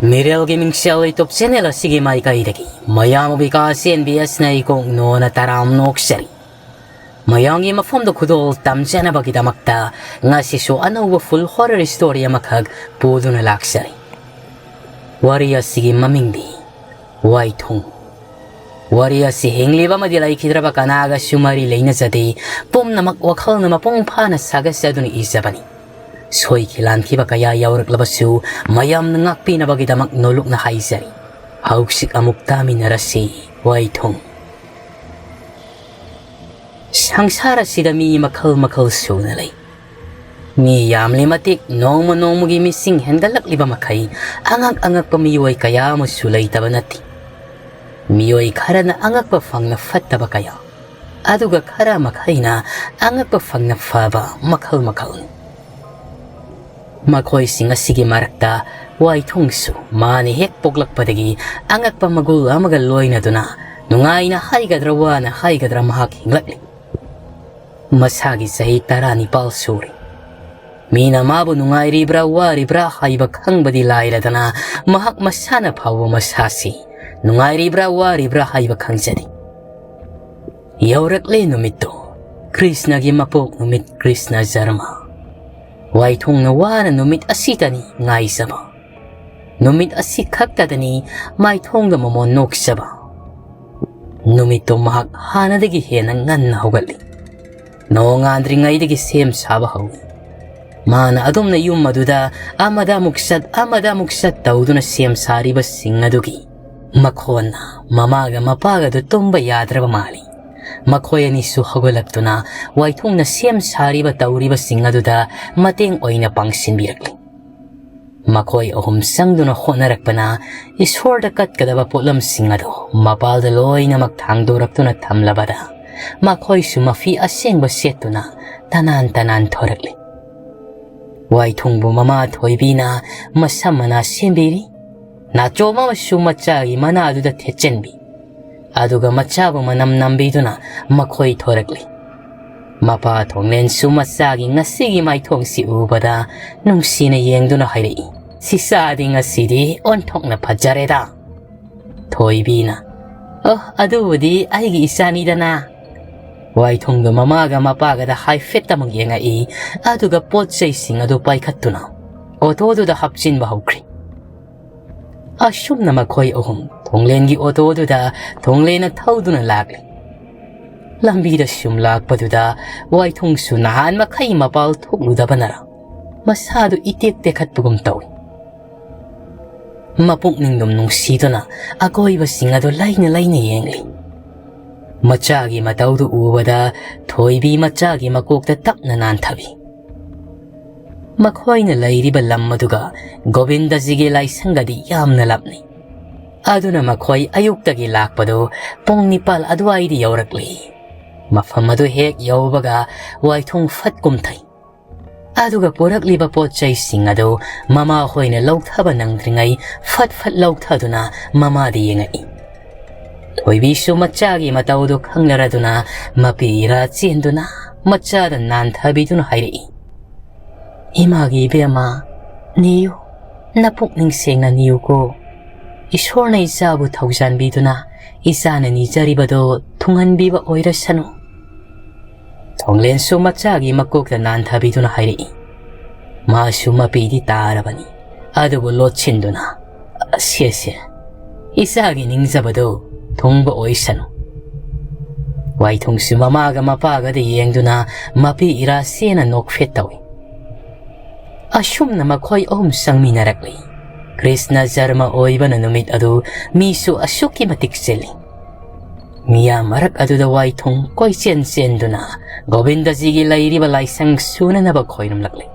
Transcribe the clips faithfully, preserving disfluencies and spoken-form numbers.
ꯃꯤꯔꯦꯜꯒꯤ ꯃꯤꯡꯁꯦꯜ YouTube channel ꯑꯁꯤꯒꯤ ꯃꯥꯏꯀꯩꯗꯒꯤ ꯃꯌꯥꯝ ꯑꯣꯏꯕꯤ ꯀꯥ ꯆꯦꯟꯕꯤ ꯑꯁꯤꯅ ꯏꯀꯣꯛ ꯅꯣꯅ ꯇꯔꯥꯝ ꯅꯣꯛꯆꯔꯤ꯫ ꯃꯌꯥꯝꯒꯤ ꯃꯐꯝꯗ ꯈꯨꯗꯣꯜ ꯇꯝꯖꯅꯕꯒꯤꯗꯃꯛꯇ ꯉꯁꯤꯁꯨ ꯑꯅꯧꯕ full horror story ꯑꯃꯈꯛ ꯄꯨꯗꯨꯅ ꯂꯥꯛꯆꯔꯤ꯫ ꯋꯥꯔꯤ ꯑꯁꯤꯒꯤ ꯃꯃꯤꯡꯗꯤ ꯋꯥꯏꯊꯨꯡ꯫ ꯋꯥꯔꯤ ꯑꯁꯤ ꯍꯤꯡꯂꯤꯕ ꯑꯃꯗꯤ ꯂꯩꯈꯤꯗ꯭ꯔꯕ ꯀꯅꯥꯒꯁꯨ ꯃꯔꯤ ꯂꯩꯅꯖꯗꯦ꯫ ꯄꯨꯝꯅꯃꯛ ꯋꯥꯈꯜꯅ ꯃꯄꯨꯡ ꯐꯥꯅ ꯁꯥꯒꯠꯆꯗꯨꯅ ꯏꯖꯕꯅꯤ꯫ ꯁꯣꯏꯈꯤ ꯂꯥꯟꯈꯤꯕ ꯀꯌꯥ ꯌꯥꯎꯔꯛꯂꯕꯁꯨ ꯃꯌꯥꯝꯅ ꯉꯥꯛꯄꯤꯅꯕꯒꯤꯗꯃꯛ ꯅꯣꯂꯨꯛꯅ ꯍꯥꯏꯖꯔꯤ꯫ ꯍꯧꯖꯤꯛ ꯑꯃꯨꯛ ꯇꯥꯃꯤꯟꯅꯔꯁꯤ ꯋꯥꯏꯊꯨꯡ꯫ ꯁꯪꯁꯥꯔ ꯑꯁꯤꯗ ꯃꯤ ꯃꯈꯜ ꯃꯈꯜ ꯁꯨꯅ ꯂꯩ꯫ ꯃꯤ ꯌꯥꯝꯂꯤ ꯃꯇꯤꯛ ꯅꯣꯡꯃ ꯅꯣꯡꯃꯒꯤ ꯃꯤꯁꯤꯡ ꯍꯦꯟꯒꯠꯂꯛꯂꯤꯕ ꯃꯈꯩ ꯑꯉꯛ ꯑꯉꯛꯄ ꯃꯤꯑꯣꯏ ꯀꯌꯥ ꯑꯃꯁꯨ ꯂꯩꯇꯕ ꯅꯠꯇꯦ꯫ ꯃꯤꯑꯣꯏ ꯈꯔꯅ ꯑꯉꯛꯄ ꯐꯪꯅ ꯐꯠꯇꯕ ꯀꯌꯥ, ꯑꯗꯨꯒ ꯈꯔ ꯃꯈꯩꯅ ꯑꯉꯛꯄ ꯐꯪꯅ ꯐꯕ ꯃꯈꯜ ꯃꯈꯜꯅꯤ꯫ ꯃꯈꯣꯏꯁꯤꯡ ꯑꯁꯤꯒꯤ ꯃꯔꯛꯇ ꯋꯥꯏꯊꯨꯡꯁꯨ ꯃꯥꯅ ꯍꯦꯛ ꯄꯣꯛꯂꯛꯄꯗꯒꯤ ꯑꯉꯛꯄ ꯃꯒꯨꯜ ꯑꯃꯒ ꯂꯣꯏꯅꯗꯨꯅ ꯅꯨꯡꯉꯥꯏꯅ ꯍꯥꯏꯒꯗ꯭ꯔꯥ ꯋꯥꯅ ꯍꯥꯏꯒꯗ꯭ꯔꯥ ꯃꯍꯥꯛ ꯍꯤꯡꯂꯛꯂꯤ꯫ ꯃꯁꯥꯒꯤ ꯆꯍꯤ ꯇꯔꯥꯅꯤꯄꯥꯜ ꯁꯨꯔꯦ꯫ ꯃꯤꯅ ꯃꯥꯕꯨ ꯅꯨꯡꯉꯥꯏꯔꯤꯕ꯭ꯔꯥ ꯋꯥꯔꯤꯕ꯭ꯔꯥ ꯍꯥꯏꯕ ꯈꯪꯕꯗꯤ ꯂꯥꯏꯔꯗꯅ ꯃꯍꯥꯛ ꯃꯁꯥꯅ ꯐꯥꯎꯕ ꯃꯁꯥꯁꯤ ꯅꯨꯡꯉꯥꯏꯔꯤꯕ꯭ꯔꯥ ꯋꯥꯔꯤꯕ꯭ꯔꯥ ꯍꯥꯏꯕ ꯈꯪꯖꯗꯦ꯫ ꯌꯧꯔꯛꯂꯦ ꯅꯨꯃꯤꯠꯇꯣ, ꯀ꯭ꯔꯤꯁꯅꯒꯤ ꯃꯄꯣꯛ ꯅꯨꯃꯤꯠ, ꯀ꯭ꯔꯤꯁꯅ ꯖꯔꯃ꯫ ꯋꯥꯏꯊꯨꯡꯅ ꯋꯥꯅ ꯅꯨꯃꯤꯠ ꯑꯁꯤꯇꯅꯤ ꯉꯥꯏꯖꯕ꯫ ꯅꯨꯃꯤꯠ ꯑꯁꯤ ꯈꯛꯇꯗꯅꯤ ꯃꯥꯏꯊꯣꯡꯗ ꯃꯃꯣꯟ ꯅꯣꯛꯆꯕ꯫ ꯅꯨꯃꯤꯠꯇꯣ ꯃꯍꯥꯛ ꯍꯥꯟꯅꯗꯒꯤ ꯍꯦꯟꯅ ꯉꯟꯅ ꯍꯧꯒꯠꯂꯤ꯫ ꯅꯣꯡꯉꯥꯟꯗ꯭ꯔꯤꯉꯩꯗꯒꯤ ꯁꯦꯝ ꯁꯥꯕ ꯍꯧꯏ꯫ ꯃꯥꯅ ꯑꯗꯨꯝꯅ ꯌꯨꯝ ꯑꯗꯨꯗ ꯑꯃꯗ ꯑꯃꯨꯛ ꯆꯠ, ꯑꯃꯗ ꯑꯃꯨꯛ ꯆꯠ ꯇꯧꯗꯨꯅ ꯁꯦꯝ ꯁꯥꯔꯤꯕꯁꯤꯡ ꯑꯗꯨꯒꯤ ꯃꯈꯣꯟꯅ ꯃꯃꯥꯒ ꯃꯄꯥꯒꯗꯨ ꯇꯨꯝꯕ ꯌꯥꯗ꯭ꯔꯕ ꯃꯥꯜꯂꯤ꯫ ꯃꯈꯣꯏ ꯑꯅꯤꯁꯨ ꯍꯧꯒꯠꯂꯛꯇꯨꯅ ꯋꯥꯏꯊꯨꯡꯅ ꯁꯦꯝ ꯁꯥꯔꯤꯕ ꯇꯧꯔꯤꯕꯁꯤꯡ ꯑꯗꯨꯗ ꯃꯇꯦꯡ ꯑꯣꯏꯅ ꯄꯥꯡꯁꯤꯟꯕꯤꯔꯛꯂꯤ꯫ ꯃꯈꯣꯏ ꯑꯍꯨꯝ ꯆꯪꯗꯨꯅ ꯍꯣꯠꯅꯔꯛꯄꯅ ꯏꯁꯣꯔꯗ ꯀꯠꯀꯗꯕ ꯄꯣꯠꯂꯝꯁꯤꯡ ꯑꯗꯨ ꯃꯄꯥꯜꯗ ꯂꯣꯏꯅꯃꯛ ꯊꯥꯡꯗꯣꯔꯛꯇꯨꯅ ꯊꯝꯂꯕꯗ ꯃꯈꯣꯏꯁꯨ ꯃꯐꯤ ꯑꯁꯦꯡꯕ ꯁꯦꯠꯇꯨꯅ ꯇꯅꯥꯟ ꯇꯅꯥꯟ ꯊꯣꯔꯛꯂꯤ꯫ ꯋꯥꯏꯊꯨꯡꯕꯨ ꯃꯃꯥ ꯊꯣꯏꯕꯤꯅ ꯃꯁꯝ ꯃꯅꯥ ꯁꯦꯝꯕꯤꯔꯤ꯫ ꯅꯥꯆꯣꯝ ꯑꯃꯁꯨ ꯃꯆꯥꯒꯤ ꯃꯅꯥꯗꯨꯗ ꯊꯦꯠꯆꯟꯕꯤ꯫ ꯑꯗꯨꯒ ꯃꯆꯥꯕꯨ ꯃꯅꯝ ꯅꯝꯕꯤꯗꯨꯅ ꯃꯈꯣꯏ ꯊꯣꯔꯛꯂꯤ꯫ ꯃꯄꯥ ꯊꯣꯡꯂꯦꯟꯁꯨ ꯃꯆꯥꯒꯤ ꯉꯁꯤꯒꯤ ꯃꯥꯏꯊꯣꯡꯁꯤ ꯎꯕꯗ ꯅꯨꯡꯁꯤꯅ ꯌꯦꯡꯗꯨꯅ ꯍꯥꯏꯔꯛꯏ, "ꯁꯤꯁꯥꯗꯤ ꯉꯁꯤꯗꯤ ꯑꯣꯟꯊꯣꯛꯅ ꯐꯖꯔꯦꯗ!" ꯊꯣꯏꯕꯤꯅ, "ꯑꯣ, ꯑꯗꯨꯕꯨꯗꯤ ꯑꯩꯒꯤ ꯏꯆꯥꯅꯤꯗꯅ꯫" ꯋꯥꯏꯊꯨꯡꯗꯣ ꯃꯃꯥꯒ ꯃꯄꯥꯒꯗ ꯍꯥꯏꯐꯦꯠ ꯑꯃꯨꯛ ꯌꯦꯡꯉꯛꯏ, ꯑꯗꯨꯒ ꯄꯣꯠ ꯆꯩꯁꯤꯡ ꯑꯗꯨ ꯄꯥꯏꯈꯠꯇꯨꯅ ꯑꯣꯇꯣꯗꯨꯗ ꯍꯥꯞꯆꯤꯟꯕ ꯍꯧꯈ꯭ꯔꯦ꯫ ꯑꯁꯨꯝꯅ ꯃꯈꯣꯏ ꯑꯍꯨꯝ ꯊꯣꯡꯂꯦꯟꯒꯤ ꯑꯣꯇꯣꯗꯨꯗ ꯊꯣꯡꯂꯦꯟꯅ ꯊꯧꯗꯨꯅ ꯂꯥꯛꯂꯤ꯫ ꯂꯝꯕꯤꯗ ꯁꯨꯝ ꯂꯥꯛꯄꯗꯨꯗ ꯋꯥꯏꯊꯨꯡꯁꯨ ꯅꯍꯥꯟ ꯃꯈꯩ ꯃꯄꯥꯜ ꯊꯣꯛꯂꯨꯗꯕꯅꯔ ꯃꯁꯥꯗꯨ ꯏꯇꯦꯛ ꯇꯦꯛꯈꯠꯄꯒꯨꯝ ꯇꯧꯏ꯫ ꯃꯄꯨꯛꯅꯤꯡꯗꯨꯝ ꯅꯨꯡꯁꯤꯗꯨꯅ ꯑꯀꯣꯏꯕꯁꯤꯡ ꯑꯗꯨ ꯂꯩꯅ ꯂꯩꯅ ꯌꯦꯡꯂꯤ꯫ ꯃꯆꯥꯒꯤ ꯃꯇꯧꯗꯨ ꯎꯕꯗ ꯊꯣꯏꯕꯤ ꯃꯆꯥꯒꯤ ꯃꯀꯣꯛꯇ ꯇꯞꯅ ꯅꯥꯟꯊꯕꯤ꯫ ꯃꯈꯣꯏꯅ ꯂꯩꯔꯤꯕ ꯂꯝ ꯑꯗꯨꯒ ꯒꯣꯕꯤꯟꯗꯖꯤꯒꯤ ꯂꯥꯏꯁꯪꯒꯗꯤ ꯌꯥꯝꯅ ꯂꯥꯞꯅꯩ꯫ ꯑꯗꯨꯅ ꯃꯈꯣꯏ ꯑꯌꯨꯛꯇꯒꯤ ꯂꯥꯛꯄꯗꯨ ꯄꯨꯡ ꯅꯤꯄꯥꯜ ꯑꯗꯨꯋꯥꯏꯗ ꯌꯧꯔꯛꯂꯤ꯫ ꯃꯐꯝ ꯑꯗꯨ ꯍꯦꯛ ꯌꯧꯕꯒ ꯋꯥꯏꯊꯨꯡ ꯐꯠ ꯀꯨꯝꯊꯩ꯫ ꯑꯗꯨꯒ ꯄꯨꯔꯛꯂꯤꯕ ꯄꯣꯠ ꯆꯩꯁꯤꯡ ꯑꯗꯨ ꯃꯃꯥ ꯍꯣꯏꯅ ꯂꯧꯊꯕ ꯅꯪꯗ꯭ꯔꯤꯉꯩ ꯐꯠ ꯐꯠ ꯂꯧꯊꯗꯨꯅ ꯃꯃꯥꯗ ꯌꯦꯡꯉꯛꯏ꯫ ꯊꯣꯏꯕꯤꯁꯨ ꯃꯆꯥꯒꯤ ꯃꯇꯧꯗꯨ ꯈꯪꯂꯔꯗꯨꯅ ꯃꯄꯤ ꯏꯔꯥ ꯆꯦꯟꯗꯨꯅ ꯃꯆꯥꯗ ꯅꯥꯟꯊꯕꯤꯗꯨꯅ ꯍꯥꯏꯔꯛꯏ, "ꯏꯃꯥꯒꯤ ꯏꯕꯦꯝꯃ, ꯅꯤꯌꯨ, ꯅꯄꯨꯛꯅꯤꯡ ꯁꯦꯡꯅ ꯅꯤꯌꯨꯀꯣ꯫ ꯏꯁꯣꯔꯅ ꯏꯆꯥꯕꯨ ꯊꯧꯖꯥꯟꯕꯤꯗꯨꯅ ꯏꯆꯥꯅ ꯅꯤꯖꯔꯤꯕꯗꯣ ꯊꯨꯡꯍꯟꯕꯤꯕ ꯑꯣꯏꯔꯁꯅꯨ꯫" ꯊꯣꯡꯂꯦꯟꯁꯨ ꯃꯆꯥꯒꯤ ꯃꯀꯣꯛꯇ ꯅꯥꯟꯊꯕꯤꯗꯨꯅ ꯍꯥꯏꯔꯛꯏ꯫ ꯃꯥꯁꯨ ꯃꯄꯤꯗꯤ ꯇꯥꯔꯕꯅꯤ, ꯑꯗꯨꯕꯨ ꯂꯣꯠꯁꯤꯟꯗꯨꯅ, "ꯁꯦ, ꯁꯦ, ꯏꯆꯥꯒꯤ ꯅꯤꯡꯖꯕꯗꯨ ꯊꯨꯡꯕ ꯑꯣꯏꯁꯅꯨ꯫" ꯋꯥꯏꯊꯨꯡꯁꯨ ꯃꯃꯥꯒ ꯃꯄꯥꯒꯗ ꯌꯦꯡꯗꯨꯅ ꯃꯄꯤ ꯏꯔꯥ ꯆꯦꯟꯅ ꯅꯣꯛꯐꯦꯠ ꯇꯧꯏ꯫ ꯑꯁꯨꯝꯅ ꯃꯈꯣꯏ ꯑꯍꯨꯝ ꯆꯪꯃꯤꯟꯅꯔꯛꯂꯤ꯫ ꯀ꯭ꯔꯤꯁꯅ ꯖꯔꯃ ꯑꯣꯏꯕꯅ ꯅꯨꯃꯤꯠ ꯑꯗꯨ ꯃꯤꯁꯨ ꯑꯁꯨꯛꯀꯤ ꯃꯇꯤꯛ ꯆꯤꯜꯂꯤ꯫ ꯃꯤꯌꯥꯝ ꯃꯔꯛ ꯑꯗꯨꯗ ꯋꯥꯏꯊꯨꯡ ꯀꯣꯏꯆꯦꯟ ꯆꯦꯟꯗꯨꯅ ꯒꯣꯕꯤꯟꯗꯖꯤꯒꯤ ꯂꯩꯔꯤꯕ ꯂꯥꯏꯁꯪ ꯁꯨꯅꯅꯕ ꯈꯣꯏꯔꯝꯂꯛꯂꯤ꯫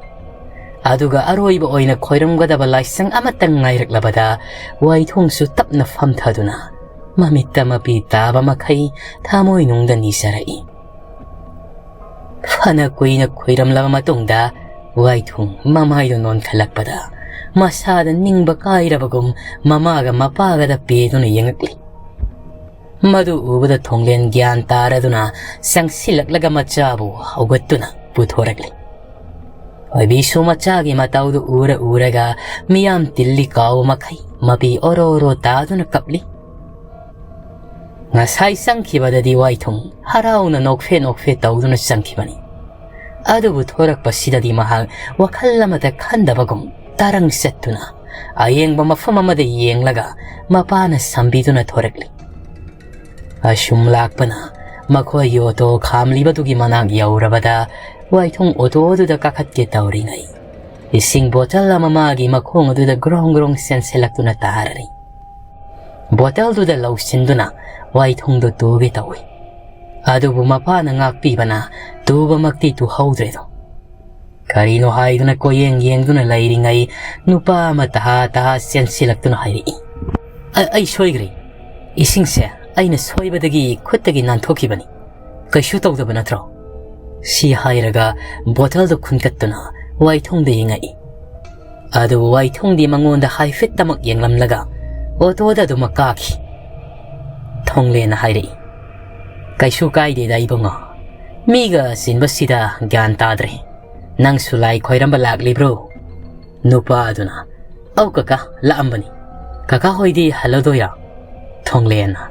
ꯑꯗꯨꯒ ꯑꯔꯣꯏꯕ ꯑꯣꯏꯅ ꯈꯣꯏꯔꯝꯒꯗꯕ ꯂꯥꯏꯁꯪ ꯑꯃꯇꯪ ꯉꯥꯏꯔꯛꯂꯕꯗ ꯋꯥꯏꯊꯨꯡꯁꯨ ꯇꯞꯅ ꯐꯝꯊꯗꯨꯅ ꯃꯃꯤꯠꯇ ꯃꯄꯤ ꯇꯥꯕ ꯃꯈꯩ ꯊꯃꯣꯏꯅꯨꯡꯗ ꯅꯤꯖꯔꯛꯏ꯫ ꯐꯅ ꯀꯨꯏꯅ ꯈꯨꯏꯔꯝꯂꯕ ꯃꯇꯨꯡꯗ ꯋꯥꯏꯊꯨꯡ ꯃꯃꯥꯏꯗꯨ ꯅꯣꯟꯈꯠꯂꯛꯄꯗ ꯃꯁꯥꯗ ꯅꯤꯡꯕ ꯀꯥꯏꯔꯕꯒꯨꯝ ꯃꯃꯥꯒ ꯃꯄꯥꯒꯗ ꯄꯦꯗꯨꯅ ꯌꯦꯡꯉꯛꯂꯤ꯫ ꯃꯗꯨ ꯎꯕꯗ ꯊꯣꯡꯂꯦꯟ ꯒ꯭ꯌꯥꯟ ꯇꯥꯔꯗꯨꯅ ꯆꯪꯁꯤꯜꯂꯛꯂꯒ ꯃꯆꯥꯕꯨ ꯍꯧꯒꯠꯇꯨꯅ ꯄꯨꯊꯣꯔꯛꯂꯤ꯫ ꯑꯣꯏꯕꯤꯁꯨ ꯃꯆꯥꯒꯤ ꯃꯇꯧꯗꯨ ꯎꯔ ꯎꯔꯒ ꯃꯤꯌꯥꯝ ꯇꯤꯜꯂꯤ ꯀꯥꯎꯕ ꯃꯈꯩ ꯃꯄꯤ ꯑꯣꯔꯣ ꯑꯣꯔꯣ ꯇꯥꯗꯨꯅ ꯀꯞꯂꯤ꯫ ꯉꯁꯥꯏ ꯆꯪꯈꯤꯕꯗꯗꯤ ꯋꯥꯏꯊꯨꯡ ꯍꯔꯥꯎꯅ ꯅꯣꯛꯐꯦ ꯅꯣꯛꯐꯦ ꯇꯧꯗꯨꯅ ꯆꯪꯈꯤꯕꯅꯤ꯫ ꯑꯗꯨꯕꯨ ꯊꯣꯔꯛꯄꯁꯤꯗꯗꯤ ꯃꯍꯥꯛ ꯋꯥꯈꯜ ꯑꯃꯇ ꯈꯟꯗꯕꯒꯨꯝ ꯇꯔꯪ ꯆꯠꯇꯨꯅ ꯑꯌꯦꯡꯕ ꯃꯐꯝ ꯑꯃꯗ ꯌꯦꯡꯂꯒ ꯃꯄꯥꯅ ꯁꯝꯕꯤꯗꯨꯅ ꯊꯣꯔꯛꯂꯤ꯫ ꯑꯁꯨꯝ ꯂꯥꯛꯄꯅ ꯃꯈꯣꯏꯒꯤ ꯑꯣꯇꯣ ꯈꯥꯝꯂꯤꯕꯗꯨꯒꯤ ꯃꯅꯥꯛ ꯌꯧꯔꯕꯗ ꯋꯥꯏꯊꯨꯡ ꯑꯣꯇꯣ ꯑꯗꯨꯗ ꯀꯥꯈꯠꯀꯦ ꯇꯧꯔꯤꯉꯩ ꯏꯁꯤꯡ ꯕꯣꯇꯜ ꯑꯃ ꯃꯥꯒꯤ ꯃꯈꯣꯡ ꯑꯗꯨꯗ ꯒ꯭ꯔꯣꯡ ꯒ꯭ꯔꯣꯡ ꯆꯦꯟꯁꯤꯜꯂꯛꯇꯨꯅ ꯇꯥꯔꯔꯤ꯫ ꯕꯣꯇꯜꯗꯨꯗ ꯂꯧꯁꯤꯟꯗꯨꯅ ꯋꯥꯏꯊꯨꯡꯗꯨ ꯇꯨꯒꯦ ꯇꯧꯏ꯫ ꯑꯗꯨꯕꯨ ꯃꯄꯥꯅ ꯉꯥꯛꯄꯤꯕꯅ ꯇꯨꯕꯃꯛꯇꯤ ꯇꯨꯍꯧꯗ꯭ꯔꯦꯗꯣ꯫ ꯀꯔꯤꯅꯣ ꯍꯥꯏꯗꯨꯅ ꯀꯣꯏꯌꯦꯡ ꯌꯦꯡꯗꯨꯅ ꯂꯩꯔꯤꯉꯩ ꯅꯨꯄꯥ ꯑꯃ ꯇꯍꯥ ꯇꯍꯥ ꯆꯦꯟꯁꯤꯜꯂꯛꯇꯨꯅ ꯍꯥꯏꯔꯛꯏ, "ꯑ-, ꯑꯩ ꯁꯣꯏꯈ꯭ꯔꯦ꯫ ꯏꯁꯤꯡꯁꯦ ꯑꯩꯅ ꯁꯣꯏꯕꯗꯒꯤ ꯈꯨꯠꯇꯒꯤ ꯅꯥꯟꯊꯣꯛꯈꯤꯕꯅꯤ꯫ ꯀꯩꯁꯨ ꯇꯧꯗꯕ ꯅꯠꯇ꯭ꯔꯣ?" ꯁꯤ ꯍꯥꯏꯔꯒ ꯕꯣꯇꯜꯗꯨ ꯈꯨꯟꯀꯠꯇꯨꯅ ꯋꯥꯏꯊꯨꯡꯗ ꯌꯦꯡꯉꯛꯏ꯫ ꯑꯗꯨꯕꯨ ꯋꯥꯏꯊꯨꯡꯗꯤ ꯃꯉꯣꯟꯗ ꯍꯥꯏꯐꯦꯠꯇꯃꯛ ꯌꯦꯡꯂꯝꯂꯒ ꯑꯣꯇꯣꯗ ꯑꯗꯨꯃꯛ ꯀꯥꯈꯤ꯫ ꯊꯣꯡꯂꯦꯅ ꯍꯥꯏꯔꯛꯏ, "ꯀꯩꯁꯨ ꯀꯥꯏꯗꯦꯗ ꯏꯕꯨꯡꯉꯣ, ꯃꯤꯒ ꯆꯤꯟꯕꯁꯤꯗ ꯒ꯭ꯌꯥꯟ ꯇꯥꯗ꯭ꯔꯦ꯫ ꯅꯪꯁꯨ ꯂꯥꯏ ꯈꯣꯏꯔꯝꯕ ꯂꯥꯛꯂꯤꯕ꯭ꯔꯣ?" ꯅꯨꯄꯥ ꯑꯗꯨꯅ, "ꯑꯧ ꯀꯀꯥ, ꯂꯥꯛꯑꯝꯕꯅꯤ꯫ ꯀꯀꯥ ꯍꯣꯏꯗꯤ ꯍꯜꯂꯗꯣꯏꯔꯥ?" ꯊꯣꯡꯂꯦꯅ,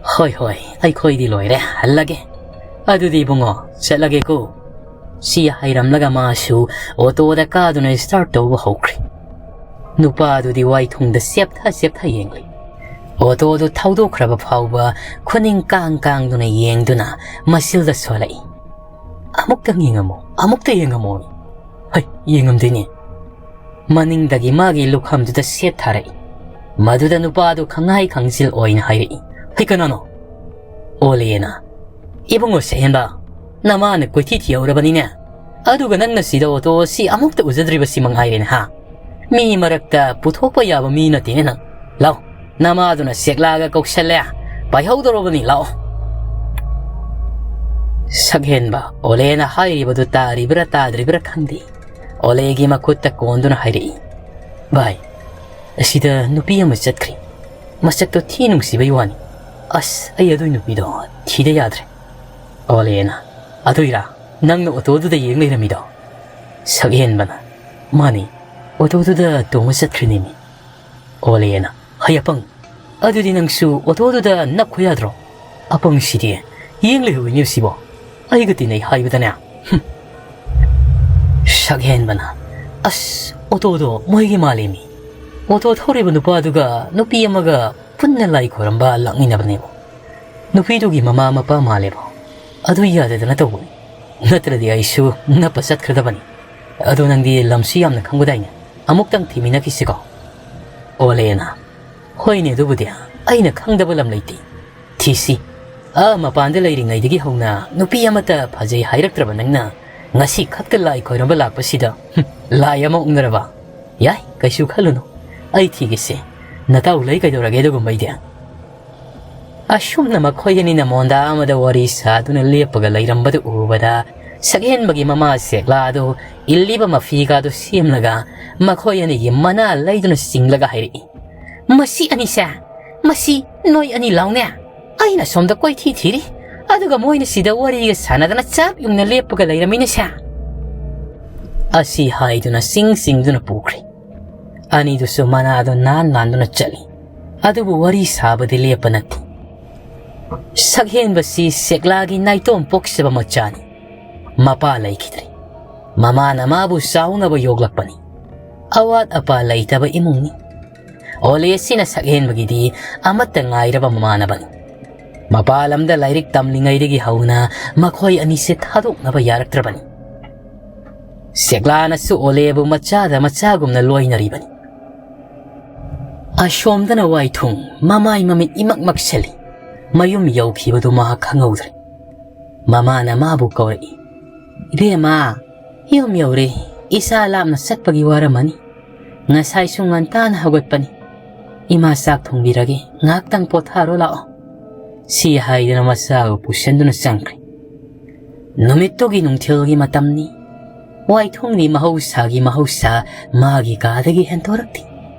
"ꯍꯣꯏ ꯍꯣꯏ, ꯑꯩꯈꯣꯏꯗꯤ ꯂꯣꯏꯔꯦ, ꯍꯜꯂꯒꯦ꯫ ꯑꯗꯨꯗꯤ ꯏꯕꯨꯡꯉꯣ, ꯆꯠꯂꯒꯦꯀꯣ?" ꯁꯤ ꯍꯥꯏꯔꯝꯂꯒ ꯃꯥꯁꯨ ꯑꯣꯇꯣꯗ ꯀꯥꯗꯨꯅ ꯁ꯭ꯇꯥꯔꯠ ꯇꯧꯕ ꯍꯧꯈ꯭ꯔꯦ꯫ ꯅꯨꯄꯥꯗꯨꯗꯤ ꯋꯥꯏꯊꯨꯡꯗ ꯆꯦꯞꯊ ꯆꯦꯞꯊ ꯌꯦꯡꯂꯤ꯫ ꯑꯣꯇꯣꯗꯨ ꯊꯧꯗꯣꯛꯈ꯭ꯔꯕ ꯐꯥꯎꯕ ꯈꯨꯅꯤꯡ ꯀꯥꯡ ꯀꯥꯡꯗꯨꯅ ꯌꯦꯡꯗꯨꯅ ꯃꯁꯤꯜꯗ ꯁꯣꯜꯂꯛꯏ꯫ "ꯑꯃꯨꯛꯇꯪ ꯌꯦꯡꯉꯝꯃꯣ, ꯑꯃꯨꯛꯇ ꯌꯦꯡꯉꯝꯃꯣ꯫" "ꯍꯩ, ꯌꯦꯡꯉꯝꯗꯣꯏꯅꯦ꯫" ꯃꯅꯤꯡꯗꯒꯤ ꯃꯥꯒꯤ ꯂꯨꯈꯝꯗꯨꯗ ꯁꯦꯠ ꯊꯥꯔꯛꯏ꯫ ꯃꯗꯨꯗ ꯅꯨꯄꯥꯗꯨ ꯈꯪꯍꯥꯏ ꯈꯪꯖꯤꯜ ꯑꯣꯏꯅ ꯍꯥꯏꯔꯛꯏ, "ꯍꯩ, ꯀꯅꯥꯅꯣ?" ꯑꯣꯂꯦꯅ, "ꯏꯕꯨꯡꯉꯣ ꯁꯦꯍꯦꯟꯕ, ꯅꯃꯥꯅ ꯀꯣꯏꯊꯤ ꯊꯤꯍꯧꯔꯕꯅꯤꯅꯦ꯫ ꯑꯗꯨꯒ ꯅꯪꯅ ꯁꯤꯗ ꯑꯣꯇꯣ ꯑꯁꯤ ꯑꯃꯨꯛꯇ ꯎꯖꯗ꯭ꯔꯤꯕꯁꯤ ꯃꯉꯥꯏꯔꯦꯅꯦ ꯍꯥ? ꯃꯤ ꯃꯔꯛꯇ ꯄꯨꯊꯣꯛꯄ ꯌꯥꯕ ꯃꯤ ꯅꯠꯇꯦꯅꯦ ꯅꯪ꯫ ꯂꯥꯎ, ꯅꯃꯥꯗꯨꯅ ꯁꯦꯛꯂꯥꯒ ꯀꯧꯁꯜꯂꯦ, ꯄꯥꯏꯍꯧꯗꯧꯔꯕꯅꯤ, ꯂꯥꯛꯑꯣ꯫" ꯁꯛꯍꯦꯟꯕ ꯑꯣꯂꯦꯅ ꯍꯥꯏꯔꯤꯕꯗꯨ ꯇꯥꯔꯤꯕ꯭ꯔꯥ ꯇꯥꯗ꯭ꯔꯤꯕ꯭ꯔꯥ ꯈꯪꯗꯦ, ꯑꯣꯂꯦꯒꯤ ꯃꯈꯨꯠꯇ ꯀꯣꯟꯗꯨꯅ ꯍꯥꯏꯔꯛꯏ, "ꯚꯥꯏ, ꯑꯁꯤꯗ ꯅꯨꯄꯤ ꯑꯃ ꯆꯠꯈ꯭ꯔꯦ꯫ ꯃꯁꯛꯇꯣ ꯊꯤ ꯅꯨꯡꯁꯤꯕꯩ ꯋꯥꯅꯤ꯫ ꯑꯁ, ꯑꯩ ꯑꯗꯨꯏ ꯅꯨꯄꯤꯗꯣ ꯊꯤꯗ ꯌꯥꯗ꯭ꯔꯦ꯫" ꯑꯣꯂꯦꯅ, "ꯑꯗꯨꯏꯔꯥ ꯅꯪꯅ ꯑꯣꯇꯣꯗꯨꯗ ꯌꯦꯡ ꯂꯩꯔꯝꯃꯤꯗꯣ?" ꯁꯛꯍꯦꯟꯕꯅ, "ꯃꯥꯅꯤ, ꯑꯣꯇꯣꯗꯨꯗ ꯇꯣꯡꯉ ꯆꯠꯈ꯭ꯔꯤꯅꯤꯅꯦ꯫" ꯑꯣꯂꯦꯅ, "ꯍꯩ ꯑꯄꯪ, ꯑꯗꯨꯗꯤ ꯅꯪꯁꯨ ꯑꯣꯇꯣꯗꯨꯗ ꯅꯞꯈꯣ ꯌꯥꯗ꯭ꯔꯣ? ꯑꯄꯪꯁꯤꯗꯤ ꯌꯦꯡ ꯂꯩꯍꯧꯏꯅꯦ ꯁꯤꯕꯣ꯫ ꯑꯩꯒ ꯇꯤꯟꯅꯩ ꯍꯥꯏꯕꯗꯅꯦ꯫" ꯍꯨꯝ꯫ ꯁꯛꯍꯦꯟꯕꯅ, "ꯑꯁ, ꯑꯣꯇꯣꯗꯣ ꯃꯣꯏꯒꯤ ꯃꯥꯜꯂꯦꯃꯤ꯫ ꯑꯣꯇꯣ ꯊꯧꯔꯤꯕ ꯅꯨꯄꯥꯗꯨꯒ ꯅꯨꯄꯤ ꯑꯃꯒ ꯄꯨꯟꯅ ꯂꯥꯏ ꯈꯣꯏꯔꯝꯕ ꯂꯥꯛꯃꯤꯟꯅꯕꯅꯦꯕ꯫ ꯅꯨꯄꯤꯗꯨꯒꯤ ꯃꯃꯥ ꯃꯄꯥ ꯃꯥꯜꯂꯦꯕ꯫ ꯑꯗꯨ ꯌꯥꯗꯗꯅ ꯇꯧꯕꯅꯤ꯫ ꯅꯠꯇ꯭ꯔꯗꯤ ꯑꯩꯁꯨ ꯅꯞꯄ ꯆꯠꯈ꯭ꯔꯗꯕꯅꯤ꯫ ꯑꯗꯣ ꯅꯪꯗꯤ ꯂꯝꯁꯤ ꯌꯥꯝꯅ ꯈꯪꯕꯗꯥꯏꯅꯦ? ꯑꯃꯨꯛꯇꯪ ꯊꯤꯃꯤꯟꯅꯈꯤꯁꯤꯀꯣ?" ꯑꯣꯂꯦꯅ, "ꯍꯣꯏꯅꯦ, ꯑꯗꯨꯕꯨꯗꯤ ꯑꯩꯅ ꯈꯪꯗꯕ ꯂꯝ ꯂꯩꯇꯦ꯫ ꯊꯤꯁꯤ꯫ ꯑꯥ ꯃꯄꯥꯟꯗ ꯂꯩꯔꯤꯉꯩꯗꯒꯤ ꯍꯧꯅ ꯅꯨꯄꯤ ꯑꯃꯠꯇ ꯐꯖꯩ ꯍꯥꯏꯔꯛꯇ꯭ꯔꯕ ꯅꯪꯅ ꯉꯁꯤ ꯈꯛꯇ ꯂꯥꯏ ꯈꯣꯏꯔꯝꯕ ꯂꯥꯛꯄꯁꯤꯗ, ꯍꯨꯝ, ꯂꯥꯏ ꯑꯃ ꯑꯣꯛꯅꯔꯕ? ꯌꯥꯏ, ꯀꯩꯁꯨ ꯈꯜꯂꯨꯅꯨ꯫ ꯑꯩ ꯊꯤꯒꯦꯁꯦ꯫ ꯅꯇꯥꯎ ꯂꯩ ꯀꯩꯗꯧꯔꯒꯦ ꯑꯗꯨꯒꯨꯝꯕꯩꯗꯤ?" ꯑꯁꯨꯝꯅ ꯃꯈꯣꯏ ꯑꯅꯤꯅ ꯃꯣꯟꯗꯥ ꯑꯃꯗ ꯋꯥꯔꯤ ꯁꯥꯗꯨꯅ ꯂꯦꯞꯄꯒ ꯂꯩꯔꯝꯕꯗꯨ ꯎꯕꯗ, ꯁꯛꯍꯦꯟꯕꯒꯤ ꯃꯃꯥ ꯁꯦꯛꯂꯥꯗꯨ ꯏꯜꯂꯤꯕ ꯃꯐꯤꯒꯥꯗꯨ ꯁꯦꯝꯂꯒ ꯃꯈꯣꯏ ꯑꯅꯤꯒꯤ ꯃꯅꯥ ꯂꯩꯗꯨꯅ ꯆꯤꯡꯂꯒ ꯍꯥꯏꯔꯛꯏ, "ꯃꯁꯤ ꯑꯅꯤꯁꯦ, ꯃꯁꯤ ꯅꯣꯏ ꯑꯅꯤ ꯂꯥꯎꯅꯦ꯫ ꯑꯩꯅ ꯁꯣꯝꯗ ꯀꯣꯏꯊꯤ ꯊꯤꯔꯤ, ꯑꯗꯨꯒ ꯃꯣꯏꯅ ꯁꯤꯗ ꯋꯥꯔꯤꯒ ꯁꯥꯟꯅꯗꯅ ꯆꯞ ꯌꯨꯡꯅ ꯂꯦꯞꯄꯒ ꯂꯩꯔꯝꯃꯤꯅꯦꯁꯦ꯫" ꯑꯁꯤ ꯍꯥꯏꯗꯨꯅ ꯆꯤꯡ ꯆꯤꯡꯗꯨꯅ ꯄꯨꯈ꯭ꯔꯦ꯫ ꯑꯅꯤꯗꯨꯁꯨ ꯃꯅꯥꯗꯣ ꯅꯥꯟ ꯅꯥꯟꯗꯨꯅ ꯆꯠꯂꯤ꯫ ꯑꯗꯨꯕꯨ ꯋꯥꯔꯤ ꯁꯥꯕꯗꯤ ꯂꯦꯞꯄ ꯅꯠꯇꯦ꯫ ꯁꯛꯍꯦꯟꯕꯁꯤ ꯁꯦꯛꯂꯥꯒꯤ ꯅꯥꯏꯇꯣꯝ ꯄꯣꯛꯆꯕ ꯃꯆꯥꯅꯤ꯫ ꯃꯄꯥ ꯂꯩꯈꯤꯗ꯭ꯔꯦ꯫ ꯃꯃꯥꯅ ꯃꯥꯕꯨ ꯆꯥꯎꯅꯕ ꯌꯣꯛꯂꯛꯄꯅꯤ꯫ ꯑꯋꯥꯠ ꯑꯄꯥ ꯂꯩꯇꯕ ꯏꯃꯨꯡꯅꯤ꯫ ꯑꯣꯂꯦꯁꯤꯅ ꯁꯛꯍꯦꯟꯕꯒꯤꯗꯤ ꯑꯃꯠꯇ ꯉꯥꯏꯔꯕ ꯃꯃꯥꯟꯅꯕꯅꯤ꯫ ꯃꯄꯥꯟ ꯂꯝꯗ ꯂꯥꯏꯔꯤꯛ ꯇꯝꯂꯤꯉꯩꯗꯒꯤ ꯍꯧꯅ ꯃꯈꯣꯏ ꯑꯅꯤꯁꯦ ꯊꯥꯗꯣꯛꯅꯕ ꯌꯥꯔꯛꯇ꯭ꯔꯕꯅꯤ꯫ ꯁꯦꯛꯂꯥꯅꯁꯨ ꯑꯣꯂꯦꯕꯨ ꯃꯆꯥꯗ ꯃꯆꯥꯒꯨꯝꯅ ꯂꯣꯏꯅꯔꯤꯕꯅꯤ꯫ ꯑꯁꯣꯝꯗꯅ ꯋꯥꯏꯊꯨꯡ ꯃꯃꯥꯏ ꯃꯃꯤꯠ ꯏꯃꯛ ꯃꯛꯁꯜꯂꯤ꯫ ꯃꯌꯨꯝ ꯌꯧꯈꯤꯕꯗꯨ ꯃꯍꯥꯛ ꯈꯪꯍꯧꯗ꯭ꯔꯦ꯫ ꯃꯃꯥꯅ ꯃꯥꯕꯨ ꯀꯧꯔꯛꯏ, "ꯏꯕꯦꯝꯃ, ꯌꯨꯝ ꯌꯧꯔꯦ꯫ ꯏꯆꯥ ꯂꯥꯞꯅ ꯆꯠꯄꯒꯤ ꯋꯥꯔꯝꯃꯅꯤ꯫ ꯉꯁꯥꯏꯁꯨ ꯉꯟꯇꯥꯅ ꯍꯧꯒꯠꯄꯅꯤ꯫ ꯏꯃꯥ ꯆꯥꯛ ꯊꯣꯡꯕꯤꯔꯒꯦ, ꯉꯥꯏꯍꯥꯛꯇꯪ ꯄꯣꯊꯥꯔꯣ ꯂꯥꯛꯑꯣ꯫" ꯁꯤ ꯍꯥꯏꯗꯨꯅ ꯃꯆꯥꯕꯨ ꯄꯨꯁꯤꯟꯗꯨꯅ ꯆꯪꯈ꯭ꯔꯦ꯫ ꯅꯨꯃꯤꯠꯇꯨꯒꯤ ꯅꯨꯡꯊꯤꯜꯒꯤ ꯃꯇꯝꯅꯤ꯫ ꯋꯥꯏꯊꯨꯡꯗꯤ ꯃꯍꯧꯁꯥꯒꯤ ꯃꯍꯧꯁꯥ ꯃꯥꯒꯤ ꯀꯥꯗꯒꯤ ꯍꯦꯟꯇꯣꯔꯛꯇꯦ꯫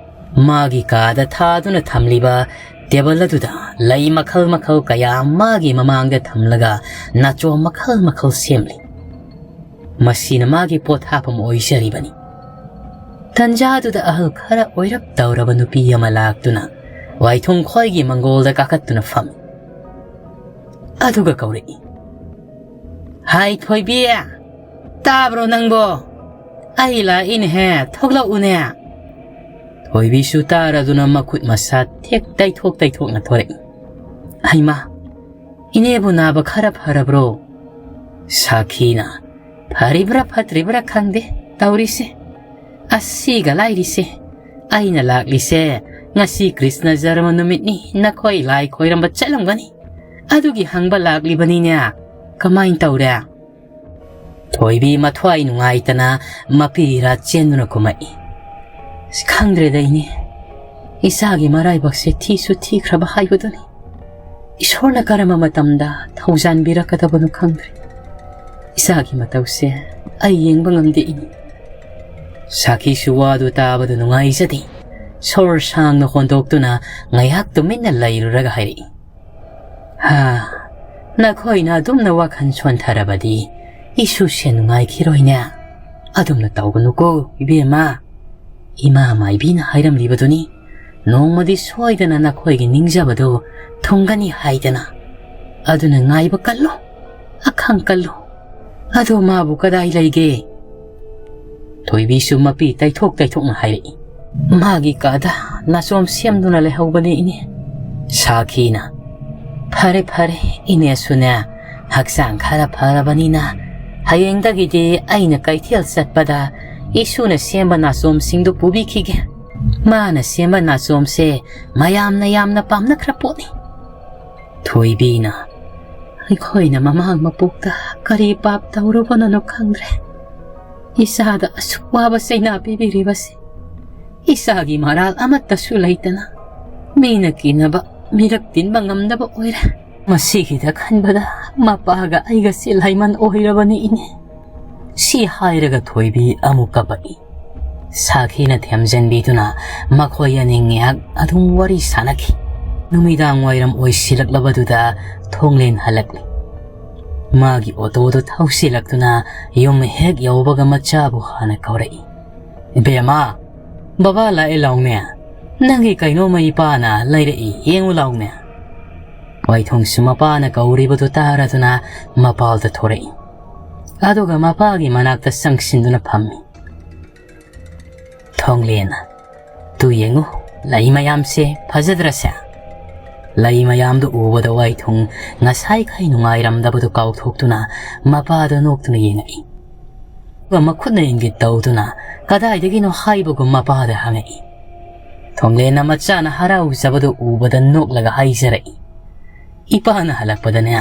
ꯃꯥꯒꯤ ꯀꯥꯗ ꯊꯥꯗꯨꯅ ꯊꯝꯂꯤꯕ ꯇꯦꯕꯜ ꯑꯗꯨꯗ ꯂꯩ ꯃꯈꯜ ꯃꯈꯜ ꯀꯌꯥ ꯃꯥꯒꯤ ꯃꯃꯥꯡꯗ ꯊꯝꯂꯒ ꯅꯥꯆꯣꯝ ꯃꯈꯜ ꯃꯈꯜ ꯁꯦꯝꯂꯤ꯫ ꯃꯁꯤꯅ ꯃꯥꯒꯤ ꯄꯣꯠ ꯍꯥꯞꯐꯝ ꯑꯣꯏꯖꯔꯤꯕꯅꯤ꯫ ꯇꯟꯖꯥꯗꯨꯗ ꯑꯍꯜ ꯈꯔ ꯑꯣꯏꯔꯞ ꯇꯧꯔꯕ ꯅꯨꯄꯤ ꯑꯃ ꯂꯥꯛꯇꯨꯅ ꯋꯥꯏꯊꯨꯡ ꯈꯣꯏꯒꯤ ꯃꯪꯒꯣꯜꯗ ꯀꯥꯈꯠꯇꯨꯅ ꯐꯝꯃꯤ꯫ ꯑꯗꯨꯒ ꯀꯧꯔꯛꯏ, "ꯍꯥꯏ ꯊꯣꯏꯕꯤ, ꯇꯥꯕ꯭ꯔꯣ ꯅꯪꯕꯣ? ꯑꯩ ꯂꯥꯛꯏꯅꯦꯍꯦ, ꯊꯣꯛꯂꯛꯎꯅꯦ!" ꯊꯣꯏꯕꯤꯁꯨ ꯇꯥꯔꯗꯨꯅ ꯃꯈꯨꯠ ꯃꯁꯥ ꯊꯦꯛ ꯇꯩꯊꯣꯛ ꯇꯩꯊꯣꯛꯅ ꯊꯣꯔꯛꯏ꯫ "ꯍꯩꯃꯥ, ꯏꯅꯦꯕꯨ ꯅꯥꯕ ꯈꯔ ꯐꯔꯕ꯭ꯔꯣ?" ꯁꯥꯈꯤꯅ, "ꯐꯔꯤꯕ꯭ꯔꯥ ꯐꯠꯇ꯭ꯔꯤꯕ꯭ꯔꯥ ꯈꯪꯗꯦ ꯇꯧꯔꯤꯁꯦ꯫ ꯑꯁꯤꯒ ꯂꯥꯏꯔꯤꯁꯦ, ꯑꯩꯅ ꯂꯥꯛꯂꯤꯁꯦ ꯉꯁꯤ ꯀ꯭ꯔꯤꯁꯅ ꯖꯔꯃ ꯅꯨꯃꯤꯠꯅꯤ, ꯅꯈꯣꯏ ꯂꯥꯏ ꯈꯣꯏꯔꯝꯕ ꯆꯠꯂꯝꯒꯅꯤ, ꯑꯗꯨꯒꯤ ꯍꯪꯕ ꯂꯥꯛꯂꯤꯕꯅꯤꯅꯦ꯫ ꯀꯃꯥꯏꯅ ꯇꯧꯔꯦ?" ꯊꯣꯏꯕꯤ ꯃꯊ꯭ꯋꯥꯏ ꯅꯨꯡꯉꯥꯏꯇꯅ ꯃꯄꯤꯔꯥ ꯆꯦꯟꯗꯨꯅ ꯀꯨꯝꯃꯛꯏ꯫ "ꯑꯁ, ꯈꯪꯗ꯭ꯔꯦꯗ ꯏꯅꯦ, ꯏꯆꯥꯒꯤ ꯃꯔꯥꯏꯕꯛꯁꯦ ꯊꯤꯁꯨ ꯊꯤꯈ꯭ꯔꯕ ꯍꯥꯏꯕꯗꯨꯅꯤ꯫ ꯏꯁꯣꯔꯅ ꯀꯔꯝꯕ ꯃꯇꯝꯗ ꯊꯧꯖꯥꯟꯕꯤꯔꯛꯀꯗꯕꯅꯣ ꯈꯪꯗ꯭ꯔꯦ꯫ ꯏꯆꯥꯒꯤ ꯃꯇꯧꯁꯦ ꯑꯩ ꯌꯦꯡꯕ ꯉꯝꯗꯦ ꯏꯅꯦ꯫" ꯁꯥꯈꯤꯁꯨ ꯋꯥꯗꯨ ꯇꯥꯕꯗ ꯅꯨꯡꯉꯥꯏꯖꯗꯦ꯫ ꯁꯣꯔ ꯁꯥꯡꯅ ꯍꯣꯟꯗꯣꯛꯇꯨꯅ ꯉꯥꯏꯍꯥꯛ ꯇꯨꯃꯤꯟꯅ ꯂꯩꯔꯨꯔꯒ ꯍꯥꯏꯔꯛꯏ, "ꯍꯥ, ꯅꯈꯣꯏꯅ ꯑꯗꯨꯝꯅ ꯋꯥꯈꯜ ꯁꯣꯟꯊꯔꯕꯗꯤ ꯏꯁꯨꯁꯦ ꯅꯨꯡꯉꯥꯏꯈꯤꯔꯣꯏꯅꯦ꯫ ꯑꯗꯨꯝꯅ ꯇꯧꯒꯅꯨꯀꯣ ꯏꯕꯦꯝꯃ꯫ ꯏꯃꯥ ꯃꯥꯏꯕꯤꯅ ꯍꯥꯏꯔꯝꯂꯤꯕꯗꯨꯅꯤ, ꯅꯣꯡꯃꯗꯤ ꯁꯣꯏꯗꯅ ꯅꯈꯣꯏꯒꯤ ꯅꯤꯡꯖꯕꯗꯨ ꯊꯨꯡꯒꯅꯤ ꯍꯥꯏꯗꯅ꯫ ꯑꯗꯨꯅ ꯉꯥꯏꯕ ꯀꯜꯂꯨ, ꯑꯈꯥꯡ ꯀꯜꯂꯨ꯫ ꯑꯗꯣ ꯃꯥꯕꯨ ꯀꯗꯥꯏ ꯂꯩꯒꯦ?" ꯊꯣꯏꯕꯤꯁꯨ ꯃꯄꯤ ꯇꯩꯊꯣꯛ ꯇꯩꯊꯣꯛꯅ ꯍꯥꯏꯔꯛꯏ, "ꯃꯥꯒꯤ ꯀꯥꯗ ꯅꯥꯆꯣꯝ ꯁꯦꯝꯗꯨꯅ ꯂꯩꯍꯧꯕꯅꯦ ꯏꯅꯦ꯫" ꯁꯥꯈꯤꯅ, "ꯐꯔꯦ ꯐꯔꯦ, ꯏꯅꯦꯁꯨꯅꯦ ꯍꯛꯆꯥꯡ ꯈꯔ ꯐꯔꯕꯅꯤꯅ ꯍꯌꯦꯡꯗꯒꯤꯗꯤ ꯑꯩꯅ ꯀꯩꯊꯦꯜ ꯆꯠꯄꯗ ꯏꯁꯨꯅ ꯁꯦꯝꯕ ꯅꯥꯆꯣꯝꯁꯤꯡꯗꯨ ꯄꯨꯕꯤꯈꯤꯒꯦ꯫ ꯃꯥꯅ ꯁꯦꯝꯕ ꯅꯥꯆꯣꯝꯁꯦ ꯃꯌꯥꯝꯅ ꯌꯥꯝꯅ ꯄꯥꯝꯅꯈ꯭ꯔ ꯄꯣꯠꯅꯤ꯫" ꯊꯣꯏꯕꯤꯅ, "ꯑꯩꯈꯣꯏꯅ ꯃꯃꯥꯡ ꯃꯄꯣꯛꯇ ꯀꯔꯤ ꯄꯥꯞ ꯇꯧꯔꯨꯕꯅꯣ ꯈꯪꯗ꯭ꯔꯦ꯫ ꯏꯆꯥꯗ ꯑꯁꯨꯛ ꯋꯥꯕ ꯆꯩꯅꯥ ꯄꯤꯕꯤꯔꯤꯕꯁꯤ꯫ ꯏꯆꯥꯒꯤ ꯃꯔꯥꯜ ꯑꯃꯠꯇꯁꯨ ꯂꯩꯇꯅ ꯃꯤꯅ ꯀꯤꯅꯕ, ꯃꯤꯔꯛ ꯇꯤꯟꯕ ꯉꯝꯗꯕ ꯑꯣꯏꯔꯦ꯫ ꯃꯁꯤꯒꯤꯗ ꯈꯟꯕꯗ ꯃꯄꯥꯒ ꯑꯩꯒꯁꯤ ꯂꯥꯏꯃꯟ ꯑꯣꯏꯔꯕꯅꯤ ꯏꯅꯦ꯫" ꯁꯤ ꯍꯥꯏꯔꯒ ꯊꯣꯏꯕꯤ ꯑꯃꯨꯛ ꯀꯞꯄꯛꯏ꯫ ꯁꯥꯈꯤꯅ ꯊꯦꯝꯖꯤꯟꯕꯤꯗꯨꯅ ꯃꯈꯣꯏ ꯑꯅꯤ ꯉꯥꯏꯍꯥꯛ ꯑꯗꯨꯝ ꯋꯥꯔꯤ ꯁꯥꯟꯅꯈꯤ꯫ ꯅꯨꯃꯤꯗꯥꯡ ꯋꯥꯏꯔꯝ ꯑꯣꯏꯁꯤꯜꯂꯛꯂꯕꯗꯨꯗ ꯊꯣꯡꯂꯦꯟ ꯍꯜꯂꯛꯂꯤ꯫ ꯃꯥꯒꯤ ꯑꯣꯇꯣꯗꯨ ꯊꯧꯁꯤꯜꯂꯛꯇꯨꯅ ꯌꯨꯝ ꯍꯦꯛ ꯌꯧꯕꯒ ꯃꯆꯥꯕꯨ ꯍꯥꯟꯅ ꯀꯧꯔꯛꯏ꯫ "ꯏꯕꯦꯝꯃ, ꯕꯕꯥ ꯂꯥꯛꯑꯦ ꯂꯥꯎꯅꯦ꯫ ꯅꯪꯒꯤ ꯀꯩꯅꯣꯝꯃ ꯏꯄꯥꯅ ꯂꯩꯔꯛꯏ, ꯌꯦꯡꯉꯨ ꯂꯥꯎꯅꯦ"꯫ ꯋꯥꯏꯊꯨꯡꯁꯨ ꯃꯄꯥꯅ ꯀꯧꯔꯤꯕꯗꯨ ꯇꯥꯔꯗꯨꯅ ꯃꯄꯥꯜꯗ ꯊꯣꯔꯛꯏ꯫ ꯑꯗꯨꯒ ꯃꯄꯥꯒꯤ ꯃꯅꯥꯛꯇ ꯆꯪꯁꯤꯟꯗꯨꯅ ꯐꯝꯃꯤ꯫ ꯊꯣꯡꯂꯦꯟ, "ꯇꯨ ꯌꯦꯡꯉꯨ, ꯂꯩ ꯃꯌꯥꯝꯁꯦ ꯐꯖꯗ꯭ꯔꯁꯦ?" ꯂꯩ ꯃꯌꯥꯝꯗꯨ ꯎꯕꯗ ꯋꯥꯏꯊꯨꯡ ꯉꯁꯥꯏꯈꯩ ꯅꯨꯡꯉꯥꯏꯔꯝꯗꯕꯗꯨ ꯀꯥꯎꯊꯣꯛꯇꯨꯅ ꯃꯄꯥꯗ ꯅꯣꯛꯇꯨꯅ ꯌꯦꯡꯉꯛꯏ꯫ ꯑꯗꯨꯒ ꯃꯈꯨꯠꯅ ꯏꯪꯒꯤꯠ ꯇꯧꯗꯨꯅ "ꯀꯗꯥꯏꯗꯒꯤꯅꯣ ꯍꯥꯏꯕꯒꯨꯝ" ꯃꯄꯥꯗ ꯍꯪꯉꯛꯏ꯫ ꯊꯣꯡꯂꯦꯟꯅ ꯃꯆꯥꯅ ꯍꯔꯥꯎꯖꯕꯗꯨ ꯎꯕꯗ ꯅꯣꯛꯂꯒ ꯍꯥꯏꯖꯔꯛꯏ꯫ "ꯏꯄꯥꯅ ꯍꯜꯂꯛꯄꯗꯅꯦ,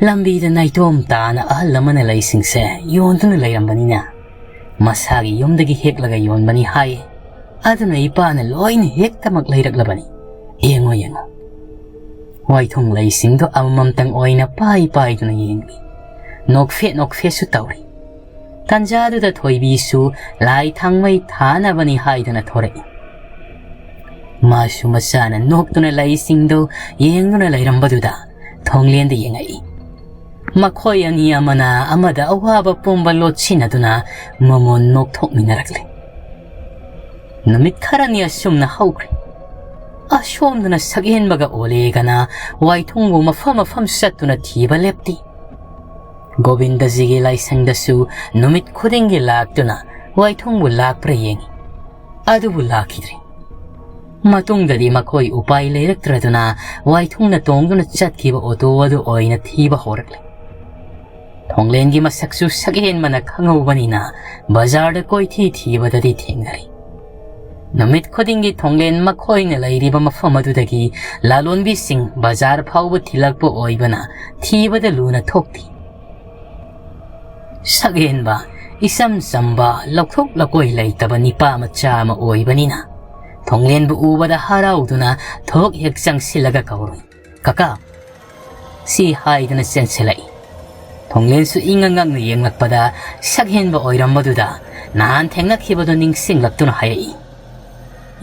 ꯂꯝꯕꯤꯗ ꯅꯥꯏꯇꯣꯝ ꯇꯥꯅ ꯑꯍꯜ ꯑꯃꯅ ꯂꯩꯁꯤꯡꯁꯦ ꯌꯣꯟꯗꯨꯅ ꯂꯩꯔꯝꯕꯅꯤꯅꯦ꯫ ꯃꯁꯥꯒꯤ ꯌꯨꯝꯗꯒꯤ ꯍꯦꯛꯂꯒ ꯌꯣꯟꯕꯅꯤ ꯍꯥꯏ꯫ ꯑꯗꯨꯅ ꯏꯄꯥꯅ ꯂꯣꯏꯅ ꯍꯦꯛꯇꯃꯛ ꯂꯩꯔꯛꯂꯕꯅꯤ꯫ ꯌꯦꯡꯉꯣ, ꯌꯦꯡꯉꯣ"꯫ ꯋꯥꯏꯊꯨꯡ ꯂꯩꯁꯤꯡꯗꯣ ꯑꯃꯃꯝꯇꯪ ꯑꯣꯏꯅ ꯄꯥꯏ ꯄꯥꯏꯗꯨꯅ ꯌꯦꯡꯂꯤ꯫ ꯅꯣꯛꯐꯦꯠ ꯅꯣꯛꯐꯦꯠꯁꯨ ꯇꯧꯔꯤ꯫ ꯇꯟꯖꯥꯗꯨꯗ ꯊꯣꯏꯕꯤꯁꯨ ꯂꯥꯏ ꯊꯥꯡꯃꯩ ꯊꯥꯅꯕꯅꯤ ꯍꯥꯏꯗꯨꯅ ꯊꯣꯔꯛꯏ꯫ ꯃꯥꯁꯨ ꯃꯆꯥꯅ ꯅꯣꯛꯇꯨꯅ ꯂꯩꯁꯤꯡꯗꯨ ꯌꯦꯡꯗꯨꯅ ꯂꯩꯔꯝꯕꯗꯨꯗ ꯊꯣꯡꯂꯦꯟꯗ ꯌꯦꯡꯉꯛꯏ꯫ ꯃꯈꯣꯏ ꯑꯅꯤ ꯑꯃꯅ ꯑꯃꯗ ꯑꯋꯥꯕ ꯄꯨꯝꯕ ꯂꯣꯠꯁꯤꯟꯅꯗꯨꯅ ꯃꯃꯣꯟ ꯅꯣꯛꯊꯣꯛꯃꯤꯟꯅꯔꯛꯂꯦ꯫ ꯅꯨꯃꯤꯠ ꯈꯔꯅꯤ ꯑꯁꯨꯝꯅ ꯍꯧꯈ꯭ꯔꯦ꯫ ꯑꯁꯣꯝꯗꯅ ꯁꯛꯍꯦꯟꯕꯒ ꯑꯣꯂꯦꯒꯅ ꯋꯥꯏꯊꯨꯡꯕꯨ ꯃꯐꯝ ꯃꯐꯝ ꯆꯠꯇꯨꯅ ꯊꯤꯕ ꯂꯦꯞꯇꯦ꯫ ꯒꯣꯕꯤꯟꯗꯖꯤꯒꯤ ꯂꯥꯏꯁꯪꯗꯁꯨ ꯅꯨꯃꯤꯠ ꯈꯨꯗꯤꯡꯒꯤ ꯂꯥꯛꯇꯨꯅ ꯋꯥꯏꯊꯨꯡꯕꯨ ꯂꯥꯛꯄ꯭ꯔꯥ ꯌꯦꯡꯉꯤ꯫ ꯑꯗꯨꯕꯨ ꯂꯥꯛꯈꯤꯗ꯭ꯔꯦ꯫ ꯃꯇꯨꯡꯗꯗꯤ ꯃꯈꯣꯏ ꯎꯄꯥꯏ ꯂꯩꯔꯛꯇ꯭ꯔꯗꯨꯅ ꯋꯥꯏꯊꯨꯡꯅ ꯇꯣꯡꯗꯨꯅ ꯆꯠꯈꯤꯕ ꯑꯣꯇꯣ ꯑꯗꯨ ꯑꯣꯏꯅ ꯊꯤꯕ ꯍꯧꯔꯛꯂꯦ꯫ ꯊꯣꯡꯂꯦꯟꯒꯤ ꯃꯁꯛꯁꯨ ꯁꯛꯍꯦꯟꯕꯅ ꯈꯪꯍꯧꯕꯅꯤꯅ ꯕꯖꯥꯔꯗ ꯀꯣꯏꯊꯤ ꯊꯤꯕꯗꯗꯤ ꯊꯦꯡꯅꯔꯤ꯫ ꯅꯨꯃꯤꯠ ꯈꯨꯗꯤꯡꯒꯤ ꯊꯣꯡꯂꯦꯟ ꯃꯈꯣꯏꯅ ꯂꯩꯔꯤꯕ ꯃꯐꯝ ꯑꯗꯨꯗꯒꯤ ꯂꯂꯣꯟꯕꯤꯁꯤꯡ ꯕꯖꯥꯔ ꯐꯥꯎꯕ ꯊꯤꯜꯂꯛꯄ ꯑꯣꯏꯕꯅ ꯊꯤꯕꯗ ꯂꯨꯅ ꯊꯣꯛꯇꯦ꯫ ꯁꯛꯍꯦꯟꯕ, ꯏꯆꯝ ꯆꯝꯕ, ꯂꯧꯊꯣꯛ ꯂꯧꯀꯣꯏ ꯂꯩꯇꯕ ꯅꯤꯄꯥ ꯃꯆꯥ ꯑꯃ ꯑꯣꯏꯕꯅꯤꯅ ꯊꯣꯡꯂꯦꯟꯕꯨ ꯎꯕꯗ ꯍꯔꯥꯎꯗꯨꯅ ꯊꯣꯛ ꯍꯦꯛ ꯆꯪꯁꯤꯜꯂꯒ ꯀꯧꯔꯨꯏ꯫ "ꯀꯀꯥ!" ꯁꯤ ꯍꯥꯏꯗꯨꯅ ꯆꯦꯟꯁꯤꯜꯂꯛꯏ꯫ ꯊꯣꯡꯂꯦꯟꯁꯨ ꯏꯉꯛ ꯉꯛꯅ ꯌꯦꯡꯂꯛꯄꯗ ꯁꯛꯍꯦꯟꯕ ꯑꯣꯏꯔꯝꯕꯗꯨꯗ ꯅꯍꯥꯟ ꯊꯦꯡꯅꯈꯤꯕꯗꯨ ꯅꯤꯡꯁꯤꯡꯂꯛꯇꯨꯅ ꯍꯥꯏꯔꯛꯏ꯫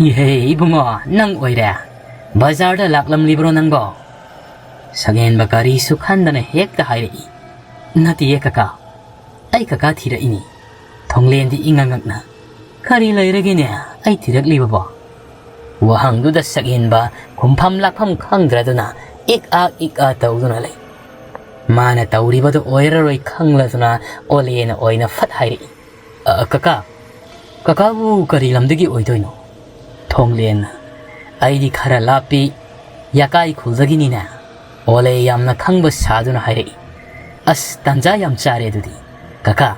"ꯏꯍꯦ ꯏꯕꯨꯡꯉꯣ, ꯅꯪ ꯑꯣꯏꯔꯦ꯫ ꯕꯖꯥꯔꯗ ꯂꯥꯛꯂꯝꯂꯤꯕ꯭ꯔꯣ ꯅꯪꯕꯣ?" ꯁꯛꯍꯦꯟꯕ ꯀꯔꯤꯁꯨ ꯈꯟꯗꯅ ꯍꯦꯛꯇ ꯍꯥꯏꯔꯛꯏ꯫ "ꯅꯠꯇꯤꯌꯦ ꯀꯀꯥ, ꯑꯩ ꯀꯀꯥ ꯊꯤꯔꯛꯏꯅꯤ꯫" ꯊꯣꯡꯂꯦꯟꯗꯤ ꯏꯉꯛ ꯉꯛꯅ, "ꯀꯔꯤ ꯂꯩꯔꯒꯦꯅꯦ ꯑꯩ ꯊꯤꯔꯛꯂꯤꯕꯕꯣ?" ꯋꯥꯍꯪꯗꯨꯗ ꯁꯛꯍꯦꯟꯕ ꯈꯨꯝꯐꯝ ꯂꯥꯛꯐꯝ ꯈꯪꯗ꯭ꯔꯗꯨꯅ ꯏꯛ ꯑꯥꯛ ꯏꯛ ꯑꯥ ꯇꯧꯗꯨꯅ ꯂꯩ꯫ ꯃꯥꯅ ꯇꯧꯔꯤꯕꯗꯨ ꯑꯣꯏꯔꯔꯣꯏ ꯈꯪꯂꯗꯨꯅ ꯑꯣꯂꯦꯅ ꯑꯣꯏꯅ ꯐꯠ ꯍꯥꯏꯔꯛꯏ, "ꯑ, ꯀꯀꯥ, ꯀꯀꯥꯕꯨ ꯀꯔꯤ ꯂꯝꯗꯒꯤ ꯑꯣꯏꯗꯣꯏꯅꯣ?" ꯊꯣꯡꯂꯦꯟꯅ, "ꯑꯩꯗꯤ ꯈꯔ ꯂꯥꯞꯄꯤ, ꯌꯥꯀꯥꯏ ꯈꯨꯜꯗꯒꯤꯅꯤꯅꯦ꯫" ꯑꯣꯂꯦ ꯌꯥꯝꯅ ꯈꯪꯕ ꯁꯥꯗꯨꯅ ꯍꯥꯏꯔꯛꯏ, "ꯑꯁ, ꯇꯥꯟꯖꯥ ꯌꯥꯝ ꯆꯥꯔꯦ ꯑꯗꯨꯗꯤ꯫ ꯀꯀꯥ,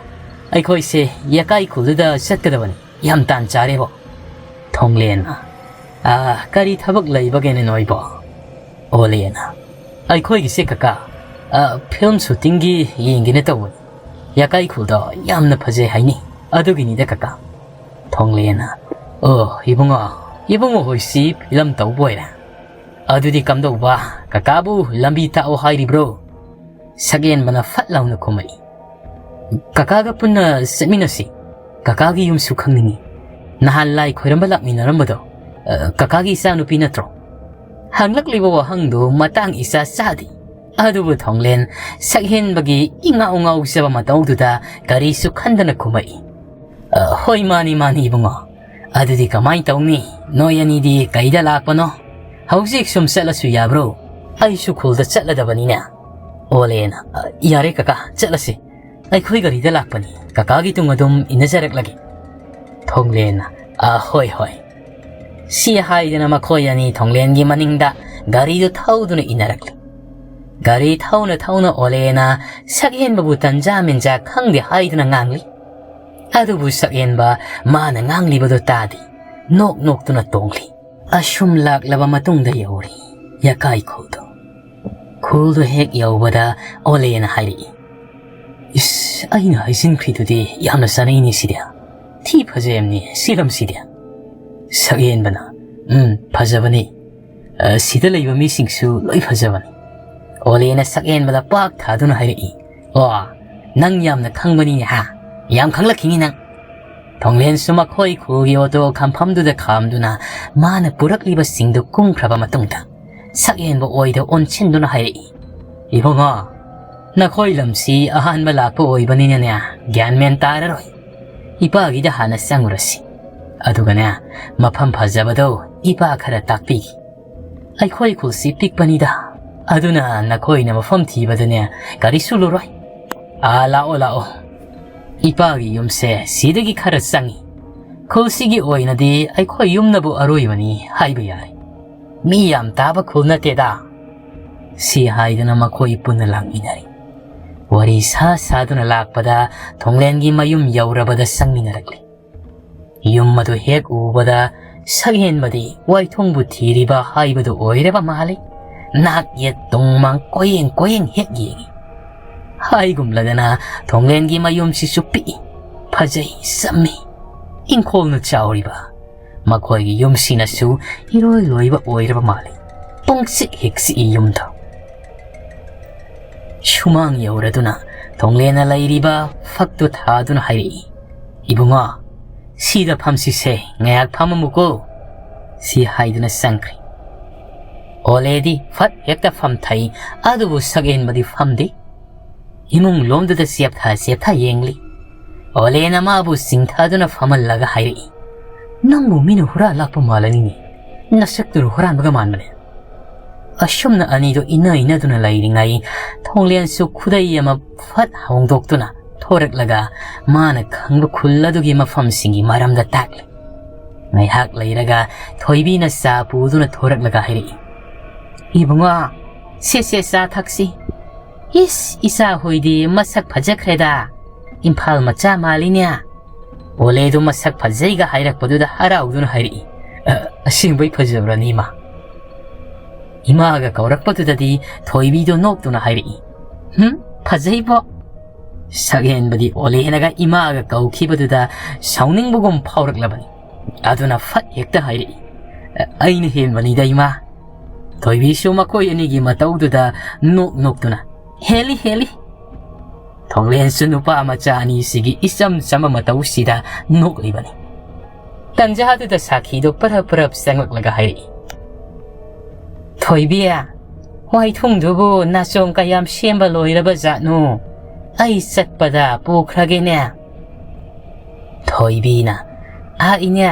ꯑꯩꯈꯣꯏꯁꯦ ꯌꯥꯀꯥꯏ ꯈꯨꯜꯗꯨꯗ ꯆꯠꯀꯗꯕꯅꯤ꯫ ꯌꯥꯝ ꯇꯥꯟ ꯆꯥꯔꯦꯕꯣ꯫" ꯊꯣꯡꯂꯦꯟꯅ, "ꯑꯥ, ꯀꯔꯤ ꯊꯕꯛ ꯂꯩꯕꯒꯦꯅꯦ ꯅꯣꯏꯕꯣ?" ꯑꯣꯂꯦꯅ, "ꯑꯩꯈꯣꯏꯒꯤꯁꯦ ꯀꯀꯥ, ꯑ, ꯐꯤꯜꯝ ꯁꯨꯇꯤꯡꯒꯤ ꯌꯦꯡꯒꯦꯅ ꯇꯧꯕꯅꯤ꯫ ꯌꯥꯀꯥꯏ ꯈꯨꯜꯗꯣ ꯌꯥꯝꯅ ꯐꯖꯩ ꯍꯥꯏꯅꯤ, ꯑꯗꯨꯒꯤꯅꯤꯗ ꯀꯀꯥ꯫" ꯊꯣꯡꯂꯦꯅ, "ꯑꯣ, ꯏꯕꯨꯡꯉꯣ, ꯏꯕꯨꯡꯉꯣ ꯍꯣꯏꯁꯤ ꯐꯤꯂꯝ ꯇꯧꯕ ꯑꯣꯏꯔꯦ꯫ ꯑꯗꯨꯗꯤ ꯀꯝꯗꯧꯕ, ꯀꯀꯥꯕꯨ ꯂꯝꯕꯤ ꯇꯥꯛꯑꯣ ꯍꯥꯏꯔꯤꯕ꯭ꯔꯣ?" ꯁꯛꯌꯦꯟꯕꯅ ꯐꯠ ꯂꯥꯎꯅ ꯈꯨꯝꯃꯛꯏ, "ꯀꯀꯥꯒ ꯄꯨꯟꯅ ꯆꯠꯃꯤꯟꯅꯁꯤ꯫ ꯀꯀꯥꯒꯤ ꯌꯨꯝꯁꯨ ꯈꯪꯅꯤꯡꯉꯤ꯫ ꯅꯍꯥꯟ ꯂꯥꯏ ꯈꯣꯏꯔꯝꯕ ꯂꯥꯛꯃꯤꯟꯅꯔꯝꯕꯗꯣ, ꯑ, ꯀꯀꯥꯒꯤ ꯏꯆꯥꯅꯨꯄꯤ ꯅꯠꯇ꯭ꯔꯣ?" ꯍꯪꯂꯛꯂꯤꯕ ꯋꯥꯍꯪꯗꯨ ꯃꯇꯥꯡ ꯏꯆꯥ ꯆꯥꯗꯦ꯫ ꯑꯗꯨꯕꯨ ꯊꯣꯡꯂꯦꯟ ꯁꯛꯍꯦꯟꯕꯒꯤ ꯏꯉꯥꯎ ꯉꯥꯎꯖꯕ ꯃꯇꯧꯗꯨꯗ ꯀꯔꯤꯁꯨ ꯈꯟꯗꯅ ꯈꯨꯝꯃꯛꯏ, "ꯑ, ꯍꯣꯏ, ꯃꯥꯅꯤ, ꯃꯥꯅꯤ, ꯏꯕꯨꯡꯉꯣ꯫ ꯑꯗꯨꯗꯤ ꯀꯃꯥꯏ ꯇꯧꯅꯤ? ꯅꯣꯏ ꯑꯅꯤꯗꯤ ꯀꯩꯗ ꯂꯥꯛꯄꯅꯣ? ꯍꯧꯖꯤꯛ ꯁꯨꯝ ꯆꯠꯂꯁꯨ ꯌꯥꯕ꯭ꯔꯣ? ꯑꯩꯁꯨ ꯈꯨꯜꯗ ꯆꯠꯂꯗꯕꯅꯤꯅꯦ꯫" ꯑꯣꯂꯦꯅ, "ꯑ, ꯌꯥꯔꯦ ꯀꯀꯥ, ꯆꯠꯂꯁꯤ꯫ ꯑꯩꯈꯣꯏ ꯒꯥꯔꯤꯗ ꯂꯥꯛꯄꯅꯤ꯫ ꯀꯀꯥꯒꯤ ꯇꯨꯡ ꯑꯗꯨꯝ ꯏꯟꯅꯖꯔꯛꯂꯒꯦ꯫" ꯊꯣꯡꯂꯦꯟꯅ, "ꯑ, ꯍꯣꯏ, ꯍꯣꯏ꯫" ꯁꯤ ꯍꯥꯏꯗꯅ ꯃꯈꯣꯏ ꯑꯅꯤ ꯊꯣꯡꯂꯦꯟꯒꯤ ꯃꯅꯤꯡꯗ ꯒꯥꯔꯤꯗꯨ ꯊꯧꯗꯨꯅ ꯏꯟꯅꯔꯛꯂꯤ꯫ ꯒꯥꯔꯤ ꯊꯧꯅ ꯊꯧꯅ ꯑꯣꯂꯦꯅ ꯁꯛꯍꯦꯟꯕꯕꯨ ꯇꯟꯖꯥ ꯃꯦꯟꯖꯥ ꯈꯪꯗꯦ ꯍꯥꯏꯗꯨꯅ ꯉꯥꯡꯂꯤ꯫ ꯑꯗꯨꯕꯨ ꯁꯛꯍꯦꯟꯕ ꯃꯥꯅ ꯉꯥꯡꯂꯤꯕꯗꯨ ꯇꯥꯗꯦ꯫ ꯅꯣꯛ ꯅꯣꯛꯇꯨꯅ ꯇꯣꯡꯂꯤ꯫ ꯑꯁꯨꯝ ꯂꯥꯛꯂꯕ ꯃꯇꯨꯡꯗ ꯌꯧꯔꯦ ꯌꯥꯀꯥꯏ ꯈꯨꯜꯗꯨ꯫ ꯈꯨꯜꯗꯨ ꯍꯦꯛ ꯌꯧꯕꯗ ꯑꯣꯂꯦꯅ ꯍꯥꯏꯔꯛꯏ, "ꯏꯁ, ꯑꯩꯅ ꯍꯥꯏꯖꯤꯟꯈ꯭ꯔꯤꯗꯨꯗꯤ ꯌꯥꯝꯅ ꯆꯥꯅꯩꯅꯦ ꯁꯤꯗꯤ꯫ ꯊꯤ ꯐꯖꯩꯝꯅꯤ ꯁꯤ ꯂꯝꯁꯤꯗꯤ꯫" ꯁꯛꯍꯦꯟꯕꯅ, "ꯎꯝ, ꯐꯖꯕꯅꯤ꯫ ꯑ, ꯁꯤꯗ ꯂꯩꯕ ꯃꯤꯁꯤꯡꯁꯨ ꯂꯣꯏ ꯐꯖꯕꯅꯤ꯫" ꯑꯣꯂꯦꯅ ꯁꯛꯍꯦꯟꯕꯗ ꯄꯥꯛ ꯊꯥꯗꯨꯅ ꯍꯥꯏꯔꯛꯏ, "ꯑꯣ, ꯅꯪ ꯌꯥꯝꯅ ꯈꯪꯕꯅꯤꯅꯦ ꯍꯥ? ꯌꯥꯝ ꯈꯪꯂꯛꯈꯤꯅꯤ ꯅꯪ꯫" ꯊꯣꯡꯂꯦꯟꯁꯨ ꯃꯈꯣꯏ ꯈꯨꯜꯒꯤ ꯑꯣꯇꯣ ꯈꯝꯐꯝꯗꯨꯗ ꯈꯥꯝꯗꯨꯅ ꯃꯥꯅ ꯄꯨꯔꯛꯂꯤꯕꯁꯤꯡꯗꯨ ꯀꯨꯝꯈ꯭ꯔꯕ ꯃꯇꯨꯡꯗ ꯁꯛꯍꯦꯟꯕ ꯑꯣꯏꯗ ꯑꯣꯟꯁꯤꯟꯗꯨꯅ ꯍꯥꯏꯔꯛꯏ, "ꯏꯕꯨꯡꯉꯣ, "ꯅꯈꯣꯏ ꯂꯝꯁꯤ ꯑꯍꯥꯟꯕ ꯂꯥꯛꯄ ꯑꯣꯏꯕꯅꯤꯅꯅꯦ, ꯒ꯭ꯌꯥꯟ ꯃꯦꯟ ꯇꯥꯔꯔꯣꯏ꯫ ꯏꯄꯥꯒꯤꯗ ꯍꯥꯟꯅ ꯆꯪꯉꯨꯔꯁꯤ꯫ ꯑꯗꯨꯒꯅꯦ, ꯃꯐꯝ ꯐꯖꯕꯗꯣ ꯏꯄꯥ ꯈꯔ ꯇꯥꯛꯄꯤꯒꯦ꯫ ꯑꯩꯈꯣꯏ ꯈꯨꯜꯁꯤ ꯄꯤꯛꯄꯅꯤꯗ, ꯑꯗꯨꯅ ꯅꯈꯣꯏꯅ ꯃꯐꯝ ꯊꯤꯕꯗꯅꯦ ꯀꯔꯤꯁꯨ ꯂꯨꯔꯣꯏ꯫ ꯑꯥ, ꯂꯥꯛꯑꯣ, ꯂꯥꯛꯑꯣ꯫ ꯏꯄꯥꯒꯤ ꯌꯨꯝꯁꯦ ꯁꯤꯗꯒꯤ ꯈꯔ ꯆꯪꯉꯤ꯫ ꯈꯨꯜꯁꯤꯒꯤ ꯑꯣꯏꯅꯗꯤ ꯑꯩꯈꯣꯏ ꯌꯨꯝꯅꯕꯨ ꯑꯔꯣꯏꯕꯅꯤ ꯍꯥꯏꯕ ꯌꯥꯏ꯫ ꯃꯤ ꯌꯥꯝ ꯇꯥꯕ ꯈꯨꯜ ꯅꯠꯇꯦꯗ꯫" ꯁꯤ ꯍꯥꯏꯗꯨꯅ ꯃꯈꯣꯏ ꯄꯨꯟꯅ ꯂꯥꯛꯃꯤꯟꯅꯔꯦ꯫ ꯋꯥꯔꯤ ꯁꯥ ꯁꯥꯗꯨꯅ ꯂꯥꯛꯄꯗ ꯊꯣꯡꯂꯦꯟꯒꯤ ꯃꯌꯨꯝ ꯌꯧꯔꯕꯗ ꯆꯪꯃꯤꯟꯅꯔꯛꯂꯦ꯫ ꯌꯨꯝ ꯑꯗꯨ ꯍꯦꯛ ꯎꯕꯗ ꯁꯛꯍꯦꯟꯕꯗꯤ ꯋꯥꯏꯊꯣꯡꯕꯨ ꯊꯤꯔꯤꯕ ꯍꯥꯏꯕꯗꯨ ꯑꯣꯏꯔꯕ ꯃꯥꯜꯂꯤ꯫ ꯅꯥꯛ ꯌꯦꯠ ꯇꯨꯡ ꯃꯥꯡ ꯀꯣꯏꯌꯦꯡ ꯀꯣꯏꯌꯦꯡ ꯍꯦꯛ ꯌꯦꯡꯉꯤ꯫ ꯍꯥꯏꯒꯨꯝꯂꯗꯅ ꯊꯣꯡꯂꯦꯟꯒꯤ ꯃꯌꯨꯝꯁꯤꯁꯨ ꯄꯤꯛꯏ, ꯐꯖꯩ, ꯆꯝꯃꯤ, ꯏꯪꯈꯣꯜꯅ ꯆꯥꯎꯔꯤꯕ꯫ ꯃꯈꯣꯏꯒꯤ ꯌꯨꯝꯁꯤꯅꯁꯨ ꯏꯔꯣꯏ ꯂꯣꯏꯕ ꯑꯣꯏꯔꯕ ꯃꯥꯜꯂꯤ꯫ ꯄꯨꯡꯆꯤꯛ ꯍꯦꯛ ꯆꯤꯛꯏ ꯌꯨꯝꯗꯣ꯫ ꯁꯨꯃꯥꯡ ꯌꯧꯔꯗꯨꯅ ꯊꯣꯡꯂꯦꯟꯅ ꯂꯩꯔꯤꯕ ꯐꯛꯇꯨ ꯊꯥꯗꯨꯅ ꯍꯥꯏꯔꯛꯏ, "ꯏꯕꯨꯡꯉꯣ, ꯁꯤꯗ ꯐꯝꯁꯤꯁꯦ, ꯉꯥꯏꯍꯥꯛ ꯐꯝꯃꯝꯃꯨꯀꯣ꯫" ꯁꯤ ꯍꯥꯏꯗꯨꯅ ꯆꯪꯈ꯭ꯔꯦ꯫ ꯑꯣꯂꯦꯗꯤ ꯐꯠ ꯍꯦꯛꯇ ꯐꯝꯊꯩ, ꯑꯗꯨꯕꯨ ꯁꯛꯍꯦꯟꯕꯗꯤ ꯐꯝꯗꯦ꯫ ꯏꯃꯨꯡ ꯂꯣꯝꯗꯨꯗ ꯆꯦꯞꯊ ꯆꯦꯞꯊ ꯌꯦꯡꯂꯤ꯫ ꯑꯣꯂꯦꯅ ꯃꯥꯕꯨ ꯆꯤꯡꯊꯗꯨꯅ ꯐꯝꯍꯜꯂꯒ ꯍꯥꯏꯔꯛꯏ, "ꯅꯪꯕꯨ ꯃꯤꯅ ꯍꯨꯔꯥꯟ ꯂꯥꯛꯄ ꯃꯥꯜꯂꯅꯤꯅꯦ, ꯅꯁꯛꯇꯨꯅ ꯍꯨꯔꯥꯟꯕꯒ ꯃꯥꯟꯕꯅꯦ꯫" ꯑꯁꯨꯝꯅ ꯑꯅꯤꯗꯨ ꯏꯟꯅ ꯏꯟꯅꯗꯨꯅ ꯂꯩꯔꯤꯉꯩ ꯊꯣꯡꯂꯦꯟꯁꯨ ꯈꯨꯗꯩ ꯑꯃ ꯐꯠ ꯍꯣꯡꯗꯣꯛꯇꯨꯅ ꯊꯣꯔꯛꯂꯒ ꯃꯥꯅ ꯈꯪꯕ ꯈꯨꯜ ꯑꯗꯨꯒꯤ ꯃꯐꯝꯁꯤꯡꯒꯤ ꯃꯔꯝꯗ ꯇꯥꯛꯂꯤ꯫ ꯉꯥꯏꯍꯥꯛ ꯂꯩꯔꯒ ꯊꯣꯏꯕꯤꯅ ꯆꯥ ꯄꯨꯗꯨꯅ ꯊꯣꯔꯛꯂꯒ ꯍꯥꯏꯔꯛꯏ, "ꯏꯕꯨꯡꯉꯣ, ꯁꯦ ꯁꯦ, ꯆꯥ ꯊꯛꯁꯤ꯫ ꯏꯁ, ꯏꯆꯥ ꯍꯣꯏꯗꯤ ꯃꯁꯛ ꯐꯖꯈ꯭ꯔꯦꯗ, ꯏꯝꯐꯥꯜ ꯃꯆꯥ ꯃꯥꯜꯂꯤꯅꯦ꯫" ꯑꯣꯂꯦꯗꯣ ꯃꯁꯛ ꯐꯖꯩꯒ ꯍꯥꯏꯔꯛꯄꯗꯨꯗ ꯍꯔꯥꯎꯗꯨꯅ ꯍꯥꯏꯔꯛꯏ, "ꯑ, ꯑꯁꯦꯡꯕꯩ ꯐꯖꯕ꯭ꯔꯅꯤ, ꯏꯃꯥ?" ꯏꯃꯥꯒ ꯀꯧꯔꯛꯄꯗꯨꯗꯗꯤ ꯊꯣꯏꯕꯤꯗꯣ ꯅꯣꯛꯇꯨꯅ ꯍꯥꯏꯔꯛꯏ, "ꯍꯨꯝ, ꯐꯖꯩꯕꯣ꯫" ꯁꯛꯍꯦꯟꯕꯗꯤ ꯑꯣꯂꯦꯅꯒ ꯏꯃꯥꯒ ꯀꯧꯈꯤꯕꯗꯨꯗ ꯁꯥꯎꯅꯤꯡꯕꯒꯨꯝ ꯐꯥꯎꯔꯛꯂꯕꯅꯤ꯫ ꯑꯗꯨꯅ ꯐꯠ ꯍꯦꯛꯇ ꯍꯥꯏꯔꯛꯏ, "ꯑ, ꯑꯩꯅ ꯍꯦꯟꯕꯅꯤꯗ, ꯏꯃꯥ꯫" ꯊꯣꯏꯕꯤꯁꯨ ꯃꯈꯣꯏ ꯑꯅꯤꯒꯤ ꯃꯇꯧꯗꯨꯗ ꯅꯣꯛ ꯅꯣꯛꯇꯨꯅ, "ꯍꯦꯜꯂꯤ, ꯍꯦꯜꯂꯤ꯫" ꯊꯣꯡꯂꯦꯟꯁꯨ ꯅꯨꯄꯥ ꯃꯆꯥ ꯑꯅꯤꯁꯤꯒꯤ ꯏꯆꯝ ꯆꯝꯕ ꯃꯇꯧꯁꯤꯗ ꯅꯣꯛꯂꯤꯕꯅꯤ꯫ ꯇꯟꯖꯥꯗꯨꯗ ꯁꯥꯈꯤꯗꯣ ꯄꯔꯞ ꯄꯔꯞ ꯆꯪꯂꯛꯂꯒ ꯍꯥꯏꯔꯛꯏ, "ꯊꯣꯏꯕꯤ, "ꯋꯥꯏꯊꯨꯡꯗꯨꯕꯨ ꯅꯥꯆꯣꯝ ꯀꯌꯥꯝ ꯁꯦꯝꯕ ꯂꯣꯏꯔꯕ ꯖꯥꯠꯅꯣ? ꯑꯩ ꯆꯠꯄꯗ ꯄꯨꯈ꯭ꯔꯒꯦꯅꯦ꯫" ꯊꯣꯏꯕꯤꯅ, "ꯑꯥ, ꯏꯅꯦ,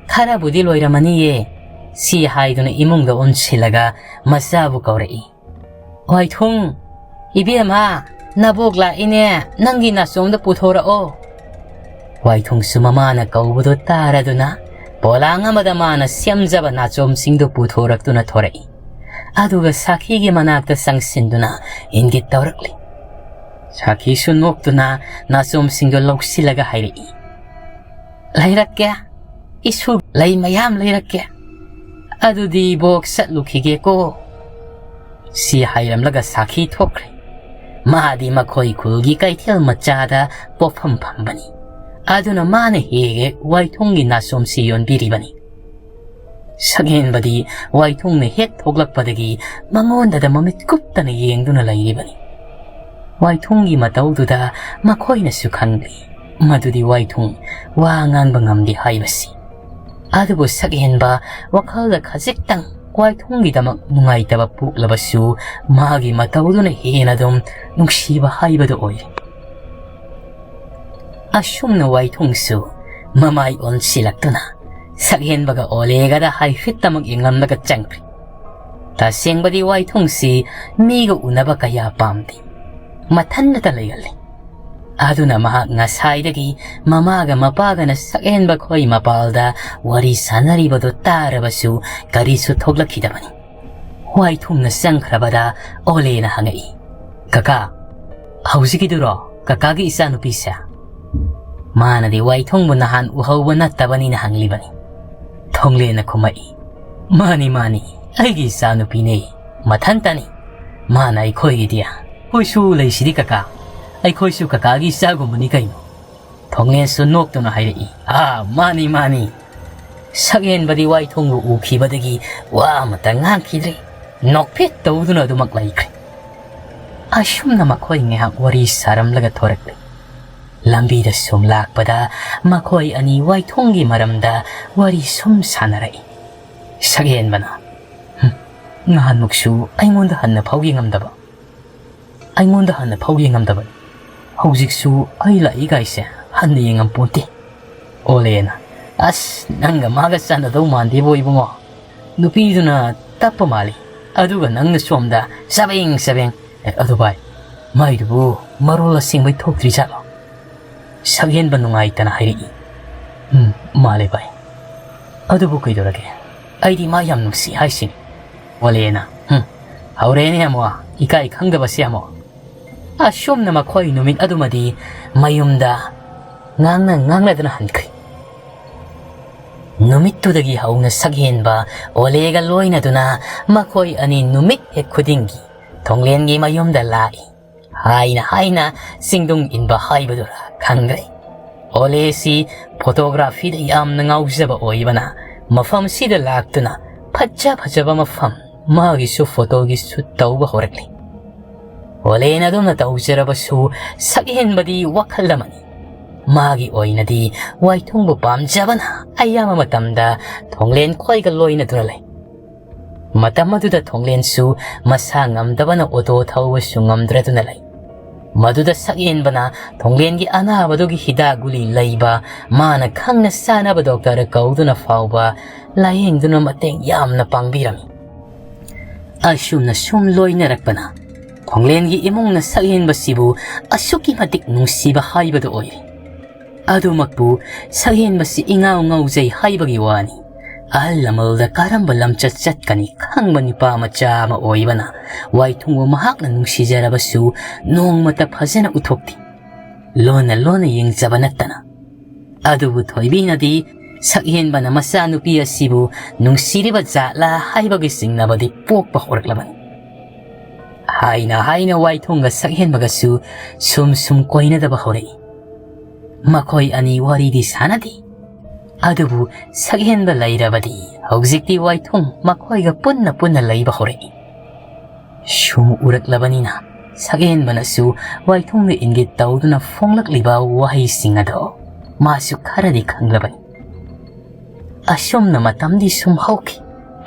ꯈꯔꯕꯨꯗꯤ ꯂꯣꯏꯔꯝꯃꯅꯤꯌꯦ," ꯁꯤ ꯍꯥꯏꯗꯨꯅ ꯏꯃꯨꯡꯗ ꯑꯣꯟꯁꯤꯜꯂꯒ ꯃꯆꯥꯕꯨ ꯀꯧꯔꯛꯏ꯫ "ꯋꯥꯏꯊꯨꯡ, ꯏꯕꯦꯝꯃ, ꯅꯕꯣꯛ ꯂꯥꯛꯏꯅꯦ, ꯅꯪꯒꯤ ꯅꯥꯆꯣꯝꯗ ꯄꯨꯊꯣꯔꯛꯑꯣ꯫" ꯋꯥꯏꯊꯨꯡꯁꯨ ꯃꯃꯥꯅ ꯀꯧꯕꯗꯨ ꯇꯥꯔꯗꯨꯅ ꯄꯣꯂꯥꯡ ꯑꯃꯗ ꯃꯥꯅ ꯁꯦꯝꯖꯕ ꯅꯥꯆꯣꯝꯁꯤꯡꯗꯨ ꯄꯨꯊꯣꯔꯛꯇꯨꯅ ꯊꯣꯔꯛꯏ꯫ ꯑꯗꯨꯒ ꯁꯥꯈꯤꯒꯤ ꯃꯅꯥꯛꯇ ꯆꯪꯁꯤꯟꯗꯨꯅ ꯏꯪꯒꯤꯠ ꯇꯧꯔꯛꯂꯤ꯫ ꯁꯥꯈꯤꯁꯨ ꯅꯣꯛꯇꯨꯅ ꯅꯥꯆꯣꯝꯁꯤꯡꯗꯨ ꯂꯧꯁꯤꯜꯂꯒ ꯍꯥꯏꯔꯛꯏ, "ꯂꯩꯔꯛꯀꯦ, ꯏꯁꯨ ꯂꯩ ꯃꯌꯥꯝ ꯂꯩꯔꯛꯀꯦ꯫ ꯑꯗꯨꯗꯤ ꯏꯕꯣꯛ ꯆꯠꯂꯨꯈꯤꯒꯦꯀꯣ꯫" ꯁꯤ ꯍꯥꯏꯔꯝꯂꯒ ꯁꯥꯈꯤ ꯊꯣꯛꯈ꯭ꯔꯦ꯫ ꯃꯥꯗꯤ ꯃꯈꯣꯏ ꯈꯨꯜꯒꯤ ꯀꯩꯊꯦꯜ ꯃꯆꯥꯗ ꯄꯣꯠꯐꯝ ꯐꯝꯕꯅꯤ꯫ ꯑꯗꯨꯅ ꯃꯥꯅ ꯍꯦꯛ ꯍꯦꯛ ꯋꯥꯏꯊꯨꯡꯒꯤ ꯅꯥꯆꯣꯝꯁꯤ ꯌꯣꯟꯕꯤꯔꯤꯕꯅꯤ꯫ ꯁꯛꯍꯦꯟꯕꯗꯤ ꯋꯥꯏꯊꯨꯡꯅ ꯍꯦꯛ ꯊꯣꯛꯂꯛꯄꯗꯒꯤ ꯃꯉꯣꯟꯗꯗ ꯃꯃꯤꯠ ꯀꯨꯞꯇꯅ ꯌꯦꯡꯗꯨꯅ ꯂꯩꯔꯤꯕꯅꯤ꯫ ꯋꯥꯏꯊꯨꯡꯒꯤ ꯃꯇꯧꯗꯨꯗ ꯃꯈꯣꯏꯅꯁꯨ ꯈꯪꯂꯤ ꯃꯗꯨꯗꯤ ꯋꯥꯏꯊꯨꯡ ꯋꯥ ꯉꯥꯡꯕ ꯉꯝꯗꯦ ꯍꯥꯏꯕꯁꯤ꯫ ꯑꯗꯨꯕꯨ ꯁꯛꯍꯦꯟꯕ ꯋꯥꯈꯜꯗ ꯈꯖꯤꯛꯇꯪ ꯋꯥꯏꯊꯨꯡꯒꯤꯗꯃꯛ ꯅꯨꯡꯉꯥꯏꯇꯕ ꯄꯣꯛꯂꯕꯁꯨ ꯃꯥꯒꯤ ꯃꯇꯧꯗꯨꯅ ꯍꯦꯟꯅ ꯑꯗꯨꯝ ꯅꯨꯡꯁꯤꯕ ꯍꯥꯏꯕꯗꯨ ꯑꯣꯏꯔꯦ꯫ ꯑꯁꯨꯝꯅ ꯋꯥꯏꯊꯨꯡꯁꯨ ꯃꯃꯥꯏ ꯑꯣꯟꯁꯤꯜꯂꯛꯇꯨꯅ ꯁꯛꯍꯦꯟꯕꯒ ꯑꯣꯂꯦꯒꯗ ꯍꯥꯏꯐꯦꯠꯇꯃꯛ ꯌꯦꯡꯂꯝꯂꯒ ꯆꯪꯈ꯭ꯔꯦ꯫ ꯇꯁꯦꯡꯕꯗꯤ ꯋꯥꯏꯊꯨꯡꯁꯤ ꯃꯤꯒ ꯎꯅꯕ ꯀꯌꯥ ꯄꯥꯝꯗꯦ꯫ ꯃꯊꯟꯗꯇ ꯂꯩꯒꯜꯂꯤ꯫ ꯑꯗꯨꯅ ꯃꯍꯥꯛ ꯉꯁꯥꯏꯗꯒꯤ ꯃꯃꯥꯒ ꯃꯄꯥꯒꯅ ꯁꯛꯍꯦꯟꯕ ꯈꯣꯏ ꯃꯄꯥꯜꯗ ꯋꯥꯔꯤ ꯁꯥꯟꯅꯔꯤꯕꯗꯨ ꯇꯥꯔꯕꯁꯨ ꯀꯔꯤꯁꯨ ꯊꯣꯛꯂꯛꯈꯤꯗꯕꯅꯤ꯫ ꯋꯥꯏꯊꯨꯡꯅ ꯆꯪꯈ꯭ꯔꯕꯗ ꯑꯣꯂꯦꯅ ꯍꯪꯉꯛꯏ, "ꯀꯀꯥ, ꯍꯧꯖꯤꯛꯀꯤꯗꯨꯔꯣ ꯀꯀꯥꯒꯤ ꯏꯆꯥꯅꯨꯄꯤꯁꯦ?" ꯃꯥꯅꯗꯤ ꯋꯥꯏꯊꯨꯡꯕꯨ ꯅꯍꯥꯟ ꯎꯍꯧꯕ ꯅꯠꯇꯕꯅꯤꯅ ꯍꯪꯂꯤꯕꯅꯤ꯫ ꯊꯣꯡꯂꯦꯅ ꯈꯨꯝꯃꯛꯏ, "ꯃꯥꯅꯤ, ꯃꯥꯅꯤ, ꯑꯩꯒꯤ ꯏꯆꯥꯅꯨꯄꯤꯅꯦ, ꯃꯊꯟꯇꯅꯤ꯫ ꯃꯥꯅ ꯑꯩꯈꯣꯏꯒꯤꯗꯤ꯫ ꯑꯩꯈꯣꯏꯁꯨ ꯂꯩꯁꯤꯗꯤ ꯀꯀꯥ, ꯑꯩꯈꯣꯏꯁꯨ ꯀꯀꯥꯒꯤ ꯏꯆꯥꯒꯨꯝꯕꯅꯤ ꯀꯩꯅꯣ꯫" ꯊꯣꯡꯂꯦꯟꯁꯨ ꯅꯣꯛꯇꯨꯅ ꯍꯥꯏꯔꯛꯏ, "ꯑꯥ, ꯃꯥꯅꯤ, ꯃꯥꯅꯤ꯫" ꯁꯛꯍꯦꯟꯕꯗꯤ ꯋꯥꯏꯊꯨꯡꯕꯨ ꯎꯈꯤꯕꯗꯒꯤ ꯋꯥ ꯑꯃꯇ ꯉꯥꯡꯈꯤꯗ꯭ꯔꯦ꯫ ꯅꯣꯛꯐꯦꯠ ꯇꯧꯗꯨꯅ ꯑꯗꯨꯃꯛ ꯂꯩꯈ꯭ꯔꯦ꯫ ꯑꯁꯨꯝꯅ ꯃꯈꯣꯏ ꯉꯥꯏꯍꯥꯛ ꯋꯥꯔꯤ ꯁꯥꯔꯝꯂꯒ ꯊꯣꯔꯛꯂꯦ꯫ ꯂꯝꯕꯤꯗ ꯁꯨꯝ ꯂꯥꯛꯄꯗ ꯃꯈꯣꯏ ꯑꯅꯤ ꯋꯥꯏꯊꯨꯡꯒꯤ ꯃꯔꯝꯗ ꯋꯥꯔꯤ ꯁꯨꯝ ꯁꯥꯟꯅꯔꯛꯏ꯫ ꯁꯛꯍꯦꯟꯕꯅ, "ꯍꯨꯝ, ꯅꯍꯥꯟꯃꯨꯛꯁꯨ ꯑꯩꯉꯣꯟꯗ ꯍꯟꯅ ꯐꯥꯎ ꯌꯦꯡꯉꯝꯗꯕ, ꯑꯩꯉꯣꯟꯗ ꯍꯟꯅ ꯐꯥꯎ ꯌꯦꯡꯉꯝꯗꯕꯅꯤ꯫ ꯍꯧꯖꯤꯛꯁꯨ ꯑꯩ ꯂꯥꯛꯏꯒꯥꯏꯁꯦ ꯍꯟꯅ ꯌꯦꯡꯉꯝꯄꯣꯟꯇꯦ꯫ ꯑꯣꯂꯦꯅ, "ꯑꯁ, ꯅꯪꯒ ꯃꯥꯒ ꯆꯥꯟꯅꯗꯧ ꯃꯥꯟꯗꯦꯕꯣ ꯏꯕꯨꯡꯉꯣ꯫ ꯅꯨꯄꯤꯗꯨꯅ ꯇꯞꯄ ꯃꯥꯜꯂꯤ, ꯑꯗꯨꯒ ꯅꯪꯅ ꯁꯣꯝꯗ ꯆꯕꯦꯡ ꯆꯕꯦꯡ꯫ ꯑꯦ, ꯑꯗꯨ ꯚꯥꯏ, ꯃꯥꯏꯗꯨꯕꯨ ꯃꯔꯣꯜ ꯑꯁꯦꯡꯕꯩ ꯊꯣꯛꯇ꯭ꯔꯤ ꯖꯥꯠꯂꯣ?" ꯁꯛꯍꯦꯟꯕ ꯅꯨꯡꯉꯥꯏꯇꯅ ꯍꯥꯏꯔꯛꯏ꯫ "ꯎꯝ, ꯃꯥꯜꯂꯦ ꯚꯥꯏ꯫ ꯑꯗꯨꯕꯨ ꯀꯩꯗꯧꯔꯒꯦ? ꯑꯩꯗꯤ ꯃꯥ ꯌꯥꯝ ꯅꯨꯡꯁꯤ ꯍꯥꯏꯁꯤꯅꯤ꯫" ꯑꯣꯂꯦꯅ, "ꯍꯨꯝ, ꯍꯧꯔꯦꯅꯦ ꯑꯃꯨꯛ, ꯏꯀꯥꯏ ꯈꯪꯗꯕꯁꯦ ꯑꯃꯨꯛ꯫" ꯑꯁꯨꯝꯅ ꯃꯈꯣꯏ ꯅꯨꯃꯤꯠ ꯑꯗꯨꯃꯗꯤ ꯃꯌꯨꯝꯗ ꯉꯥꯡꯅ ꯉꯥꯡꯅꯗꯅ ꯍꯟꯈ꯭ꯔꯦ꯫ ꯅꯨꯃꯤꯠꯇꯨꯗꯒꯤ ꯍꯧꯅ ꯁꯛꯍꯦꯟꯕ ꯑꯣꯂꯦꯒ ꯂꯣꯏꯅꯗꯨꯅ ꯃꯈꯣꯏ ꯑꯅꯤ ꯅꯨꯃꯤꯠ ꯍꯦꯛ ꯈꯨꯗꯤꯡꯒꯤ ꯊꯣꯡꯂꯦꯟꯒꯤ ꯃꯌꯨꯝꯗ ꯂꯥꯛꯏ꯫ ꯍꯥꯏꯅ ꯍꯥꯏꯅ ꯆꯤꯡꯗꯨꯡ ꯏꯟꯕ ꯍꯥꯏꯕꯗꯨꯔꯥ ꯈꯪꯗ꯭ꯔꯦ꯫ ꯑꯣꯂꯦꯁꯤ ꯐꯣꯇꯣꯒ꯭ꯔꯥꯐꯤꯗ ꯌꯥꯝꯅ ꯉꯥꯎꯖꯕ ꯑꯣꯏꯕꯅ ꯃꯐꯝꯁꯤꯗ ꯂꯥꯛꯇꯨꯅ ꯐꯖ ꯐꯖꯕ ꯃꯐꯝ ꯃꯥꯒꯤꯁꯨ ꯐꯣꯇꯣꯒꯤ ꯁꯨꯠ ꯇꯧꯕ ꯍꯧꯔꯛꯂꯤ꯫ ꯑꯣꯂꯦꯅ ꯑꯗꯨꯝꯅ ꯇꯧꯖꯔꯕꯁꯨ ꯁꯛꯍꯦꯟꯕꯗꯤ ꯋꯥꯈꯜ ꯑꯃꯅꯤ꯫ ꯃꯥꯒꯤ ꯑꯣꯏꯅꯗꯤ ꯋꯥꯏꯊꯨꯡꯕꯨ ꯄꯥꯝꯖꯕꯅ ꯑꯌꯥꯝꯕ ꯃꯇꯝꯗ ꯊꯣꯡꯂꯦꯟ ꯈꯣꯏꯒ ꯂꯣꯏꯅꯗꯨꯅ ꯂꯩ꯫ ꯃꯇꯝ ꯑꯗꯨꯗ ꯊꯣꯡꯂꯦꯟꯁꯨ ꯃꯁꯥ ꯉꯝꯗꯕꯅ ꯑꯣꯇꯣ ꯊꯧꯕꯁꯨ ꯉꯝꯗ꯭ꯔꯗꯨꯅ ꯂꯩ꯫ ꯃꯗꯨꯗ ꯁꯛꯍꯦꯟꯕꯅ ꯊꯣꯡꯂꯦꯟꯒꯤ ꯑꯅꯥꯕꯗꯨꯒꯤ ꯍꯤꯗꯥꯛ ꯒꯨꯂꯤ ꯂꯩꯕ, ꯃꯥꯅ ꯈꯪꯅ ꯆꯥꯅꯕ ꯗꯣꯛꯇꯔ ꯀꯧꯗꯨꯅ ꯐꯥꯎꯕ ꯂꯥꯌꯦꯡꯗꯨꯅ ꯃꯇꯦꯡ ꯌꯥꯝꯅ ꯄꯥꯡꯕꯤꯔꯝꯃꯤ꯫ ꯑꯁꯨꯝꯅ ꯁꯨꯝ ꯂꯣꯏꯅꯔꯛꯄꯅ ꯊꯣꯡꯂꯦꯟꯒꯤ ꯏꯃꯨꯡꯅ ꯁꯛꯍꯦꯟꯕꯁꯤꯕꯨ ꯑꯁꯨꯛꯀꯤ ꯃꯇꯤꯛ ꯅꯨꯡꯁꯤꯕ ꯍꯥꯏꯕꯗꯨ ꯑꯣꯏꯔꯦ꯫ ꯑꯗꯨꯃꯛꯄꯨ ꯁꯛꯍꯦꯟꯕꯁꯤ ꯏꯉꯥꯎ ꯉꯥꯎꯖꯩ ꯍꯥꯏꯕꯒꯤ ꯋꯥꯅꯤ꯫ ꯑꯍꯜ ꯂꯃꯟꯗ ꯀꯔꯝꯕ ꯂꯝꯆꯠ ꯆꯠꯀꯅꯤ ꯈꯪꯕ ꯅꯨꯄꯥ ꯃꯆꯥ ꯑꯃ ꯑꯣꯏꯕꯅ ꯋꯥꯏꯊꯨꯡꯕꯨ ꯃꯍꯥꯛꯅ ꯅꯨꯡꯁꯤꯖꯔꯕꯁꯨ ꯅꯣꯡꯃꯇ ꯐꯖꯅ ꯎꯠꯊꯣꯛꯇꯦ꯫ ꯂꯣꯟꯅ ꯂꯣꯟꯅ ꯌꯦꯡꯖꯕ ꯅꯠꯇꯅ꯫ ꯑꯗꯨꯕꯨ ꯊꯣꯏꯕꯤꯅꯗꯤ ꯁꯛꯍꯦꯟꯕꯅ ꯃꯆꯥꯅꯨꯄꯤ ꯑꯁꯤꯕꯨ ꯅꯨꯡꯁꯤꯔꯤꯕ ꯖꯥꯠꯂꯥ ꯍꯥꯏꯕꯒꯤ ꯆꯤꯡꯅꯕꯗꯤ ꯄꯣꯛꯄ ꯍꯧꯔꯛꯂꯕꯅꯤ꯫ ꯍꯥꯏꯅ ꯍꯥꯏꯅ ꯋꯥꯏꯊꯨꯡꯒ ꯁꯛꯍꯦꯟꯕꯒꯁꯨ ꯁꯨꯝ ꯁꯨꯝ ꯀꯣꯏꯅꯗꯕ ꯍꯧꯔꯛꯏ꯫ ꯃꯈꯣꯏ ꯑꯅꯤ ꯋꯥꯔꯤꯗꯤ ꯁꯥꯟꯅꯗꯦ꯫ ꯑꯗꯨꯕꯨ ꯁꯛꯍꯦꯟꯕ ꯂꯩꯔꯕꯗꯤ ꯍꯧꯖꯤꯛꯇꯤ ꯋꯥꯏꯊꯨꯡ ꯃꯈꯣꯏꯒ ꯄꯨꯟꯅ ꯄꯨꯟꯅ ꯂꯩꯕ ꯍꯧꯔꯛꯏ꯫ ꯁꯨꯝ ꯎꯔꯛꯂꯕꯅꯤꯅ ꯁꯛꯍꯦꯟꯕꯅꯁꯨ ꯋꯥꯏꯊꯨꯡꯗ ꯏꯪꯒꯤꯠ ꯇꯧꯗꯨꯅ ꯐꯣꯡꯂꯛꯂꯤꯕ ꯋꯥꯍꯩꯁꯤꯡ ꯑꯗꯣ ꯃꯥꯁꯨ ꯈꯔꯗꯤ ꯈꯪꯂꯕꯅꯤ꯫ ꯑꯁꯨꯝꯅ ꯃꯇꯝꯗꯤ ꯁꯨꯝ ꯍꯧꯈꯤ꯫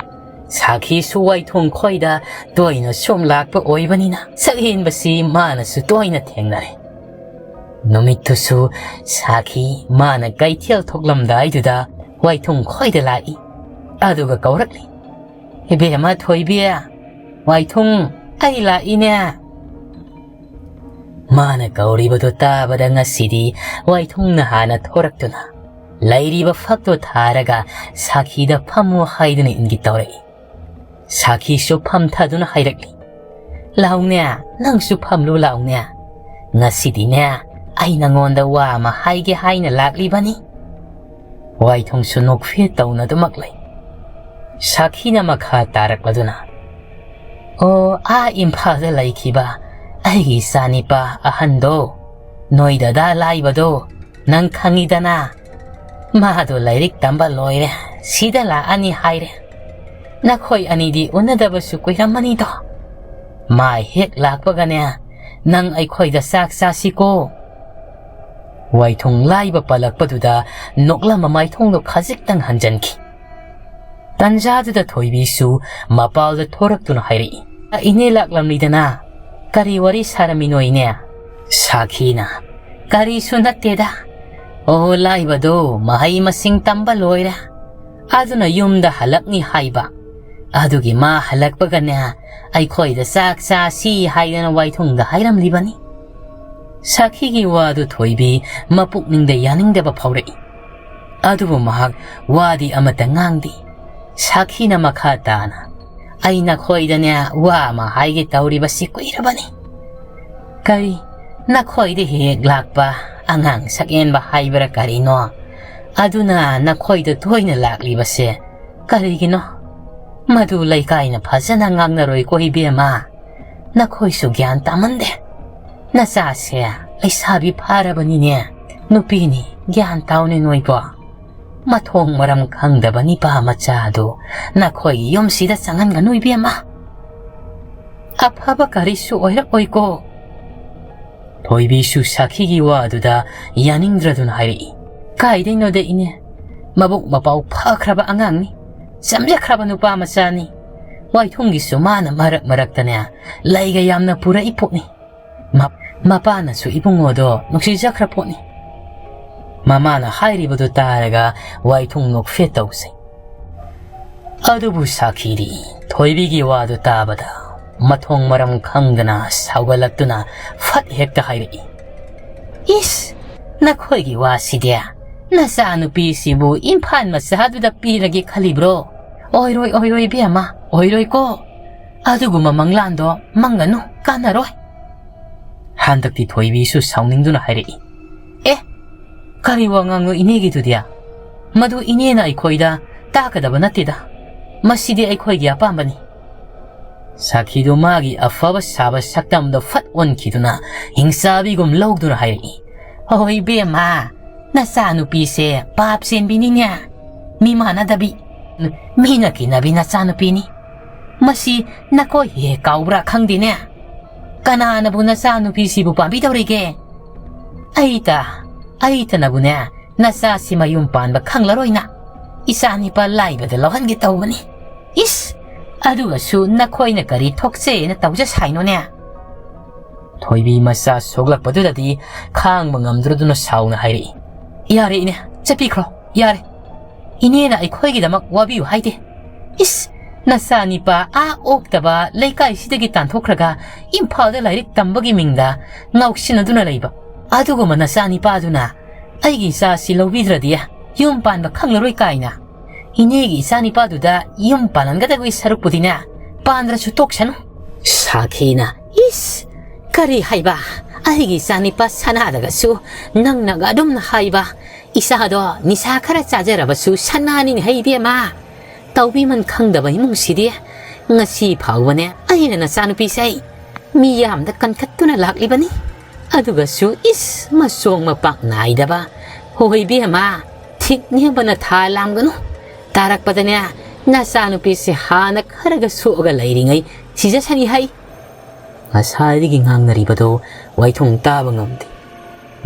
ꯁꯥꯈꯤꯁꯨ ꯋꯥꯏꯊꯨꯡ ꯈꯣꯏꯗ ꯇꯣꯏꯅ ꯁꯨꯝ ꯂꯥꯛꯄ ꯑꯣꯏꯕꯅꯤꯅ ꯁꯛꯍꯦꯟꯕꯁꯤ ꯃꯥꯅꯁꯨ ꯇꯣꯏꯅ ꯊꯦꯡꯅꯔꯦ꯫ ꯅꯨꯃꯤꯠꯇꯨꯁꯨ ꯁꯥꯈꯤ ꯃꯥꯅ ꯀꯩꯊꯦꯜ ꯊꯣꯛꯂꯝꯗꯥꯏꯗꯨꯗ ꯋꯥꯏꯊꯨꯡ ꯈꯣꯏꯗ ꯂꯥꯛꯏ꯫ ꯑꯗꯨꯒ ꯀꯧꯔꯛꯂꯤ, "ꯏꯕꯦꯝꯃ ꯊꯣꯏꯕꯤ, ꯋꯥꯏꯊꯨꯡ, ꯑꯩ ꯂꯥꯛꯏꯅꯦ!" ꯃꯥꯅ ꯀꯧꯔꯤꯕꯗꯨ ꯇꯥꯕꯗ ꯉꯁꯤꯗꯤ ꯋꯥꯏꯊꯨꯡꯅ ꯍꯥꯟꯅ ꯊꯣꯔꯛꯇꯨꯅ ꯂꯩꯔꯤꯕ ꯐꯛꯇꯨ ꯊꯥꯔꯒ ꯁꯥꯈꯤꯗ ꯐꯝꯃꯨ ꯍꯥꯏꯗꯨꯅ ꯏꯪꯒꯤꯠ ꯇꯧꯔꯛꯏ꯫ ꯁꯥꯈꯤꯁꯨ ꯐꯝꯊꯗꯨꯅ ꯍꯥꯏꯔꯛꯂꯤ, "ꯂꯥꯎꯅꯦ, ꯅꯪꯁꯨ ꯐꯝꯂꯨ ꯂꯥꯎꯅꯦ꯫ ꯉꯁꯤꯗꯤꯅꯦ, ꯑꯩ ꯅꯉꯣꯟꯗ ꯋꯥ ꯑꯃ ꯍꯥꯏꯒꯦ ꯍꯥꯏꯅ ꯂꯥꯛꯂꯤꯕꯅꯤ꯫" ꯋꯥꯏꯊꯨꯡꯁꯨ ꯅꯣꯛꯐꯦꯠ ꯇꯧꯅꯗꯨꯃꯛ ꯂꯩ꯫ ꯁꯥꯈꯤꯅ ꯃꯈꯥ ꯇꯥꯔꯛꯂꯗꯨꯅ, "ꯑꯣ, ꯑꯥ ꯏꯝꯐꯥꯜꯗ ꯂꯩꯈꯤꯕ ꯑꯩꯒꯤ ꯏꯆꯥꯅꯤꯄꯥ ꯑꯍꯟꯗꯣ, ꯅꯣꯏ ꯗꯗꯥ ꯂꯥꯏꯕꯗꯣ, ꯅꯪ ꯈꯪꯉꯤꯗꯅ? ꯃꯥꯗꯣ ꯂꯥꯏꯔꯤꯛ ꯇꯝꯕ ꯂꯣꯏꯔꯦ, ꯁꯤꯗ ꯂꯥꯛꯑꯅꯤ ꯍꯥꯏꯔꯦ꯫ ꯅꯈꯣꯏ ꯑꯅꯤꯗꯤ ꯎꯅꯗꯕꯁꯨ ꯀꯨꯏꯔꯝꯃꯅꯤꯗꯣ꯫ ꯃꯥ ꯍꯦꯛ ꯂꯥꯛꯄꯒꯅꯦ, ꯅꯪ ꯑꯩꯈꯣꯏꯗ ꯆꯥꯛ ꯆꯥꯁꯤꯀꯣ꯫" ꯋꯥꯏꯊꯨꯡ ꯂꯥꯏꯕ ꯄꯜꯂꯛꯄꯗꯨꯗ ꯅꯣꯛꯂꯝꯕ ꯃꯥꯏꯊꯣꯡꯗꯣ ꯈꯖꯤꯛꯇꯪ ꯍꯟꯖꯤꯟꯈꯤ꯫ ꯇꯟꯖꯥꯗꯨꯗ ꯊꯣꯏꯕꯤꯁꯨ ꯃꯄꯥꯜꯗ ꯊꯣꯔꯛꯇꯨꯅ ꯍꯥꯏꯔꯛꯏ, "ꯏꯅꯦ ꯂꯥꯛꯂꯝꯂꯤꯗꯅ, ꯀꯔꯤ ꯋꯥꯔꯤ ꯁꯥꯔꯝꯃꯤꯅꯣ ꯏꯅꯦ?" ꯁꯥꯈꯤꯅ, "ꯀꯔꯤꯁꯨ ꯅꯠꯇꯦꯗ꯫ ꯑꯣ, ꯂꯥꯏꯕꯗꯣ ꯃꯍꯩ ꯃꯁꯤꯡ ꯇꯝꯕ ꯂꯣꯏꯔꯦ꯫ ꯑꯗꯨꯅ ꯌꯨꯝꯗ ꯍꯜꯂꯛꯅꯤ ꯍꯥꯏꯕ꯫ ꯑꯗꯨꯒꯤ ꯃꯥ ꯍꯜꯂꯛꯄꯒꯅꯦ, ꯑꯩꯈꯣꯏꯗ ꯆꯥꯛ ꯆꯥꯁꯤ ꯍꯥꯏꯗꯅ ꯋꯥꯏꯊꯨꯡꯗ ꯍꯥꯏꯔꯝꯂꯤꯕꯅꯤ꯫" ꯁꯥꯈꯤꯒꯤ ꯋꯥꯗꯨ ꯊꯣꯏꯕꯤ ꯃꯄꯨꯛꯅꯤꯡꯗ ꯌꯥꯅꯤꯡꯗꯕ ꯐꯥꯎꯔꯛꯏ꯫ ꯑꯗꯨꯕꯨ ꯃꯍꯥꯛ ꯋꯥꯗꯤ ꯑꯃꯠꯇ ꯉꯥꯡꯗꯦ꯫ ꯁꯥꯈꯤꯅ ꯃꯈꯥ ꯇꯥꯅ, "ꯑꯩ ꯅꯈꯣꯏꯗꯅꯦ ꯋꯥ ꯑꯃ ꯍꯥꯏꯒꯦ ꯇꯧꯔꯤꯕꯁꯤ ꯀꯨꯏꯔꯕꯅꯤ꯫ ꯀꯔꯤ, ꯅꯈꯣꯏꯗ ꯍꯦꯛ ꯂꯥꯛꯄ ꯑꯉꯥꯡ ꯁꯛꯍꯦꯟꯕ ꯍꯥꯏꯕ꯭ꯔꯥ ꯀꯔꯤꯅꯣ? ꯑꯗꯨꯅ ꯅꯈꯣꯏꯗ ꯇꯣꯏꯅ ꯂꯥꯛꯂꯤꯕꯁꯦ ꯀꯔꯤꯒꯤꯅꯣ? ꯃꯗꯨ ꯂꯩꯀꯥꯏꯅ ꯐꯖꯅ ꯉꯥꯡꯅꯔꯣꯏꯀꯣ ꯏꯕꯦꯝꯃ꯫ ꯅꯈꯣꯏꯁꯨ ꯒ꯭ꯌꯥꯟ ꯇꯥꯃꯟꯗꯦ꯫ ꯅꯆꯥꯁꯦ ꯂꯩꯁꯥꯕꯤ ꯐꯥꯔꯕꯅꯤꯅꯦ꯫ ꯅꯨꯄꯤꯅꯤ, ꯒ꯭ꯌꯥꯟ ꯇꯥꯎꯅꯦ ꯅꯣꯏꯕꯣ꯫ ꯃꯊꯣꯡ ꯃꯔꯝ ꯈꯪꯗꯕ ꯅꯤꯄꯥ ꯃꯆꯥꯗꯨ ꯅꯈꯣꯏꯒꯤ ꯌꯨꯝꯁꯤꯗ ꯆꯪꯍꯟꯒꯅꯨ ꯏꯕꯦꯝꯃ꯫ ꯑꯐꯕ ꯀꯔꯤꯁꯨ ꯑꯣꯏꯔꯛꯑꯣꯏꯀꯣ꯫" ꯊꯣꯏꯕꯤꯁꯨ ꯁꯥꯈꯤꯒꯤ ꯋꯥ ꯑꯗꯨꯗ ꯌꯥꯅꯤꯡꯗ꯭ꯔꯗꯨꯅ ꯍꯥꯏꯔꯛꯏ, "ꯀꯥꯏꯗꯩꯅꯣꯗ ꯏꯅꯦ, ꯃꯕꯨꯛ ꯃꯄꯥꯎ ꯐꯈ꯭ꯔꯕ ꯑꯉꯥꯡꯅꯤ꯫ ꯆꯝꯖꯈ꯭ꯔꯕ ꯅꯨꯄꯥ ꯃꯆꯥꯅꯤ꯫ ꯋꯥꯏꯊꯨꯡꯒꯤꯁꯨ ꯃꯥꯅ ꯃꯔꯛ ꯃꯔꯛꯇꯅꯦ ꯂꯩꯒ ꯌꯥꯝꯅ ꯄꯨꯔꯛꯏ ꯄꯣꯠꯅꯤ꯫ ꯃ-, ꯃꯄꯥꯅꯁꯨ ꯏꯕꯨꯡꯉꯣꯗꯣ ꯅꯨꯡꯁꯤꯖꯈ꯭ꯔ ꯄꯣꯠꯅꯤ꯫ ꯃꯃꯥꯅ ꯍꯥꯏꯔꯤꯕꯗꯨ ꯇꯥꯔꯒ ꯋꯥꯏꯊꯨꯡ ꯅꯣꯛꯐꯦꯠ ꯇꯧꯖꯩ꯫ ꯑꯗꯨꯕꯨ ꯁꯥꯈꯤꯗꯤ ꯊꯣꯏꯕꯤꯒꯤ ꯋꯥꯗꯨ ꯇꯥꯕꯗ ꯃꯊꯣꯡ ꯃꯔꯝ ꯈꯪꯗꯅ ꯁꯥꯎꯒꯠꯂꯛꯇꯨꯅ ꯐꯠ ꯍꯦꯛꯇ ꯍꯥꯏꯔꯛꯏ, "ꯏꯁ, ꯅꯈꯣꯏꯒꯤ ꯋꯥꯁꯤꯗꯤ ꯅꯆꯥꯅꯨꯄꯤꯁꯤꯕꯨ ꯏꯝꯐꯥꯜ ꯃꯆꯥꯗꯨꯗ ꯄꯤꯔꯒꯦ ꯈꯜꯂꯤꯕ꯭ꯔꯣ? ꯑꯣꯏꯔꯣꯏ, ꯑꯣꯏꯔꯣꯏ ꯏꯕꯦꯝꯃ, ꯑꯣꯏꯔꯣꯏꯀꯣ꯫ ꯑꯗꯨꯒꯨꯝꯕ ꯃꯪꯂꯥꯟꯗꯣ ꯃꯪꯒꯅꯨ, ꯀꯥꯟꯅꯔꯣꯏ꯫" ꯍꯟꯗꯛꯇꯤ ꯊꯣꯏꯕꯤꯁꯨ ꯁꯥꯎꯅꯤꯡꯗꯨꯅ ꯍꯥꯏꯔꯛꯏ, "ꯑꯦ, ꯀꯔꯤ ꯋꯥ ꯉꯥꯡꯅꯣ ꯏꯅꯦꯒꯤꯗꯨꯗꯤ? ꯃꯗꯨ ꯏꯅꯦꯅ ꯑꯩꯈꯣꯏꯗ ꯇꯥꯛꯀꯗꯕ ꯅꯠꯇꯦꯗ꯫ ꯃꯁꯤꯗꯤ ꯑꯩꯈꯣꯏꯒꯤ ꯑꯄꯥꯝꯕꯅꯤ꯫" ꯁꯥꯈꯤꯗꯨ ꯃꯥꯒꯤ ꯑꯐꯕ ꯁꯥꯕ ꯁꯛꯇꯝꯗꯣ ꯐꯠ ꯑꯣꯟꯈꯤꯗꯨꯅ ꯍꯤꯡꯆꯥꯕꯤꯒꯨꯝ ꯂꯧꯗꯨꯅ ꯍꯥꯏꯔꯛꯏ, "ꯍꯣꯏ ꯏꯕꯦꯝꯃ, ꯅꯆꯥꯅꯨꯄꯤꯁꯦ ꯄꯥꯞ ꯆꯦꯟꯕꯤꯅꯤꯅꯦ꯫ ꯃꯤ ꯃꯥꯟꯅꯗꯕꯤ꯫ ꯃꯤꯅ ꯀꯤꯅꯕꯤ ꯅꯆꯥꯅꯨꯄꯤꯅꯤ꯫ ꯃꯁꯤ ꯅꯈꯣꯏ ꯍꯦꯛ ꯀꯥꯎꯕ꯭ꯔꯥ ꯈꯪꯗꯦꯅꯦ꯫ ꯀꯅꯥꯅꯕꯨ ꯅꯆꯥꯅꯨꯄꯤꯁꯤꯕꯨ ꯄꯥꯝꯕꯤꯗꯧꯔꯤꯒꯦ? ꯑꯩꯇ, ꯑꯩꯇꯅꯕꯨꯅꯦ ꯅꯆꯥꯁꯤ ꯃꯌꯨꯝ ꯄꯥꯟꯕ ꯈꯪꯂꯔꯣꯏꯅ ꯏꯆꯥ ꯅꯤꯄꯥ ꯂꯥꯏꯕꯗ ꯂꯧꯍꯟꯒꯦ ꯇꯧꯕꯅꯤ꯫ ꯏꯁ, ꯑꯗꯨꯒꯁꯨ ꯅꯈꯣꯏꯅ ꯀꯔꯤ ꯊꯣꯛꯆꯩꯅ ꯇꯧꯖ ꯁꯥꯏꯅꯣꯅꯦ?" ꯊꯣꯏꯕꯤ ꯃꯆꯥ ꯁꯣꯛꯂꯛꯄꯗꯨꯗꯗꯤ ꯈꯥꯡꯕ ꯉꯝꯗ꯭ꯔꯗꯨꯅ ꯁꯥꯎꯅ ꯍꯥꯏꯔꯛꯏ, "ꯌꯥꯔꯦ ꯏꯅꯦ, ꯆꯠꯄꯤꯈ꯭ꯔꯣ, ꯌꯥꯔꯦ꯫ ꯏꯅꯦꯅ ꯑꯩꯈꯣꯏꯒꯤꯗꯃꯛ ꯋꯥꯕꯤꯌꯨ ꯍꯥꯏꯗꯦ꯫ ꯏꯁ, ꯅꯆꯥ ꯅꯤꯄꯥ ꯑꯥ ꯑꯣꯛꯇꯕ ꯂꯩꯀꯥꯏꯁꯤꯗꯒꯤ ꯇꯥꯟꯊꯣꯛꯈ꯭ꯔꯒ ꯏꯝꯐꯥꯜꯗ ꯂꯥꯏꯔꯤꯛ ꯇꯝꯕꯒꯤ ꯃꯤꯡꯗ ꯉꯥꯎꯁꯤꯟꯅꯗꯨꯅ ꯂꯩꯕ ꯑꯗꯨꯒꯨꯝꯕ ꯅꯆꯥ ꯅꯤꯄꯥꯗꯨꯅ ꯑꯩꯒꯤ ꯏꯆꯥꯁꯤ ꯂꯧꯕꯤꯗ꯭ꯔꯗꯤ ꯌꯨꯝ ꯄꯥꯟꯕ ꯈꯪꯂꯔꯣꯏ ꯀꯥꯏꯅ ꯏꯅꯦꯒꯤ ꯏꯆꯥ ꯅꯤꯄꯥꯗꯨꯗ ꯌꯨꯝ ꯄꯥꯜꯍꯟꯒꯗꯕꯒꯤ ꯁꯔꯨꯛꯄꯨꯗꯤꯅꯦ, ꯄꯥꯟꯗ꯭ꯔꯁꯨ ꯇꯣꯛꯁꯅꯨ꯫" ꯁꯥꯈꯤꯅ, "ꯏꯁ, ꯀꯔꯤ ꯍꯥꯏꯕ? ꯑꯩꯒꯤ ꯏꯆꯥ ꯅꯤꯄꯥ ꯁꯅꯥꯗꯒꯁꯨ ꯅꯪꯅꯒ ꯑꯗꯨꯝꯅ ꯍꯥꯏꯕ? ꯏꯆꯥꯗꯣ ꯅꯤꯁꯥ ꯈꯔ ꯆꯥꯖꯔꯕꯁꯨ ꯁꯅꯥꯅꯤꯅꯦ ꯍꯩ ꯏꯕꯦꯝꯃ꯫ ꯇꯧꯕꯤꯃꯟ ꯈꯪꯗꯕ ꯏꯃꯨꯡꯁꯤꯗꯤ꯫ ꯉꯁꯤ ꯐꯥꯎꯕꯅꯦ ꯑꯩꯅ ꯅꯆꯥꯅꯨꯄꯤꯁꯦ ꯃꯤ ꯌꯥꯝꯗ ꯀꯟꯈꯠꯇꯨꯅ ꯂꯥꯛꯂꯤꯕꯅꯤ꯫ ꯑꯗꯨꯒꯁꯨ ꯏꯁ ꯃꯆꯣꯡ ꯃꯄꯥꯛ ꯅꯥꯏꯗꯕ꯫ ꯍꯣꯏ ꯏꯕꯦꯝꯃ, ꯊꯤꯛ ꯅꯦꯝꯕꯅ ꯊꯥ ꯂꯥꯝꯒꯅꯨ꯫ ꯇꯥꯔꯛꯄꯗꯅꯦ ꯅꯆꯥꯅꯨꯄꯤꯁꯦ ꯍꯥꯟꯅ ꯈꯔꯒ ꯁꯣꯛꯑꯒ ꯂꯩꯔꯤꯉꯩ ꯁꯤꯖꯁꯅꯤ ꯍꯩ꯫" ꯉꯁꯥꯏꯗꯒꯤ ꯉꯥꯡꯅꯔꯤꯕꯗꯨ ꯋꯥꯏꯊꯨꯡ ꯇꯥꯕ ꯉꯝꯗꯦ꯫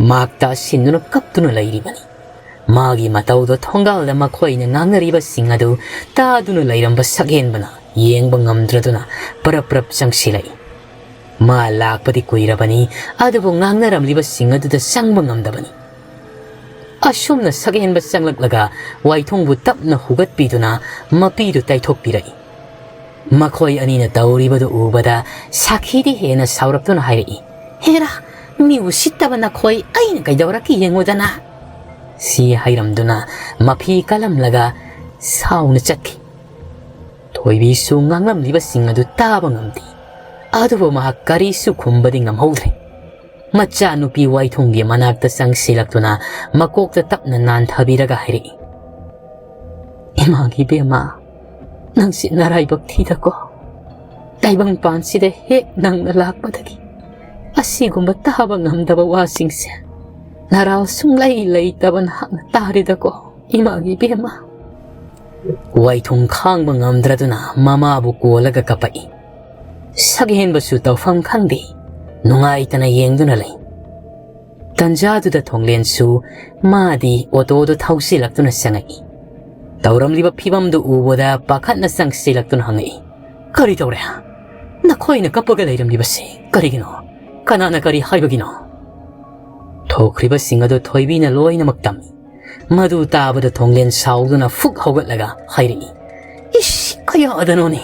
ꯃꯍꯥꯛ ꯇꯥꯁꯤꯟꯗꯨꯅ ꯀꯞꯇꯨꯅ ꯂꯩꯔꯤꯕꯅꯤ꯫ ꯃꯥꯒꯤ ꯃꯇꯧꯗꯣ ꯊꯣꯡꯒꯥꯜꯗ ꯃꯈꯣꯏꯅ ꯉꯥꯡꯅꯔꯤꯕꯁꯤꯡ ꯑꯗꯨ ꯇꯥꯗꯨꯅ ꯂꯩꯔꯝꯕ ꯁꯛꯍꯦꯟꯕꯅ ꯌꯦꯡꯕ ꯉꯝꯗ꯭ꯔꯗꯨꯅ ꯄꯔꯞ ꯄꯔꯞ ꯆꯪꯁꯤꯜꯂꯛꯏ꯫ ꯃꯥ ꯂꯥꯛꯄꯗꯤ ꯀꯨꯏꯔꯕꯅꯤ, ꯑꯗꯨꯕꯨ ꯉꯥꯡꯅꯔꯝꯂꯤꯕꯁꯤꯡ ꯑꯗꯨꯗ ꯆꯪꯕ ꯉꯝꯗꯕꯅꯤ꯫ ꯑꯁꯨꯝꯅ ꯁꯛꯍꯦꯟꯕ ꯆꯪꯂꯛꯂꯒ ꯋꯥꯏꯊꯨꯡꯕꯨ ꯇꯞꯅ ꯍꯨꯒꯠꯄꯤꯗꯨꯅ ꯃꯄꯤꯗꯨ ꯇꯩꯊꯣꯛꯄꯤꯔꯛꯏ꯫ ꯃꯈꯣꯏ ꯑꯅꯤꯅ ꯇꯧꯔꯤꯕꯗꯨ ꯎꯕꯗ ꯁꯥꯈꯤꯗꯤ ꯍꯦꯟꯅ ꯁꯥꯎꯔꯛꯇꯨꯅ ꯍꯥꯏꯔꯛꯏ, "ꯍꯦꯔꯥ, ꯃꯤ ꯎꯁꯤꯠꯇꯕ ꯅꯈꯣꯏ, ꯑꯩꯅ ꯀꯩꯗꯧꯔꯛꯀꯦ ꯌꯦꯡꯉꯨꯗꯅ!" ꯁꯤ ꯍꯥꯏꯔꯝꯗꯨꯅ ꯃꯐꯤ ꯀꯜꯂꯝꯂꯒ ꯁꯥꯎꯅ ꯆꯠꯈꯤ꯫ ꯊꯣꯏꯕꯤꯁꯨ ꯉꯥꯡꯂꯝꯂꯤꯕꯁꯤꯡ ꯑꯗꯨ ꯇꯥꯕ ꯉꯝꯗꯦ꯫ ꯑꯗꯨꯕꯨ ꯃꯍꯥꯛ ꯀꯔꯤꯁꯨ ꯈꯨꯝꯕꯗꯤ ꯉꯝꯍꯧꯗ꯭ꯔꯦ꯫ ꯃꯆꯥꯅꯨꯄꯤ ꯋꯥꯏꯊꯨꯡꯒꯤ ꯃꯅꯥꯛꯇ ꯆꯪꯁꯤꯜꯂꯛꯇꯨꯅ ꯃꯀꯣꯛꯇ ꯇꯞꯅ ꯅꯥꯟꯊꯕꯤꯔꯒ ꯍꯥꯏꯔꯛꯏ, "ꯏꯃꯥꯒꯤ ꯏꯕꯦꯝꯃ, ꯅꯪꯁꯤ ꯅꯔꯥꯏꯕꯛ ꯊꯤꯗꯀꯣ꯫ ꯇꯥꯏꯕꯪꯄꯥꯟꯁꯤꯗ ꯍꯦꯛ ꯅꯪꯅ ꯂꯥꯛꯄꯗꯒꯤ ꯑꯁꯤꯒꯨꯝꯕ ꯇꯥꯕ ꯉꯝꯗꯕ ꯋꯥꯁꯤꯡꯁꯦ ꯅꯔꯥꯜ ꯁꯨꯡꯂꯩ ꯂꯩꯇꯕ ꯅꯍꯥꯛꯅ ꯇꯥꯔꯦꯗꯀꯣ, ꯏꯃꯥꯒꯤ ꯏꯕꯦꯝꯃ!" ꯋꯥꯏꯊꯨꯡ ꯈꯥꯡꯕ ꯉꯝꯗ꯭ꯔꯗꯨꯅ ꯃꯃꯥꯕꯨ ꯀꯣꯜꯂꯒ ꯀꯞꯄꯛꯏ꯫ ꯁꯛꯍꯦꯟꯕꯁꯨ ꯇꯧꯐꯝ ꯈꯪꯗꯦ꯫ ꯅꯨꯡꯉꯥꯏꯇꯅ ꯌꯦꯡꯗꯨꯅ ꯂꯩ꯫ ꯇꯟꯖꯥꯗꯨꯗ ꯊꯣꯡꯂꯦꯟꯁꯨ ꯃꯥꯗꯤ ꯑꯣꯇꯣꯗꯨ ꯊꯧꯁꯤꯜꯂꯛꯇꯨꯅ ꯆꯪꯉꯛꯏ꯫ ꯇꯧꯔꯝꯂꯤꯕ ꯐꯤꯕꯝꯗꯨ ꯎꯕꯗ ꯄꯥꯈꯠꯅ ꯆꯪꯁꯤꯜꯂꯛꯇꯨꯅ ꯍꯪꯉꯛꯏ, "ꯀꯔꯤ ꯇꯧꯔꯦ? ꯅꯈꯣꯏꯅ ꯀꯞꯄꯒ ꯂꯩꯔꯝꯂꯤꯕꯁꯤ ꯀꯔꯤꯒꯤꯅꯣ? ꯀꯅꯥꯅ ꯀꯔꯤ ꯍꯥꯏꯕꯒꯤꯅꯣ?" ꯊꯣꯛꯈ꯭ꯔꯤꯕꯁꯤꯡ ꯑꯗꯨ ꯊꯣꯏꯕꯤꯅ ꯂꯣꯏꯅꯃꯛ ꯇꯝꯃꯤ꯫ ꯃꯗꯨ ꯇꯥꯕꯗ ꯊꯣꯡꯂꯦꯟ ꯁꯥꯎꯗꯨꯅ ꯐꯨꯛ ꯍꯧꯒꯠꯂꯒ ꯍꯥꯏꯔꯛꯏ, "ꯏꯁ, ꯀꯌꯥꯗꯅꯣꯅꯦ!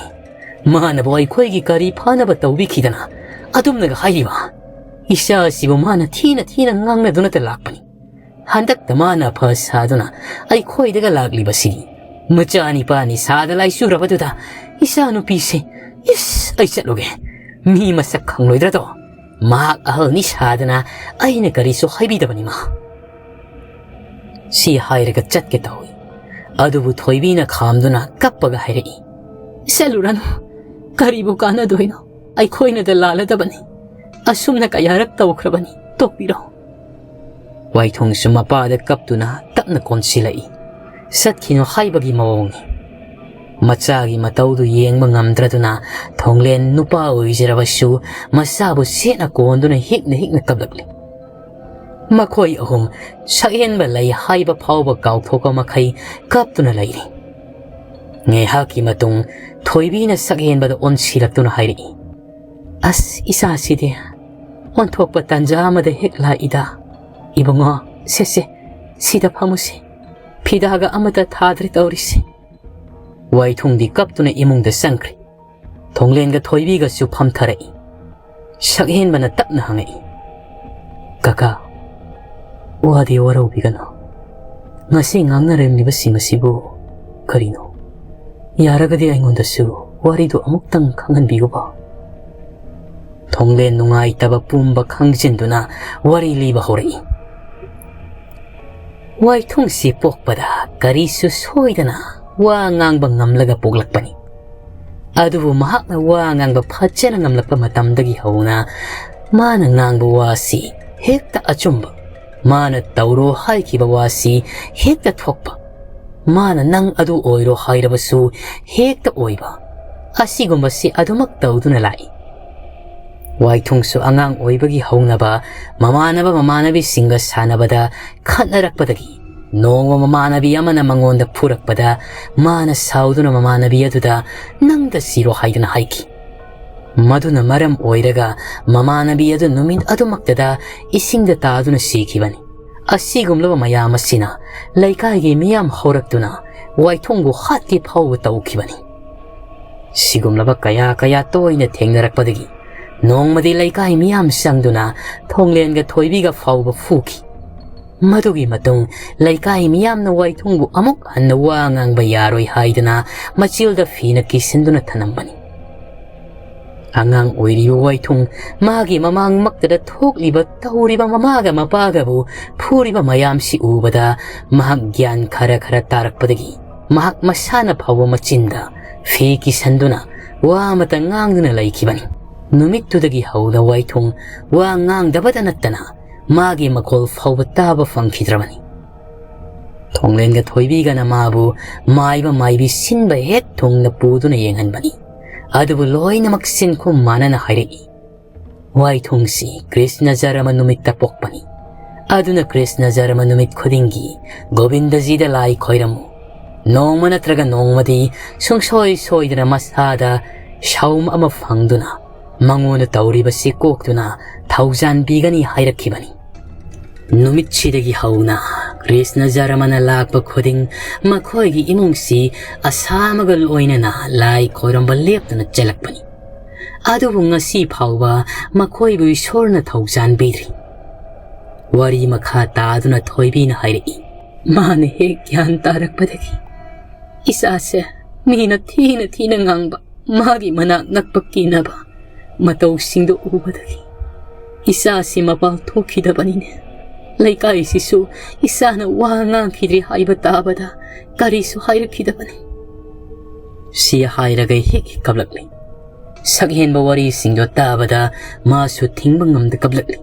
ꯃꯥꯅꯕꯨ ꯑꯩꯈꯣꯏꯒꯤ ꯀꯔꯤ ꯐꯅꯕ ꯇꯧꯕꯤꯈꯤꯗꯅ ꯑꯗꯨꯝꯅꯒ ꯍꯥꯏꯔꯤꯕ? ꯏꯆꯥꯁꯤꯕꯨ ꯃꯥꯅ ꯊꯤꯅ ꯊꯤꯅ ꯉꯥꯡꯅꯗꯨꯅꯇ ꯂꯥꯛꯄꯅꯤ꯫ ꯍꯟꯗꯛꯇ ꯃꯥꯅ ꯑꯐ ꯁꯥꯗꯨꯅ ꯑꯩꯈꯣꯏꯗꯒ ꯂꯥꯛꯂꯤꯕꯁꯤꯗꯤ ꯃꯆꯥ ꯅꯤꯄꯥꯅꯤ ꯁꯥꯗ ꯂꯥꯏꯆꯨꯔꯕꯗꯨꯗ ꯏꯆꯥꯅꯨꯄꯤꯁꯦ, ꯏꯁ, ꯑꯩ ꯆꯠꯂꯨꯒꯦ꯫ ꯃꯤ ꯃꯁꯛ ꯈꯪꯂꯣꯏꯗ꯭ꯔꯗꯣ? ꯃꯍꯥꯛ ꯑꯍꯜꯅꯤ ꯁꯥꯗꯅ ꯑꯩꯅ ꯀꯔꯤꯁꯨ ꯍꯥꯏꯕꯤꯗꯕꯅꯤꯃ꯫" ꯁꯤ ꯍꯥꯏꯔꯒ ꯆꯠꯀꯦ ꯇꯧꯏ꯫ ꯑꯗꯨꯕꯨ ꯊꯣꯏꯕꯤꯅ ꯈꯥꯝꯗꯨꯅ ꯀꯞꯄꯒ ꯍꯥꯏꯔꯛꯏ, "ꯆꯠꯂꯨꯔꯅꯨ꯫ ꯀꯔꯤꯕꯨ ꯀꯥꯟꯅꯗꯣꯏꯅꯣ? ꯑꯩꯈꯣꯏꯅꯗ ꯂꯥꯜꯂꯗꯕꯅꯤ꯫ ꯑꯁꯨꯝꯅ ꯀꯌꯥꯔꯛ ꯇꯧꯈ꯭ꯔꯕꯅꯤ꯫ ꯇꯣꯛꯄꯤꯔꯣ꯫" ꯋꯥꯏꯊꯨꯡꯁꯨ ꯃꯄꯥꯗ ꯀꯞꯇꯨꯅ ꯇꯞꯅ ꯀꯣꯟꯁꯤꯜꯂꯛꯏ꯫ ꯆꯠꯈꯤꯅꯨ ꯍꯥꯏꯕꯒꯤ ꯃꯑꯣꯡꯅꯤ꯫ ꯃꯆꯥꯒꯤ ꯃꯇꯧꯗꯨ ꯌꯦꯡꯕ ꯉꯝꯗ꯭ꯔꯗꯨꯅ ꯊꯣꯡꯂꯦꯟ ꯅꯨꯄꯥ ꯑꯣꯏꯖꯔꯕꯁꯨ ꯃꯆꯥꯕꯨ ꯁꯦꯠꯅ ꯀꯣꯟꯗꯨꯅ ꯍꯤꯛꯅ ꯍꯤꯛꯅ ꯀꯞꯂꯛꯂꯤ꯫ ꯃꯈꯣꯏ ꯑꯍꯨꯝ ꯁꯛꯍꯦꯟꯕ ꯂꯩ ꯍꯥꯏꯕ ꯐꯥꯎꯕ ꯀꯥꯎꯊꯣꯛꯄ ꯃꯈꯩ ꯀꯞꯇꯨꯅ ꯂꯩꯔꯤ꯫ ꯉꯥꯏꯍꯥꯛꯀꯤ ꯃꯇꯨꯡ ꯊꯣꯏꯕꯤꯅ ꯁꯛꯍꯦꯟꯕꯗ ꯑꯣꯟꯁꯤꯜꯂꯛꯇꯨꯅ ꯍꯥꯏꯔꯛꯏ, "ꯑꯁ, ꯏꯆꯥꯁꯤꯗꯤ ꯑꯣꯟꯊꯣꯛꯄ ꯇꯥꯟꯖꯥ ꯑꯃꯗ ꯍꯦꯛ ꯂꯥꯛꯏꯗ꯫ ꯏꯕꯨꯡꯉꯣ, ꯁꯦ ꯁꯦ, ꯁꯤꯗ ꯐꯝꯃꯨꯁꯦ꯫ ꯐꯤꯗꯥꯒ ꯑꯃꯠꯇ ꯊꯥꯗ꯭ꯔꯦ ꯇꯧꯔꯤꯁꯦ"꯫ ꯋꯥꯏꯊꯨꯡꯗꯤ ꯀꯞꯇꯨꯅ ꯏꯃꯨꯡꯗ ꯆꯪꯈ꯭ꯔꯦ꯫ ꯊꯣꯡꯂꯦꯟꯒ ꯊꯣꯏꯕꯤꯒꯁꯨ ꯐꯝꯊꯔꯛꯏ꯫ ꯁꯛꯍꯦꯟꯕꯅ ꯇꯞꯅ ꯍꯪꯉꯛꯏ, "ꯀꯀꯥ, ꯋꯥꯗꯤ ꯋꯥꯔꯧꯕꯤꯒꯅꯨ꯫ ꯉꯁꯤ ꯉꯥꯡꯅꯔꯝꯂꯤꯕꯁꯤꯡ ꯑꯁꯤꯕꯨ ꯀꯔꯤꯅꯣ? ꯌꯥꯔꯒꯗꯤ ꯑꯩꯉꯣꯟꯗꯁꯨ ꯋꯥꯔꯤꯗꯨ ꯑꯃꯨꯛꯇꯪ ꯈꯪꯍꯟꯕꯤꯌꯨꯕ"꯫ ꯊꯣꯡꯂꯦꯟ ꯅꯨꯡꯉꯥꯏꯇꯕ ꯄꯨꯝꯕ ꯈꯪꯖꯤꯟꯗꯨꯅ ꯋꯥꯔꯤ ꯂꯤꯕ ꯍꯧꯔꯛꯏ꯫ ꯋꯥꯏꯊꯨꯡꯁꯤ ꯄꯣꯛꯄꯗ ꯀꯔꯤꯁꯨ ꯁꯣꯏꯗꯅ ꯋꯥ ꯉꯥꯡꯕ ꯉꯝꯂꯒ ꯄꯣꯛꯂꯛꯄꯅꯤ꯫ ꯑꯗꯨꯕꯨ ꯃꯍꯥꯛꯅ ꯋꯥ ꯉꯥꯡꯕ ꯐꯖꯅ ꯉꯝꯂꯛꯄ ꯃꯇꯝꯗꯒꯤ ꯍꯧꯅ ꯃꯥꯅ ꯉꯥꯡꯕ ꯋꯥꯁꯤ ꯍꯦꯛꯇ ꯑꯆꯨꯝꯕ, ꯃꯥꯅ ꯇꯧꯔꯣ ꯍꯥꯏꯈꯤꯕ ꯋꯥꯁꯤ ꯍꯦꯛꯇ ꯊꯣꯛꯄ, ꯃꯥꯅ "ꯅꯪ ꯑꯗꯨ ꯑꯣꯏꯔꯣ" ꯍꯥꯏꯔꯕꯁꯨ ꯍꯦꯛꯇ ꯑꯣꯏꯕ, ꯑꯁꯤꯒꯨꯝꯕꯁꯤ ꯑꯗꯨꯃꯛ ꯇꯧꯗꯨꯅ ꯂꯥꯛꯏ꯫ ꯋꯥꯏꯊꯨꯡꯁꯨ ꯑꯉꯥꯡ ꯑꯣꯏꯕꯒꯤ ꯍꯧꯅꯕ ꯃꯃꯥꯟꯅꯕ ꯃꯃꯥꯟꯅꯕꯤꯁꯤꯡꯒ ꯁꯥꯟꯅꯕꯗ ꯈꯠꯅꯔꯛꯄꯗꯒꯤ ꯅꯣꯡꯃ ꯃꯃꯥꯟꯅꯕꯤ ꯑꯃꯅ ꯃꯉꯣꯟꯗ ꯐꯨꯔꯛꯄꯗ ꯃꯥꯅ ꯁꯥꯎꯗꯨꯅ ꯃꯃꯥꯟꯅꯕꯤ ꯑꯗꯨꯗ "ꯅꯪꯗ ꯁꯤꯔꯣ" ꯍꯥꯏꯗꯨꯅ ꯍꯥꯏꯈꯤ꯫ ꯃꯗꯨꯅ ꯃꯔꯝ ꯑꯣꯏꯔꯒ ꯃꯃꯥꯟꯅꯕꯤ ꯑꯗꯨ ꯅꯨꯃꯤꯠ ꯑꯗꯨꯃꯛꯇꯗ ꯏꯁꯤꯡꯗ ꯇꯥꯗꯨꯅ ꯁꯤꯈꯤꯕꯅꯤ꯫ ꯑꯁꯤꯒꯨꯝꯂꯕ ꯃꯌꯥꯝ ꯑꯁꯤꯅ ꯂꯩꯀꯥꯏꯒꯤ ꯃꯤꯌꯥꯝ ꯍꯧꯔꯛꯇꯨꯅ ꯋꯥꯏꯊꯨꯡꯕꯨ ꯍꯥꯠꯀꯦ ꯐꯥꯎꯕ ꯇꯧꯈꯤꯕꯅꯤ꯫ ꯁꯤꯒꯨꯝꯂꯕ ꯀꯌꯥ ꯀꯌꯥ ꯇꯣꯏꯅ ꯊꯦꯡꯅꯔꯛꯄꯗꯒꯤ ꯅꯣꯡꯃꯗꯤ ꯂꯩꯀꯥꯏ ꯃꯤꯌꯥꯝ ꯆꯪꯗꯨꯅ ꯊꯣꯡꯂꯦꯟꯒ ꯊꯣꯏꯕꯤꯒ ꯐꯥꯎꯕ ꯐꯨꯈꯤ꯫ ꯃꯗꯨꯒꯤ ꯃꯇꯨꯡ ꯂꯩꯀꯥꯏ ꯃꯤꯌꯥꯝꯅ ꯋꯥꯏꯊꯨꯡꯕꯨ ꯑꯃꯨꯛ ꯍꯟꯅ ꯋꯥ ꯉꯥꯡꯕ ꯌꯥꯔꯣꯏ ꯍꯥꯏꯗꯨꯅ ꯃꯆꯤꯜꯗ ꯐꯤꯅ ꯀꯤꯁꯤꯟꯗꯨꯅ ꯊꯅꯝꯕꯅꯤ꯫ ꯑꯉꯥꯡ ꯑꯣꯏꯔꯤꯕ ꯋꯥꯏꯊꯨꯡ ꯃꯥꯒꯤ ꯃꯃꯥꯡꯃꯛꯇꯗ ꯊꯣꯛꯂꯤꯕ ꯇꯧꯔꯤꯕ ꯃꯃꯥꯒ ꯃꯄꯥꯒꯕꯨ ꯐꯨꯔꯤꯕ ꯃꯌꯥꯝꯁꯤ ꯎꯕꯗ ꯃꯍꯥꯛ ꯒ꯭ꯌꯥꯟ ꯈꯔ ꯈꯔ ꯇꯥꯔꯛꯄꯗꯒꯤ ꯃꯍꯥꯛ ꯃꯁꯥꯅ ꯐꯥꯎꯕ ꯃꯆꯤꯟꯗ ꯐꯤ ꯀꯤꯁꯟꯗꯨꯅ ꯋꯥ ꯑꯃꯇ ꯉꯥꯡꯗꯨꯅ ꯂꯩꯈꯤꯕꯅꯤ꯫ ꯅꯨꯃꯤꯠꯇꯨꯗꯒꯤ ꯍꯧꯅ ꯋꯥꯏꯊꯨꯡ ꯋꯥ ꯉꯥꯡꯗꯕꯇ ꯅꯠꯇꯅ ꯃꯥꯒꯤ ꯃꯈꯣꯜ ꯐꯥꯎꯕ ꯇꯥꯕ ꯐꯪꯈꯤꯗ꯭ꯔꯕꯅꯤ꯫ ꯊꯣꯡꯂꯦꯟꯒ ꯊꯣꯏꯕꯤꯒꯅ ꯃꯥꯕꯨ ꯃꯥꯏꯕ ꯃꯥꯏꯕꯤ ꯁꯤꯟꯕ ꯍꯦꯛ ꯊꯨꯡꯅ ꯄꯨꯗꯨꯅ ꯌꯦꯡꯍꯟꯕꯅꯤ꯫ ꯑꯗꯨꯕꯨ ꯂꯣꯏꯅꯃꯛ ꯁꯤꯟꯈꯨꯝ ꯃꯥꯟꯅꯅ ꯍꯥꯏꯔꯛꯏ, "ꯋꯥꯏꯊꯨꯡꯁꯤ ꯀ꯭ꯔꯤꯁꯅ ꯖꯔꯃ ꯅꯨꯃꯤꯠꯇ ꯄꯣꯛꯄꯅꯤ꯫ ꯑꯗꯨꯅ ꯀ꯭ꯔꯤꯁꯅ ꯖꯔꯃ ꯅꯨꯃꯤꯠ ꯈꯨꯗꯤꯡꯒꯤ ꯒꯣꯕꯤꯟꯗꯖꯤꯗ ꯂꯥꯏ ꯈꯣꯏꯔꯝꯃꯨ꯫ ꯅꯣꯡꯃ ꯅꯠꯇ꯭ꯔꯒ ꯅꯣꯡꯃꯗꯤ ꯁꯨꯡꯁꯣꯏ ꯁꯣꯏꯗꯅ ꯃꯁꯥꯗ ꯁꯥꯎꯝ ꯑꯃ ꯐꯪꯗꯨꯅ ꯃꯉꯣꯟꯗ ꯇꯧꯔꯤꯕꯁꯤ ꯀꯣꯛꯇꯨꯅ ꯊꯧꯖꯥꯟꯕꯤꯒꯅꯤ ꯍꯥꯏꯔꯛꯈꯤꯕꯅꯤ꯫ ꯅꯨꯃꯤꯠꯁꯤꯗꯒꯤ ꯍꯧꯅ ꯀ꯭ꯔꯤꯁꯅ ꯖꯔꯃꯅ ꯂꯥꯛꯄ ꯈꯨꯗꯤꯡ ꯃꯈꯣꯏꯒꯤ ꯏꯃꯨꯡꯁꯤ ꯑꯁꯥ ꯑꯃꯒ ꯂꯣꯏꯅꯅ ꯂꯥꯏ ꯈꯣꯏꯔꯝꯕ ꯂꯦꯞꯇꯅ ꯆꯠꯂꯛꯄꯅꯤ꯫ ꯑꯗꯨꯕꯨ ꯉꯁꯤ ꯐꯥꯎꯕ ꯃꯈꯣꯏꯕꯨ ꯏꯁꯣꯔꯅ ꯊꯧꯖꯥꯟꯕꯤꯗ꯭ꯔꯤ꯫ ꯋꯥꯔꯤ ꯃꯈꯥ ꯇꯥꯗꯨꯅ ꯊꯣꯏꯕꯤꯅ ꯍꯥꯏꯔꯛꯏ, ꯃꯥꯅ ꯍꯦꯛ ꯒ꯭ꯌꯥꯟ ꯇꯥꯔꯛꯄꯗꯒꯤ ꯏꯆꯥꯁꯦ ꯃꯤꯅ ꯊꯤꯅ ꯊꯤꯅ ꯉꯥꯡꯕ, ꯃꯥꯒꯤ ꯃꯅꯥꯛ ꯅꯛꯄ ꯀꯤꯅꯕ ꯃꯇꯧꯁꯤꯡꯗꯨ ꯎꯕꯗꯒꯤ ꯏꯆꯥꯁꯤ ꯃꯄꯥꯜ ꯊꯣꯛꯈꯤꯗꯕꯅꯤꯅꯦ꯫ ꯂꯩꯀꯥꯏꯁꯤꯁꯨ ꯏꯆꯥꯅ ꯋꯥ ꯉꯥꯡꯈꯤꯗ꯭ꯔꯤ ꯍꯥꯏꯕ ꯇꯥꯕꯗ ꯀꯔꯤꯁꯨ ꯍꯥꯏꯔꯛꯈꯤꯗꯕꯅꯤ꯫ ꯁꯤ ꯍꯥꯏꯔꯒ ꯍꯦꯛ ꯍꯦꯛ ꯀꯞꯂꯛꯂꯤ꯫ ꯁꯛꯍꯦꯟꯕ ꯋꯥꯔꯤꯁꯤꯡꯗꯣ ꯇꯥꯕꯗ ꯃꯥꯁꯨ ꯊꯤꯡꯕ ꯉꯝꯗ ꯀꯞꯂꯛꯂꯤ꯫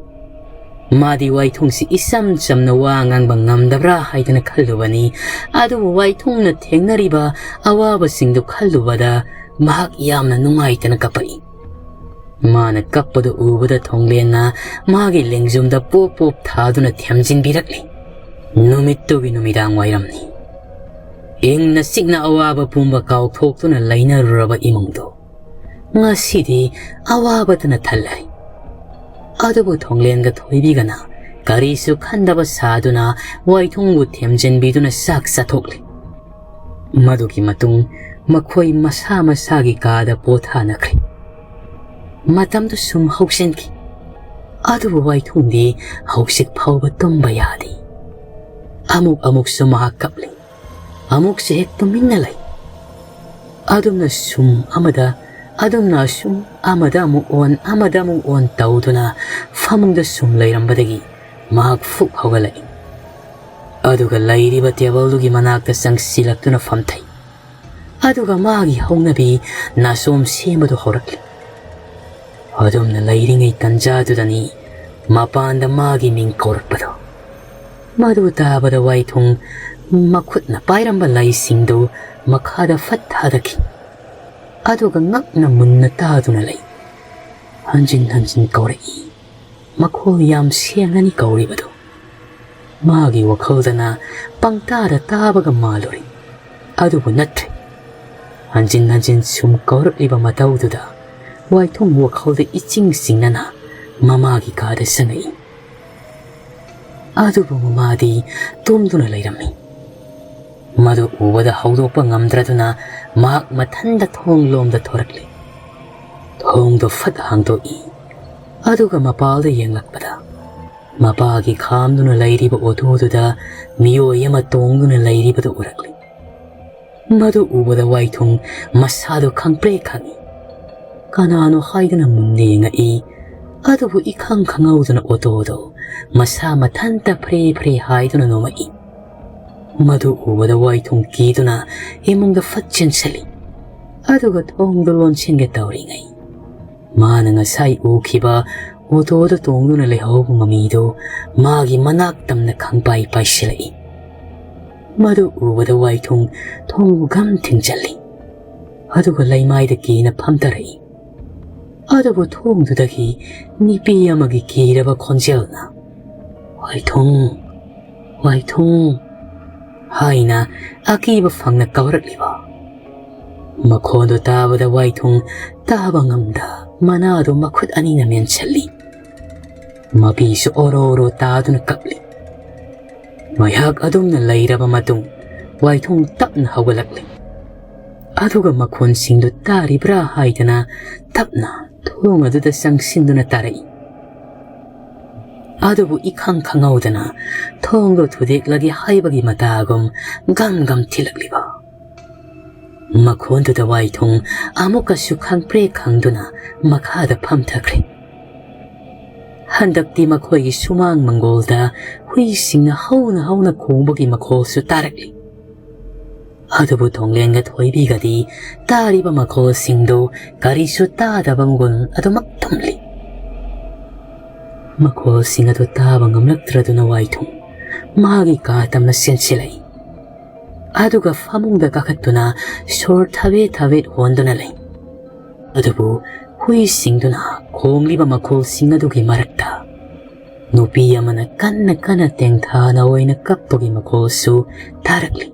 ꯃꯥꯗꯤ ꯋꯥꯏꯊꯨꯡꯁꯤ ꯏꯆꯝ ꯆꯝꯅ ꯋꯥ ꯉꯥꯡꯕ ꯉꯝꯗꯕ꯭ꯔꯥ ꯍꯥꯏꯗꯅ ꯈꯜꯂꯨꯕꯅꯤ꯫ ꯑꯗꯨꯕꯨ ꯋꯥꯏꯊꯨꯡꯅ ꯊꯦꯡꯅꯔꯤꯕ ꯑꯋꯥꯕꯁꯤꯡꯗꯨ ꯈꯜꯂꯨꯕꯗ ꯃꯍꯥꯛ ꯌꯥꯝꯅ ꯅꯨꯡꯉꯥꯏꯇꯅ ꯀꯞꯄꯛꯏ꯫ ꯃꯥꯅ ꯀꯞꯄꯗꯨ ꯎꯕꯗ ꯊꯣꯡꯂꯦꯟꯅ ꯃꯥꯒꯤ ꯂꯦꯡꯖꯨꯝꯗ ꯄꯣꯞ ꯄꯣꯞ ꯊꯥꯗꯨꯅ ꯊꯦꯝꯖꯤꯟꯕꯤꯔꯛꯂꯤ꯫ ꯅꯨꯃꯤꯠꯇꯨꯒꯤ ꯅꯨꯃꯤꯗꯥꯡ ꯋꯥꯏꯔꯝꯅꯤ꯫ ꯏꯪꯅ ꯆꯤꯛꯅ ꯑꯋꯥꯕ ꯄꯨꯝꯕ ꯀꯥꯎꯊꯣꯛꯇꯨꯅ ꯂꯩꯅꯔꯨꯔꯕ ꯏꯃꯨꯡꯗꯨ ꯉꯁꯤꯗꯤ ꯑꯋꯥꯕꯇꯅ ꯊꯜꯂꯦ꯫ ꯑꯗꯨꯕꯨ ꯊꯣꯡꯂꯦꯟꯒ ꯊꯣꯏꯕꯤꯒꯅ ꯀꯔꯤꯁꯨ ꯈꯟꯗꯕ ꯁꯥꯗꯨꯅ ꯋꯥꯏꯊꯨꯡꯕꯨ ꯊꯦꯝꯖꯤꯟꯕꯤꯗꯨꯅ ꯆꯥꯛ ꯆꯥꯊꯣꯛꯂꯤ꯫ ꯃꯗꯨꯒꯤ ꯃꯇꯨꯡ ꯃꯈꯣꯏ ꯃꯁꯥ ꯃꯁꯥꯒꯤ ꯀꯥꯗ ꯄꯣꯊꯥꯅꯈ꯭ꯔꯦ꯫ ꯃꯇꯝꯗꯨ ꯁꯨꯝ ꯍꯧꯖꯤꯟꯈꯤ꯫ ꯑꯗꯨꯕꯨ ꯋꯥꯏꯊꯨꯡꯗꯤ ꯍꯧꯖꯤꯛ ꯐꯥꯎꯕ ꯇꯨꯝꯕ ꯌꯥꯗꯦ꯫ ꯑꯃꯨꯛ ꯑꯃꯨꯛꯁꯨ ꯃꯍꯥꯛ ꯀꯞꯂꯤ꯫ ꯑꯃꯨꯛꯁꯨ ꯍꯦꯛ ꯇꯨꯃꯤꯟꯅ ꯂꯩ꯫ ꯑꯗꯨꯝꯅ ꯁꯨꯝ ꯑꯃꯗ, ꯑꯗꯨꯝꯅ ꯑꯁꯨꯝ ꯑꯃꯗ ꯑꯃꯨꯛ ꯑꯣꯟ, ꯑꯃꯗ ꯑꯃꯨꯛ ꯑꯣꯟ ꯇꯧꯗꯨꯅ ꯐꯃꯨꯡꯗ ꯁꯨꯝ ꯂꯩꯔꯝꯕꯗꯒꯤ ꯃꯍꯥꯛ ꯐꯨꯛ ꯍꯧꯒꯠꯂꯛꯏ꯫ ꯑꯗꯨꯒ ꯂꯩꯔꯤꯕ ꯇꯦꯕꯜꯗꯨꯒꯤ ꯃꯅꯥꯛꯇ ꯆꯪꯁꯤꯜꯂꯛꯇꯨꯅ ꯐꯝꯊꯩ꯫ ꯑꯗꯨꯒ ꯃꯥꯒꯤ ꯍꯧꯅꯕꯤ ꯅꯥꯆꯣꯝ ꯁꯦꯝꯕꯗꯨ ꯍꯧꯔꯛꯂꯤ꯫ ꯑꯗꯨꯝꯅ ꯂꯩꯔꯤꯉꯩ ꯇꯟꯖꯥꯗꯨꯗꯅꯤ ꯃꯄꯥꯟꯗ ꯃꯥꯒꯤ ꯃꯤꯡ ꯀꯧꯔꯛꯄꯗꯣ꯫ ꯃꯗꯨ ꯇꯥꯕꯗ ꯋꯥꯏꯊꯨꯡ ꯃꯈꯨꯠꯅ ꯄꯥꯏꯔꯝꯕ ꯂꯩꯁꯤꯡꯗꯨ ꯃꯈꯥꯗ ꯐꯠ ꯊꯥꯗꯈꯤ꯫ ꯑꯗꯨꯒ ꯉꯛꯅ ꯃꯨꯟꯅ ꯇꯥꯗꯨꯅ ꯂꯩ꯫ ꯍꯟꯖꯤꯟ ꯍꯟꯖꯤꯟ ꯀꯧꯔꯛꯏ꯫ ꯃꯈꯣꯜ ꯌꯥꯝ ꯁꯦꯡꯅꯅꯤ ꯀꯧꯔꯤꯕꯗꯨ꯫ ꯃꯥꯒꯤ ꯋꯥꯈꯜꯗꯅ ꯄꯪꯇꯥꯗ ꯇꯥꯕꯒ ꯃꯥꯜꯂꯨꯔꯦ꯫ ꯑꯗꯨꯕꯨ ꯅꯠꯇ꯭ꯔꯦ꯫ ꯍꯟꯖꯤꯟ ꯍꯟꯖꯤꯟ ꯁꯨꯝ ꯀꯧꯔꯛꯂꯤꯕ ꯃꯇꯧꯗꯨꯗ ꯋꯥꯏꯊꯨꯡ ꯋꯥꯈꯜꯗ ꯏꯆꯤꯡ ꯆꯤꯡꯅꯅ ꯃꯃꯥꯒꯤ ꯀꯥꯗ ꯆꯪꯉꯛꯏ꯫ ꯑꯗꯨꯕꯨ ꯃꯃꯥꯗꯤ ꯇꯨꯝꯗꯨꯅ ꯂꯩꯔꯝꯃꯤ꯫ ꯃꯗꯨ ꯎꯕꯗ ꯍꯧꯗꯣꯛꯄ ꯉꯝꯗ꯭ꯔꯗꯨꯅ ꯃꯍꯥꯛ ꯃꯊꯟꯗ ꯊꯣꯡ ꯂꯣꯝꯗ ꯊꯣꯔꯛꯂꯤ꯫ ꯊꯣꯡꯗꯣ ꯐꯠ ꯍꯥꯡꯗꯣꯛꯏ꯫ ꯑꯗꯨꯒ ꯃꯄꯥꯜꯗ ꯌꯦꯡꯂꯛꯄꯗ ꯃꯄꯥꯒꯤ ꯈꯥꯝꯗꯨꯅ ꯂꯩꯔꯤꯕ ꯑꯣꯇꯣꯗꯨꯗ ꯃꯤꯑꯣꯏ ꯑꯃ ꯇꯣꯡꯗꯨꯅ ꯂꯩꯔꯤꯕꯗꯨ ꯎꯔꯛꯂꯤ꯫ ꯃꯗꯨ ꯎꯕꯗ ꯋꯥꯏꯊꯨꯡ ꯃꯁꯥꯗꯨ ꯈꯪꯄ꯭ꯔꯦꯛ ꯈꯪꯏ꯫ ꯀꯅꯥꯅꯣ ꯍꯥꯏꯗꯨꯅ ꯃꯨꯟꯅ ꯌꯦꯡꯉꯛꯏ꯫ ꯑꯗꯨꯕꯨ ꯏꯈꯪ ꯈꯪꯍꯧꯗꯅ ꯑꯣꯇꯣꯗꯣ ꯃꯁꯥ ꯃꯊꯟꯇ ꯐ꯭ꯔꯦ ꯐ꯭ꯔꯦ ꯍꯥꯏꯗꯨꯅ ꯅꯣꯝꯃꯛꯏ꯫ ꯃꯗꯨ ꯎꯕꯗ ꯋꯥꯏꯊꯨꯡ ꯀꯤꯗꯨꯅ ꯏꯃꯨꯡꯗ ꯐꯠ ꯆꯦꯟꯁꯤꯜꯂꯤ꯫ ꯑꯗꯨꯒ ꯊꯣꯡꯗꯨ ꯂꯣꯟꯁꯤꯟꯒꯦ ꯇꯧꯔꯤꯉꯩ ꯃꯥꯅ ꯉꯁꯥꯏ ꯎꯈꯤꯕ ꯑꯣꯇꯣꯗ ꯇꯣꯡꯗꯨꯅ ꯂꯩꯍꯧꯕ ꯃꯃꯤꯗꯨ ꯃꯥꯒꯤ ꯃꯅꯥꯛ ꯇꯝꯅ ꯈꯪꯄꯥꯏ ꯄꯥꯏꯁꯤꯜꯂꯛꯏ꯫ ꯃꯗꯨ ꯎꯕꯗ ꯋꯥꯏꯊꯨꯡ ꯊꯣꯡꯕꯨ ꯒꯝ ꯊꯤꯡꯖꯤꯜꯂꯤ꯫ ꯑꯗꯨꯒ ꯂꯩꯃꯥꯏꯗ ꯀꯤꯅ ꯐꯝꯊꯔꯛꯏ꯫ ꯑꯗꯨꯕꯨ ꯊꯣꯡꯗꯨꯗꯒꯤ ꯅꯨꯄꯤ ꯑꯃꯒꯤ ꯀꯤꯔꯕ ꯈꯣꯟꯖꯦꯜꯅ, "ꯋꯥꯏꯊꯨꯡ, ꯋꯥꯏꯊꯨꯡ" ꯍꯥꯏꯅ ꯑꯀꯤꯕ ꯐꯪꯅ ꯀꯧꯔꯛꯂꯤꯕ ꯃꯈꯣꯟꯗꯨ ꯇꯥꯕꯗ ꯋꯥꯏꯊꯨꯡ ꯇꯥꯕ ꯉꯝꯗ ꯃꯅꯥꯗꯨ ꯃꯈꯨꯠ ꯑꯅꯤꯅ ꯃꯦꯟꯁꯤꯜꯂꯤ꯫ ꯃꯄꯤꯁꯨ ꯑꯣꯔꯣ ꯑꯣꯔꯣ ꯇꯥꯗꯨꯅ ꯀꯞꯂꯤ꯫ ꯉꯥꯏꯍꯥꯛ ꯑꯗꯨꯝꯅ ꯂꯩꯔꯕ ꯃꯇꯨꯡ ꯋꯥꯏꯊꯨꯡ ꯇꯞꯅ ꯍꯧꯒꯠꯂꯛꯂꯤ꯫ ꯑꯗꯨꯒ ꯃꯈꯣꯟꯁꯤꯡꯗꯨ ꯇꯥꯔꯤꯕ꯭ꯔꯥ ꯍꯥꯏꯗꯅ ꯇꯞꯅ ꯊꯣꯡ ꯑꯗꯨꯗ ꯆꯪꯁꯤꯟꯗꯨꯅ ꯇꯥꯔꯛꯏ꯫ ꯑꯗꯨꯕꯨ ꯏꯈꯪ ꯈꯪꯍꯧꯗꯅ ꯊꯣꯡꯗꯣ ꯊꯨꯗꯦꯛꯂꯒꯦ ꯍꯥꯏꯕꯒꯤ ꯃꯇꯥꯒꯨꯝ ꯒꯝ ꯒꯝ ꯊꯤꯜꯂꯛꯂꯤꯕ ꯃꯈꯣꯟꯗꯨꯗ ꯋꯥꯏꯊꯨꯡ ꯑꯃꯨꯛꯀꯁꯨ ꯈꯪꯄ꯭ꯔꯦꯛ ꯈꯪꯗꯨꯅ ꯃꯈꯥꯗ ꯐꯝꯊꯈ꯭ꯔꯦ꯫ ꯍꯟꯗꯛꯇꯤ ꯃꯈꯣꯏꯒꯤ ꯁꯨꯃꯥꯡ ꯃꯪꯒꯣꯜꯗ ꯍꯨꯏꯁꯤꯡꯅ ꯍꯧꯅ ꯍꯧꯅ ꯈꯣꯡꯕꯒꯤ ꯃꯈꯣꯜꯁꯨ ꯇꯥꯔꯛꯂꯤ꯫ ꯑꯗꯨꯕꯨ ꯊꯣꯡꯂꯦꯟꯒ ꯊꯣꯏꯕꯤꯒꯗꯤ ꯇꯥꯔꯤꯕ ꯃꯈꯣꯜꯁꯤꯡꯗꯨ ꯀꯔꯤꯁꯨ ꯇꯥꯗꯕ ꯃꯒꯨꯟ ꯑꯗꯨꯃꯛ ꯊꯝꯂꯤ꯫ ꯃꯈꯣꯜꯁꯤꯡ ꯑꯗꯨ ꯇꯥꯕ ꯉꯝꯂꯛꯇ꯭ꯔꯗꯨꯅ ꯋꯥꯏꯊꯨꯡ ꯃꯥꯒꯤ ꯀꯥ ꯇꯝꯅ ꯆꯦꯟꯁꯤꯜꯂꯛꯏ꯫ ꯑꯗꯨꯒ ꯐꯃꯨꯡꯗ ꯀꯥꯈꯠꯇꯨꯅ ꯁꯣꯔ ꯊꯕꯦꯠ ꯊꯕꯦꯠ ꯍꯣꯟꯗꯨꯅ ꯂꯩ꯫ ꯑꯗꯨꯕꯨ ꯍꯨꯏꯁꯤꯡꯗꯨꯅ ꯈꯣꯡꯂꯤꯕ ꯃꯈꯣꯜꯁꯤꯡ ꯑꯗꯨꯒꯤ ꯃꯔꯛꯇ ꯅꯨꯄꯤ ꯑꯃꯅ ꯀꯟꯅ ꯀꯟꯅ ꯇꯦꯡꯊꯥꯅ ꯑꯣꯏꯅ ꯀꯞꯄꯒꯤ ꯃꯈꯣꯜꯁꯨ ꯇꯥꯔꯛꯂꯤ꯫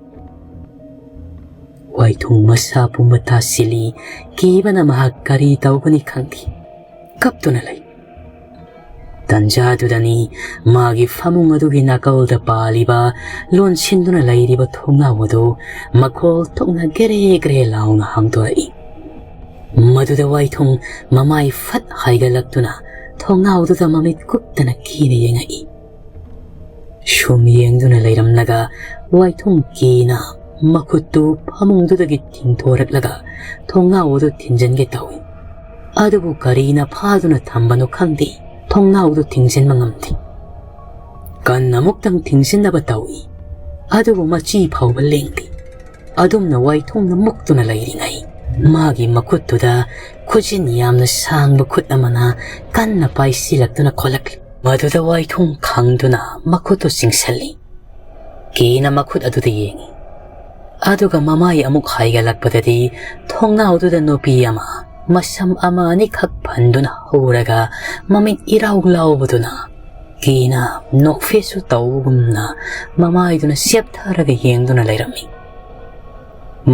ꯋꯥꯏꯊꯨꯡ ꯃꯁꯥ ꯄꯨꯝꯕ ꯇꯥꯁꯤꯜꯂꯤ꯫ ꯀꯤꯕꯅ ꯃꯍꯥꯛ ꯀꯔꯤ ꯇꯧꯒꯅꯤ ꯈꯪꯗꯦ꯫ ꯀꯞꯇꯨꯅ ꯂꯩ꯫ ꯇꯟꯖꯥꯗꯨꯗꯅꯤ ꯃꯥꯒꯤ ꯐꯃꯨꯡ ꯑꯗꯨꯒꯤ ꯅꯥꯀꯜꯗ ꯄꯥꯜꯂꯤꯕ, ꯂꯣꯟꯁꯤꯟꯗꯨꯅ ꯂꯩꯔꯤꯕ ꯊꯣꯡꯅꯥꯎ ꯑꯗꯨ ꯃꯈꯣꯜ ꯊꯣꯛꯅ ꯒꯦꯔꯦ ꯒꯦꯔꯦ ꯂꯥꯎꯅ ꯍꯥꯡꯗꯣꯔꯛꯏ꯫ ꯃꯗꯨꯗ ꯋꯥꯏꯊꯨꯡ ꯃꯃꯥꯏ ꯐꯠ ꯍꯥꯏꯒꯠꯂꯛꯇꯨꯅ ꯊꯣꯡꯅꯥꯎꯗꯨꯗ ꯃꯃꯤꯠ ꯀꯨꯞꯇꯅ ꯀꯤꯅ ꯌꯦꯡꯉꯛꯏ꯫ ꯁꯨꯝ ꯌꯦꯡꯗꯨꯅ ꯂꯩꯔꯝꯂꯒ ꯋꯥꯏꯊꯨꯡ ꯀꯤꯅ ꯃꯈꯨꯠꯇꯨ ꯐꯃꯨꯡꯗꯨꯗꯒꯤ ꯇꯤꯡꯊꯣꯔꯛꯂꯒ ꯊꯣꯡꯅꯥꯎ ꯑꯗꯨ ꯊꯤꯡꯖꯤꯟꯒꯦ ꯇꯧꯏ꯫ ꯑꯗꯨꯕꯨ ꯀꯔꯤꯅ ꯐꯥꯗꯨꯅ ꯊꯝꯕꯅꯣ ꯈꯪꯗꯦ, ꯊꯣꯡꯅꯥꯎꯗꯨ ꯊꯤꯡꯖꯤꯟꯕ ꯉꯝꯗꯦ꯫ ꯀꯟꯅ ꯑꯃꯨꯛꯇꯪ ꯊꯤꯡꯖꯤꯟꯅꯕ ꯇꯧꯏ, ꯑꯗꯨꯕꯨ ꯃꯆꯤ ꯐꯥꯎꯕ ꯂꯦꯡꯗꯦ꯫ ꯑꯗꯨꯝꯅ ꯋꯥꯏꯊꯨꯡꯅ ꯃꯨꯛꯇꯨꯅ ꯂꯩꯔꯤꯉꯩ, ꯃꯥꯒꯤ ꯃꯈꯨꯠꯇꯨꯗ ꯈꯨꯖꯤꯟ ꯌꯥꯝꯅ ꯁꯥꯡꯕ ꯈꯨꯠ ꯑꯃꯅ ꯀꯟꯅ ꯄꯥꯏꯁꯤꯜꯂꯛꯇꯨꯅ ꯈꯣꯠꯂꯛꯂꯤ꯫ ꯃꯗꯨꯗ ꯋꯥꯏꯊꯨꯡ ꯈꯪꯗꯨꯅ ꯃꯈꯨꯠꯇꯨ ꯆꯤꯡꯁꯤꯜꯂꯤ꯫ ꯀꯤꯅ ꯃꯈꯨꯠ ꯑꯗꯨꯗ ꯌꯦꯡꯉꯤ꯫ ꯑꯗꯨꯒ ꯃꯃꯥꯏ ꯑꯃꯨꯛ ꯍꯥꯏꯒꯠꯂꯛꯄꯗꯗꯤ ꯊꯣꯡꯅꯥꯎꯗꯨꯗ ꯅꯨꯄꯤ ꯑꯃ ꯃꯁꯝ ꯑꯃ ꯑꯅꯤꯈꯛ ꯐꯟꯗꯨꯅ ꯍꯧꯔꯒ ꯃꯃꯤꯠ ꯏꯔꯥꯎ ꯂꯥꯎꯕꯗꯨꯅ ꯀꯤꯅ ꯅꯣꯛꯐꯦꯠꯁꯨ ꯇꯧꯕꯒꯨꯝꯅ ꯃꯃꯥꯏꯗꯨꯅ ꯆꯦꯞꯊꯔꯒ ꯌꯦꯡꯗꯨꯅ ꯂꯩꯔꯝꯃꯤ꯫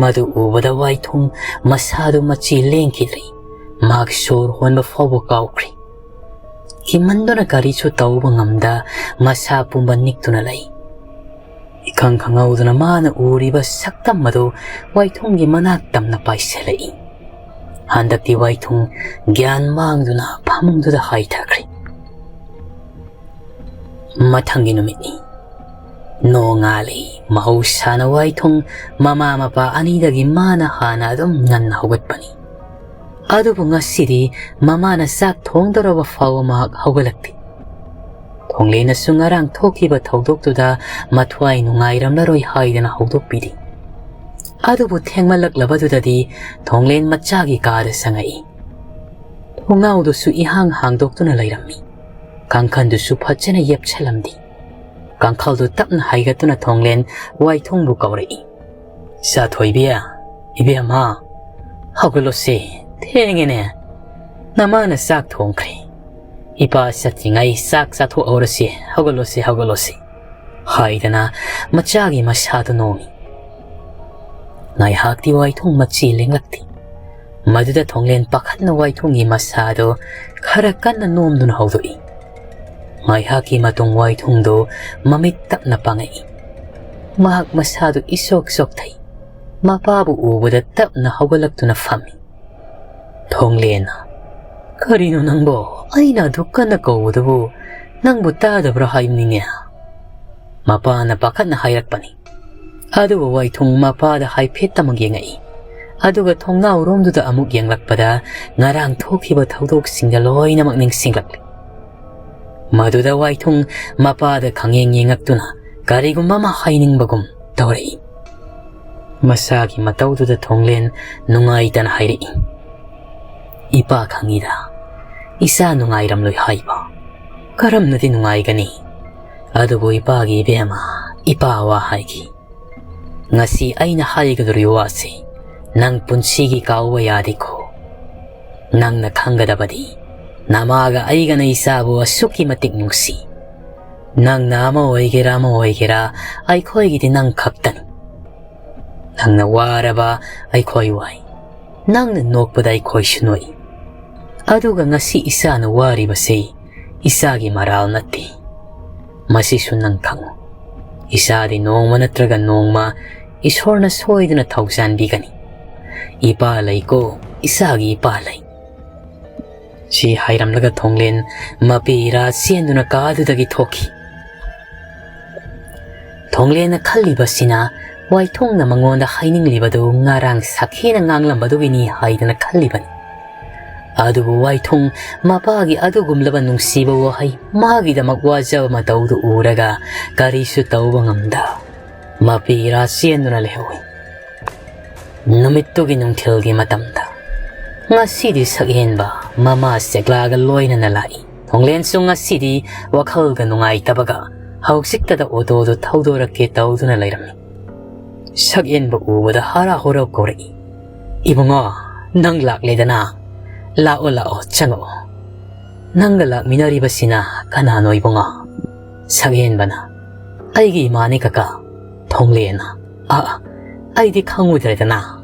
ꯃꯗꯨ ꯎꯕꯗ ꯋꯥꯏꯊꯨꯡ ꯃꯁꯥꯗꯨ ꯃꯆꯤ ꯂꯦꯡꯈꯤꯗ꯭ꯔꯦ꯫ ꯃꯍꯥꯛ ꯁꯣꯔ ꯍꯣꯟꯕ ꯐꯥꯎꯕ ꯀꯥꯎꯈ꯭ꯔꯦ꯫ ꯀꯤꯃꯟꯗꯨꯅ ꯀꯔꯤꯁꯨ ꯇꯧꯕ ꯉꯝꯗ ꯃꯁꯥ ꯄꯨꯝꯕ ꯅꯤꯛꯇꯨꯅ ꯂꯩ꯫ ꯏꯈꯪ ꯈꯪꯍꯧꯗꯅ ꯃꯥꯅ ꯎꯔꯤꯕ ꯁꯛꯇꯝ ꯑꯗꯨ ꯋꯥꯏꯊꯨꯡꯒꯤ ꯃꯅꯥꯛ ꯇꯝꯅ ꯄꯥꯏꯁꯤꯜꯂꯛꯏ꯫ ꯍꯟꯗꯛꯇꯤ ꯋꯥꯏꯊꯨꯡ ꯒ꯭ꯌꯥꯟ ꯃꯥꯡꯗꯨꯅ ꯐꯃꯨꯡꯗꯨꯗ ꯍꯥꯏꯊꯈ꯭ꯔꯦ꯫ ꯃꯊꯪꯒꯤ ꯅꯨꯃꯤꯠꯅꯤ꯫ ꯅꯣꯡꯉꯥꯜꯂꯤ꯫ ꯃꯍꯧꯁꯥꯅ ꯋꯥꯏꯊꯨꯡ ꯃꯃꯥ ꯃꯄꯥ ꯑꯅꯤꯗꯒꯤ ꯃꯥꯅ ꯍꯥꯟꯅ ꯑꯗꯨꯝ ꯉꯟꯅ ꯍꯧꯒꯠꯄꯅꯤ꯫ ꯑꯗꯨꯕꯨ ꯉꯁꯤꯗꯤ ꯃꯃꯥꯅ ꯆꯥꯛ ꯊꯣꯡꯗꯧꯔꯕ ꯐꯥꯎꯕ ꯃꯍꯥꯛ ꯍꯧꯒꯠꯂꯛꯇꯦ꯫ ꯊꯣꯡꯂꯦꯟꯅꯁꯨ ꯉꯔꯥꯡ ꯊꯣꯛꯈꯤꯕ ꯊꯧꯗꯣꯛꯇꯨꯗ ꯃꯊ꯭ꯋꯥꯏ ꯅꯨꯡꯉꯥꯏꯔꯝꯂꯔꯣꯏ ꯍꯥꯏꯗꯅ ꯍꯧꯗꯣꯛꯄꯤꯔꯤ꯫ ꯑꯗꯨꯕꯨ ꯊꯦꯡꯃꯜꯂꯛꯂꯕꯗꯨꯗꯗꯤ ꯊꯣꯡꯂꯦꯟ ꯃꯆꯥꯒꯤ ꯀꯥꯗ ꯆꯪꯉꯛꯏ꯫ ꯊꯣꯡꯅꯥꯎꯗꯨꯁꯨ ꯏꯍꯥꯡ ꯍꯥꯡꯗꯣꯛꯇꯨꯅ ꯂꯩꯔꯝꯃꯤ꯫ ꯀꯥꯡꯈꯟꯗꯨꯁꯨ ꯐꯖꯅ ꯌꯦꯞꯁꯜꯂꯝꯗꯦ꯫ ꯀꯥꯡꯈꯜꯗꯨ ꯇꯞꯅ ꯍꯥꯏꯒꯠꯇꯨꯅ ꯊꯣꯡꯂꯦꯟ ꯋꯥꯏꯊꯨꯡꯕꯨ ꯀꯧꯔꯛꯏ꯫ "ꯆꯥꯊꯣꯏꯕꯤ, ꯏꯕꯦꯝꯃ, ꯍꯧꯒꯠꯂꯣꯁꯦ, ꯊꯦꯡꯉꯦꯅꯦ꯫ ꯅꯃꯥꯅ ꯆꯥꯛ ꯊꯣꯡꯈ꯭ꯔꯦ꯫ "ꯏꯄꯥ ꯆꯠꯇ꯭ꯔꯤꯉꯩ ꯆꯥꯛ ꯆꯥꯊꯣꯛꯍꯧꯔꯁꯤ, ꯍꯧꯒꯠꯂꯣꯁꯤ, ꯍꯧꯒꯠꯂꯣꯁꯤ" ꯍꯥꯏꯗꯅ ꯃꯆꯥꯒꯤ ꯃꯁꯥꯗꯨ ꯅꯣꯝꯃꯤ꯫ ꯉꯥꯏꯍꯥꯛꯇꯤ ꯋꯥꯏꯊꯨꯡ ꯃꯆꯤ ꯂꯦꯡꯂꯛꯇꯦ꯫ ꯃꯗꯨꯗ ꯊꯣꯡꯂꯦꯟ ꯄꯥꯈꯠꯅ ꯋꯥꯏꯊꯨꯡꯒꯤ ꯃꯁꯥꯗꯨ ꯈꯔ ꯀꯟꯅ ꯅꯣꯝꯗꯨꯅ ꯍꯧꯗꯣꯛꯏ꯫ ꯉꯥꯏꯍꯥꯛꯀꯤ ꯃꯇꯨꯡ ꯋꯥꯏꯊꯨꯡꯗꯨ ꯃꯃꯤꯠ ꯇꯞꯅ ꯄꯥꯡꯉꯛꯏ꯫ ꯃꯍꯥꯛ ꯃꯁꯥꯗꯨ ꯏꯆꯣꯛ ꯆꯣꯛꯊꯩ꯫ ꯃꯄꯥꯕꯨ ꯎꯕꯗ ꯇꯞꯅ ꯍꯧꯒꯠꯂꯛꯇꯨꯅ ꯐꯝꯃꯤ꯫ ꯊꯣꯡꯂꯦꯟ, "ꯀꯔꯤꯅꯣ ꯅꯪꯕꯣ? ꯑꯩꯅ ꯑꯗꯨꯛ ꯀꯟꯅ ꯀꯧꯕꯗꯨꯕꯨ ꯅꯪꯕꯨ ꯇꯥꯗꯕ꯭ꯔꯥ ꯍꯥꯏꯕꯅꯤꯅꯦ?" ꯃꯄꯥꯅ ꯄꯥꯈꯠꯅ ꯍꯥꯏꯔꯛꯄꯅꯤ꯫ ꯑꯗꯨꯕꯨ ꯋꯥꯏꯊꯨꯡ ꯃꯄꯥꯗ ꯍꯥꯏꯐꯦꯠꯇꯃꯛ ꯌꯦꯡꯉꯛꯏ꯫ ꯑꯗꯨꯒ ꯊꯣꯡꯅꯥꯎꯔꯣꯝꯗꯨꯗ ꯑꯃꯨꯛ ꯌꯦꯡꯂꯛꯄꯗ ꯉꯔꯥꯡ ꯊꯣꯛꯈꯤꯕ ꯊꯧꯗꯣꯛꯁꯤꯡꯗ ꯂꯣꯏꯅꯃꯛ ꯅꯤꯡꯁꯤꯡꯂꯛꯂꯤ꯫ ꯃꯗꯨꯗ ꯋꯥꯏꯊꯨꯡ ꯃꯄꯥꯗ ꯈꯪꯌꯦꯡ ꯌꯦꯡꯉꯛꯇꯨꯅ ꯀꯔꯤꯒꯨꯝꯕ ꯑꯃ ꯍꯥꯏꯅꯤꯡꯕꯒꯨꯝ ꯇꯧꯔꯛꯏ꯫ ꯃꯁꯥꯒꯤ ꯃꯇꯧꯗꯨꯗ ꯊꯣꯡꯂꯦꯟ ꯅꯨꯡꯉꯥꯏꯇꯅ ꯍꯥꯏꯔꯛꯏ, "ꯏꯄꯥ ꯈꯪꯉꯤꯗ, ꯏꯆꯥ ꯅꯨꯡꯉꯥꯏꯔꯝꯂꯣꯏ ꯍꯥꯏꯕ꯫ ꯀꯔꯝꯅꯗꯤ ꯅꯨꯡꯉꯥꯏꯒꯅꯤ? ꯑꯗꯨꯕꯨ ꯏꯄꯥꯒꯤ ꯏꯕꯦꯝꯃ, ꯏꯄꯥ ꯋꯥ ꯍꯥꯏꯈꯤ꯫ ꯉꯁꯤ ꯑꯩꯅ ꯍꯥꯏꯒꯗꯧꯔꯤꯕ ꯋꯥꯁꯤ ꯅꯪ ꯄꯨꯟꯁꯤꯒꯤ ꯀꯥꯎꯕ ꯌꯥꯗꯦꯀꯣ꯫ ꯅꯪꯅ ꯈꯪꯒꯗꯕꯗꯤ, ꯅꯃꯥꯒ ꯑꯩꯒꯅ ꯏꯆꯥꯕꯨ ꯑꯁꯨꯛꯀꯤ ꯃꯇꯤꯛ ꯅꯨꯡꯁꯤ꯫ ꯅꯪꯅ ꯑꯃ ꯑꯣꯏꯒꯦꯔꯥ ꯑꯃ ꯑꯣꯏꯒꯦꯔꯥ, ꯑꯩꯈꯣꯏꯒꯤꯗꯤ ꯅꯪ ꯈꯛꯇꯅꯤ꯫ ꯅꯪꯅ ꯋꯥꯔꯕ ꯑꯩꯈꯣꯏ ꯋꯥꯏ, ꯅꯪꯅ ꯅꯣꯛꯄꯗ ꯑꯩꯈꯣꯏꯁꯨ ꯅꯣꯛꯏ꯫ ꯑꯗꯨꯒ ꯉꯁꯤ ꯏꯆꯥꯅ ꯋꯥꯔꯤꯕꯁꯤ ꯏꯆꯥꯒꯤ ꯃꯔꯥꯜ ꯅꯠꯇꯦ꯫ ꯃꯁꯤꯁꯨ ꯅꯪ ꯈꯪꯉꯨ꯫ ꯏꯆꯥꯗꯤ ꯅꯣꯡꯃ ꯅꯠꯇ꯭ꯔꯒ ꯅꯣꯡꯃ ꯏꯁꯣꯔꯅ ꯁꯣꯏꯗꯅ ꯊꯧꯖꯥꯟꯕꯤꯒꯅꯤ꯫ ꯏꯄꯥ ꯂꯩꯀꯣ, ꯏꯆꯥꯒꯤ ꯏꯄꯥ ꯂꯩ"꯫ ꯁꯤ ꯍꯥꯏꯔꯝꯂꯒ ꯊꯣꯡꯂꯦꯟ ꯃꯄꯤ ꯏꯔꯥ ꯆꯦꯟꯗꯨꯅ ꯀꯥꯗꯨꯗꯒꯤ ꯊꯣꯛꯈꯤ꯫ ꯊꯣꯡꯂꯦꯟꯅ ꯈꯜꯂꯤꯕꯁꯤꯅ ꯋꯥꯏꯊꯨꯡꯅ ꯃꯉꯣꯟꯗ ꯍꯥꯏꯅꯤꯡꯂꯤꯕꯗꯨ ꯉꯔꯥꯡ ꯁꯈꯤꯅ ꯉꯥꯡꯂꯝꯕꯗꯨꯒꯤꯅꯤ ꯍꯥꯏꯗꯅ ꯈꯜꯂꯤꯕꯅꯤ꯫ ꯑꯗꯨꯕꯨ ꯋꯥꯏꯊꯨꯡ ꯃꯄꯥꯒꯤ ꯑꯗꯨꯒꯨꯝꯂꯕ ꯅꯨꯡꯁꯤꯕ ꯋꯥꯍꯩ, ꯃꯥꯒꯤꯗꯃꯛ ꯋꯥꯖꯕ ꯃꯇꯧꯗꯨ ꯎꯔꯒ ꯀꯔꯤꯁꯨ ꯇꯧꯕ ꯉꯝꯗ ꯃꯄꯤ ꯏꯔꯥ ꯆꯦꯟꯗꯨꯅ ꯂꯩꯍꯧꯏ꯫ ꯅꯨꯃꯤꯠꯇꯨꯒꯤ ꯅꯨꯡꯊꯤꯜꯒꯤ ꯃꯇꯝꯗ ꯉꯁꯤꯗꯤ ꯁꯛꯍꯦꯟꯕ ꯃꯃꯥ ꯆꯦꯛꯂꯥꯒ ꯂꯣꯏꯅꯅ ꯂꯥꯛꯏ꯫ ꯊꯣꯡꯂꯦꯟꯁꯨ ꯉꯁꯤꯗꯤ ꯋꯥꯈꯜꯒ ꯅꯨꯡꯉꯥꯏꯇꯕꯒ ꯍꯧꯖꯤꯛꯇꯗ ꯑꯣꯇꯣꯗꯨ ꯊꯧꯗꯣꯔꯛꯀꯦ ꯇꯧꯗꯨꯅ ꯂꯩꯔꯝꯃꯤ꯫ ꯁꯛꯍꯦꯟꯕ ꯎꯕꯗ ꯍꯔꯥ ꯍꯣꯔꯥ ꯀꯧꯔꯛꯏ, "ꯏꯕꯨꯡꯉꯣ, ꯅꯪ ꯂꯥꯛꯂꯦꯗꯅ? ꯂꯥꯛꯑꯣ, ꯂꯥꯛꯑꯣ, ꯆꯪꯉꯛꯑꯣ"꯫ "ꯅꯪꯒ ꯂꯥꯛꯃꯤꯟꯅꯔꯤꯕꯁꯤꯅ ꯀꯅꯥꯅꯣ ꯏꯕꯨꯡꯉꯣ?" ꯁꯛꯍꯦꯟꯕꯅ, "ꯑꯩꯒꯤ ꯏꯃꯥꯅꯤ ꯀꯀꯥ, ꯊꯣꯡꯂꯦꯟꯅ꯫" "ꯑ, ꯑꯩꯗꯤ ꯈꯪꯉꯨꯗ꯭ꯔꯦꯗꯅ꯫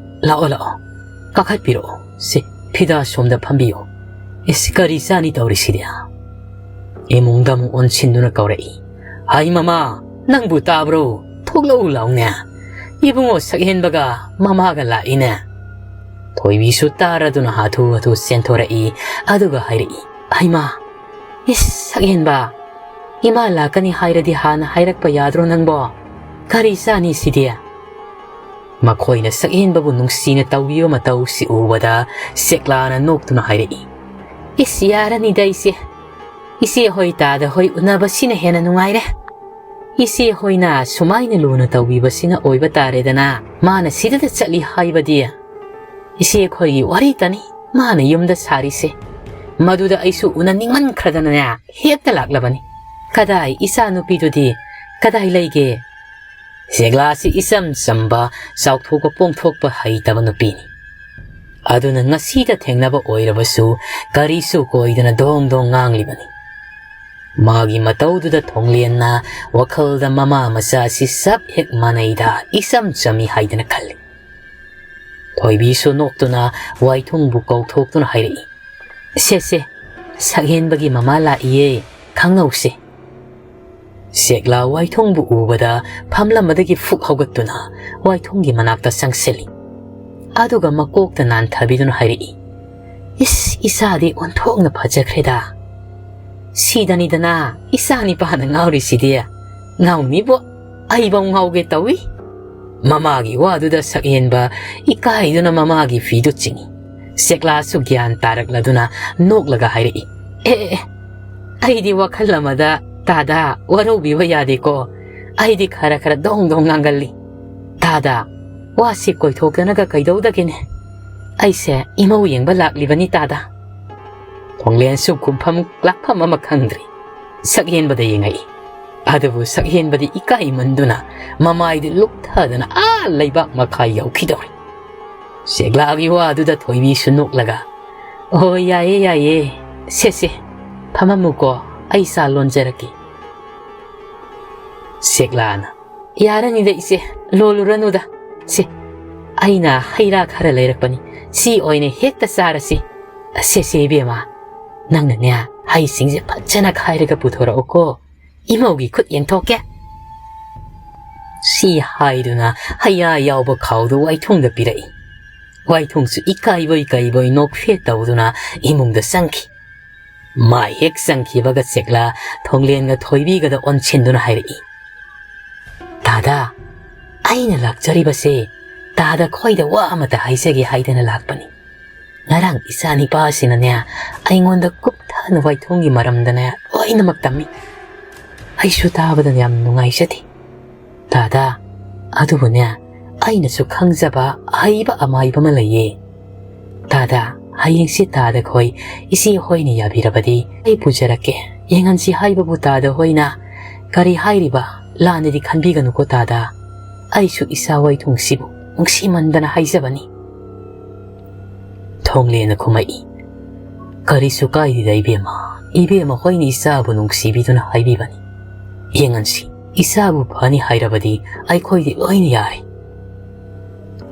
ꯂꯥꯛꯑꯣ, ꯂꯥꯛꯑꯣ, ꯀꯥꯈꯠꯄꯤꯔꯛꯑꯣ꯫ ꯁꯤ, ꯐꯤꯗꯥ ꯁꯣꯝꯗ ꯐꯝꯕꯤꯌꯨ꯫ ꯏꯁ, ꯀꯔꯤ ꯆꯥꯅꯤ ꯇꯧꯔꯤꯁꯤꯗꯤ?" ꯏꯃꯨꯡꯗ ꯑꯃꯨꯛ ꯑꯣꯟꯁꯤꯟꯗꯨꯅ ꯀꯧꯔꯛꯏ, "ꯍꯥꯏ ꯃꯃꯥ, ꯅꯪꯕꯨ ꯇꯥꯕ꯭ꯔꯣ? ꯊꯣꯛꯂꯛꯎ ꯂꯥꯎꯅꯦ꯫ ꯏꯕꯨꯡꯉꯣ ꯁꯛꯍꯦꯟꯕꯒ ꯃꯃꯥꯒ ꯂꯥꯛꯏꯅꯦ꯫" ꯊꯣꯏꯕꯤꯁꯨ ꯇꯥꯔꯗꯨꯅ ꯍꯥꯊꯨ ꯍꯥꯊꯨ ꯆꯦꯟꯊꯣꯔꯛꯏ, ꯑꯗꯨꯒ ꯍꯥꯏꯔꯛꯏ, "ꯍꯩꯃꯥ, ꯏꯁ, ꯁꯛꯍꯦꯟꯕ, ꯏꯃꯥ ꯂꯥꯛꯀꯅꯤ ꯍꯥꯏꯔꯗꯤ ꯍꯥꯟꯅ ꯍꯥꯏꯔꯛꯄ ꯌꯥꯗ꯭ꯔꯣ ꯅꯪꯕꯣ? ꯀꯔꯤ ꯆꯥꯅꯤ ꯁꯤꯗꯤ?" ꯃꯈꯣꯏꯅ ꯁꯛꯍꯦꯟꯕꯕꯨ ꯅꯨꯡꯁꯤꯅ ꯇꯧꯕꯤꯕ ꯃꯇꯧꯁꯤ ꯎꯕꯗ ꯁꯦꯛꯂꯥꯅ ꯅꯣꯛꯇꯨꯅ ꯍꯥꯏꯔꯛꯏ, "ꯏꯁ, ꯌꯥꯔꯅꯤꯗ ꯏꯆꯦ꯫ ꯏꯆꯦ ꯍꯣꯏ ꯇꯥꯗ ꯍꯣꯏ ꯎꯅꯕꯁꯤꯅ ꯍꯦꯟꯅ ꯅꯨꯡꯉꯥꯏꯔꯦ꯫ ꯏꯆꯦ ꯍꯣꯏꯅ ꯁꯨꯃꯥꯏꯅ ꯂꯨꯅ ꯇꯧꯕꯤꯕꯁꯤꯅ ꯑꯣꯏꯕ ꯇꯥꯔꯦꯗꯅ꯫ ꯃꯥꯅ ꯁꯤꯗꯗ ꯆꯠꯂꯤ ꯍꯥꯏꯕꯗꯤ ꯏꯆꯦ ꯑꯩꯈꯣꯏꯒꯤ ꯋꯥꯔꯤꯇꯅꯤ ꯃꯥꯅ ꯌꯨꯝꯗ ꯁꯥꯔꯤꯁꯦ꯫ ꯃꯗꯨꯗ ꯑꯩꯁꯨ ꯎꯅꯅꯤꯡꯃꯟꯈ꯭ꯔꯗꯅꯅꯦ ꯍꯦꯛꯇ ꯂꯥꯛꯂꯕꯅꯤ꯫ ꯀꯗꯥꯏ ꯏꯆꯥ ꯅꯨꯄꯤꯗꯨꯗꯤ ꯀꯗꯥꯏ ꯂꯩꯒꯦ?" ꯁꯦꯛꯂꯥꯁꯤ ꯏꯆꯝ ꯆꯝꯕ, ꯆꯥꯎꯊꯣꯛꯄ ꯄꯣꯡꯊꯣꯛꯄ ꯍꯩꯇꯕ ꯅꯨꯄꯤꯅꯤ꯫ ꯑꯗꯨꯅ ꯉꯁꯤꯗ ꯊꯦꯡꯅꯕ ꯑꯣꯏꯔꯕꯁꯨ ꯀꯔꯤꯁꯨ ꯀꯣꯏꯗꯅ ꯗꯣꯡ ꯗꯣꯡ ꯉꯥꯡꯂꯤꯕꯅꯤ꯫ ꯃꯥꯒꯤ ꯃꯇꯧꯗꯨꯗ ꯊꯣꯡꯂꯦꯟꯅ ꯋꯥꯈꯜꯗ ꯃꯃꯥ ꯃꯆꯥꯁꯤ ꯆꯞ ꯍꯦꯛ ꯃꯥꯟꯅꯩꯗ, ꯏꯆꯝ ꯆꯝꯃꯤ ꯍꯥꯏꯗꯅ ꯈꯜꯂꯤ꯫ ꯊꯣꯏꯕꯤꯁꯨ ꯅꯣꯛꯇꯨꯅ ꯋꯥꯏꯊꯨꯡꯕꯨ ꯀꯧꯊꯣꯛꯇꯨꯅ ꯍꯥꯏꯔꯛꯏ, "ꯁꯦ, ꯁꯦ, ꯁꯛꯍꯦꯟꯕꯒꯤ ꯃꯃꯥ ꯂꯥꯛꯏꯌꯦ, ꯈꯪꯅꯧꯁꯦ꯫" ꯁꯦꯛꯂꯥ ꯋꯥꯏꯊꯨꯡꯕꯨ ꯎꯕꯗ ꯐꯝꯂꯝꯕꯗꯒꯤ ꯐꯨꯛ ꯍꯧꯒꯠꯇꯨꯅ ꯋꯥꯏꯊꯨꯡꯒꯤ ꯃꯅꯥꯛꯇ ꯆꯪꯁꯤꯜꯂꯤ꯫ ꯑꯗꯨꯒ ꯃꯀꯣꯛꯇ ꯅꯥꯟꯊꯕꯤꯗꯨꯅ ꯍꯥꯏꯔꯛꯏ, "ꯏꯁ, ꯏꯆꯥꯗꯤ ꯑꯣꯟꯊꯣꯛꯅ ꯐꯖꯈ꯭ꯔꯦꯗ꯫ ꯁꯤꯗꯅꯤꯗꯅ ꯏꯆꯥ ꯅꯤꯄꯥꯅ ꯉꯥꯎꯔꯤꯁꯤꯗꯤ꯫ ꯉꯥꯎꯅꯤꯕꯣ, ꯑꯩꯐꯥꯎ ꯉꯥꯎꯒꯦ ꯇꯧꯏ꯫" ꯃꯃꯥꯒꯤ ꯋꯥꯗꯨꯗ ꯁꯛꯍꯦꯟꯕ ꯏꯀꯥꯏꯗꯨꯅ ꯃꯃꯥꯒꯤ ꯐꯤꯗꯨ ꯆꯤꯡꯏ꯫ ꯁꯦꯛꯂꯥꯁꯨ ꯒ꯭ꯌꯥꯟ ꯇꯥꯔꯛꯂꯗꯨꯅ ꯅꯣꯛꯂꯒ ꯍꯥꯏꯔꯛꯏ, "ꯑꯦ, ꯑꯦ, ꯑꯦ, ꯑꯩꯗꯤ ꯋꯥꯈꯜ ꯑꯃꯗ ꯇꯥꯗ ꯋꯥꯔꯧꯕꯤꯕ ꯌꯥꯗꯦꯀꯣ꯫ ꯑꯩꯗꯤ ꯈꯔ ꯈꯔ ꯗꯣꯡ ꯗꯣꯡ ꯉꯥꯡꯒꯜꯂꯤ꯫ ꯇꯥꯗ, ꯋꯥꯁꯤ ꯀꯣꯏꯊꯣꯛꯇꯅꯒ ꯀꯩꯗꯧꯗꯒꯦꯅꯦ? ꯑꯩꯁꯦ ꯏꯃꯧ ꯌꯦꯡꯕ ꯂꯥꯛꯂꯤꯕꯅꯤ ꯇꯥꯗ꯫" ꯊꯣꯡꯂꯦꯟꯁꯨ ꯈꯨꯝꯐꯝ ꯂꯥꯛꯐꯝ ꯑꯃ ꯈꯪꯗ꯭ꯔꯤ꯫ ꯁꯛꯍꯦꯟꯕꯗ ꯌꯦꯡꯉꯛꯏ꯫ ꯑꯗꯨꯕꯨ ꯁꯛꯍꯦꯟꯕꯗꯤ ꯏꯀꯥꯏꯃꯟꯗꯨꯅ ꯃꯃꯥꯏꯗꯨ ꯂꯨꯞꯊꯗꯨꯅ ꯑꯥ ꯂꯩꯕꯥꯛ ꯃꯈꯥ ꯌꯧꯈꯤꯗꯧꯔꯦ꯫ ꯁꯦꯛꯂꯥꯒꯤ ꯋꯥꯗꯨꯗ ꯊꯣꯏꯕꯤꯁꯨ ꯅꯣꯛꯂꯒ, "ꯑꯣ, ꯌꯥꯏꯌꯦ, ꯌꯥꯏꯌꯦ, ꯁꯦ, ꯁꯦ, ꯐꯝꯃꯝꯃꯨꯀꯣ, ꯑꯩ ꯆꯥ ꯂꯣꯟꯖꯔꯛꯀꯦ꯫ ꯁꯦꯛꯂꯥꯅ, "ꯌꯥꯔꯅꯤꯗ ꯏꯆꯦ, ꯂꯣꯜꯂꯨꯔꯅꯨꯗ꯫ ꯁꯦ, ꯑꯩꯅ ꯍꯩ ꯔꯥ ꯈꯔ ꯂꯩꯔꯛꯄꯅꯤ, ꯁꯤ ꯑꯣꯏꯅ ꯍꯦꯛꯇ ꯆꯥꯔꯁꯤ꯫ ꯁꯦ, ꯁꯦ ꯏꯕꯦꯝꯃ, ꯅꯪꯅꯅꯦ ꯍꯩꯁꯤꯡꯁꯦ ꯐꯖꯅ ꯈꯥꯏꯔꯒ ꯄꯨꯊꯣꯔꯛꯎꯀꯣ, ꯏꯃꯧꯒꯤ ꯈꯨꯠ ꯌꯦꯡꯊꯣꯛꯀꯦ"꯫ ꯁꯤ ꯍꯥꯏꯗꯨꯅ ꯍꯩꯌꯥ ꯌꯥꯎꯕ ꯈꯥꯎꯗꯨ ꯋꯥꯏꯊꯨꯡꯗ ꯄꯤꯔꯛꯏ꯫ ꯋꯥꯏꯊꯨꯡꯁꯨ ꯏꯀꯥꯏꯕꯣꯏ ꯀꯩꯕꯣꯏ ꯅꯣꯛꯐꯦꯠ ꯇꯧꯗꯨꯅ ꯏꯃꯨꯡꯗ ꯆꯪꯈꯤ꯫ ꯃꯥ ꯍꯦꯛ ꯆꯪꯈꯤꯕꯒ ꯁꯦꯛꯂꯥ ꯊꯣꯡꯂꯦꯟꯒ ꯊꯣꯏꯕꯤꯒꯗ ꯑꯣꯟꯁꯤꯟꯗꯨꯅ ꯍꯥꯏꯔꯛꯏ, "ꯇꯥꯗꯥ, ꯑꯩꯅ ꯂꯥꯛꯆꯔꯤꯕꯁꯦ ꯇꯥꯗ ꯈꯣꯏꯗ ꯋꯥ ꯑꯃꯇ ꯍꯥꯏꯖꯒꯦ ꯍꯥꯏꯗꯅ ꯂꯥꯛꯄꯅꯤ꯫ ꯉꯔꯥꯡ ꯏꯆꯥ ꯅꯤꯄꯥꯁꯤꯅꯅꯦ ꯑꯩꯉꯣꯟꯗ ꯀꯨꯞꯊꯅ ꯋꯥꯏꯊꯨꯡꯒꯤ ꯃꯔꯝꯗꯅꯦ ꯂꯣꯏꯅꯃꯛ ꯇꯝꯃꯤ꯫ ꯑꯩꯁꯨ ꯇꯥꯕꯗ ꯌꯥꯝ ꯅꯨꯡꯉꯥꯏꯖꯗꯦ꯫ ꯇꯥꯗꯥ, ꯑꯗꯨꯕꯨꯅꯦ, ꯑꯩꯅꯁꯨ ꯈꯪꯖꯕ ꯑꯍꯩꯕ ꯑꯃꯥꯏꯕ ꯑꯃ ꯂꯩꯌꯦ꯫ ꯇꯥꯗꯥ, ꯍꯌꯦꯡꯁꯤ ꯇꯥꯗ ꯈꯣꯏ ꯏꯆꯦ ꯍꯣꯏꯅ ꯌꯥꯕꯤꯔꯕꯗꯤ ꯑꯩ ꯄꯨꯖꯔꯛꯀꯦ꯫ ꯌꯦꯡꯍꯟꯁꯤ ꯍꯥꯏꯕꯕꯨ ꯇꯥꯗ ꯍꯣꯏꯅ ꯀꯔꯤ ꯍꯥꯏꯔꯤꯕ? ꯂꯥꯟꯅꯗꯤ ꯈꯟꯕꯤꯒꯅꯨꯀꯣ ꯇꯥꯗꯥ꯫ ꯑꯩꯁꯨ ꯏꯆꯥ ꯋꯥꯏꯊꯨꯡꯁꯤꯕꯨ ꯅꯨꯡꯁꯤꯃꯟꯗꯅ ꯍꯥꯏꯖꯕꯅꯤ"꯫ ꯊꯣꯡꯂꯦꯅ ꯈꯨꯝꯃꯛꯏ, "ꯀꯔꯤꯁꯨ ꯀꯥꯏꯗꯦꯗ ꯏꯕꯦꯝꯃ, ꯏꯕꯦꯝꯃ ꯍꯣꯏꯅ ꯏꯆꯥꯕꯨ ꯅꯨꯡꯁꯤꯕꯤꯗꯨꯅ ꯍꯥꯏꯕꯤꯕꯅꯤ꯫ ꯌꯦꯡꯍꯟꯁꯤ, ꯏꯆꯥꯕꯨ ꯐꯅꯤ ꯍꯥꯏꯔꯕꯗꯤ ꯑꯩꯈꯣꯏꯗꯤ ꯂꯣꯏꯅ ꯌꯥꯔꯦ"꯫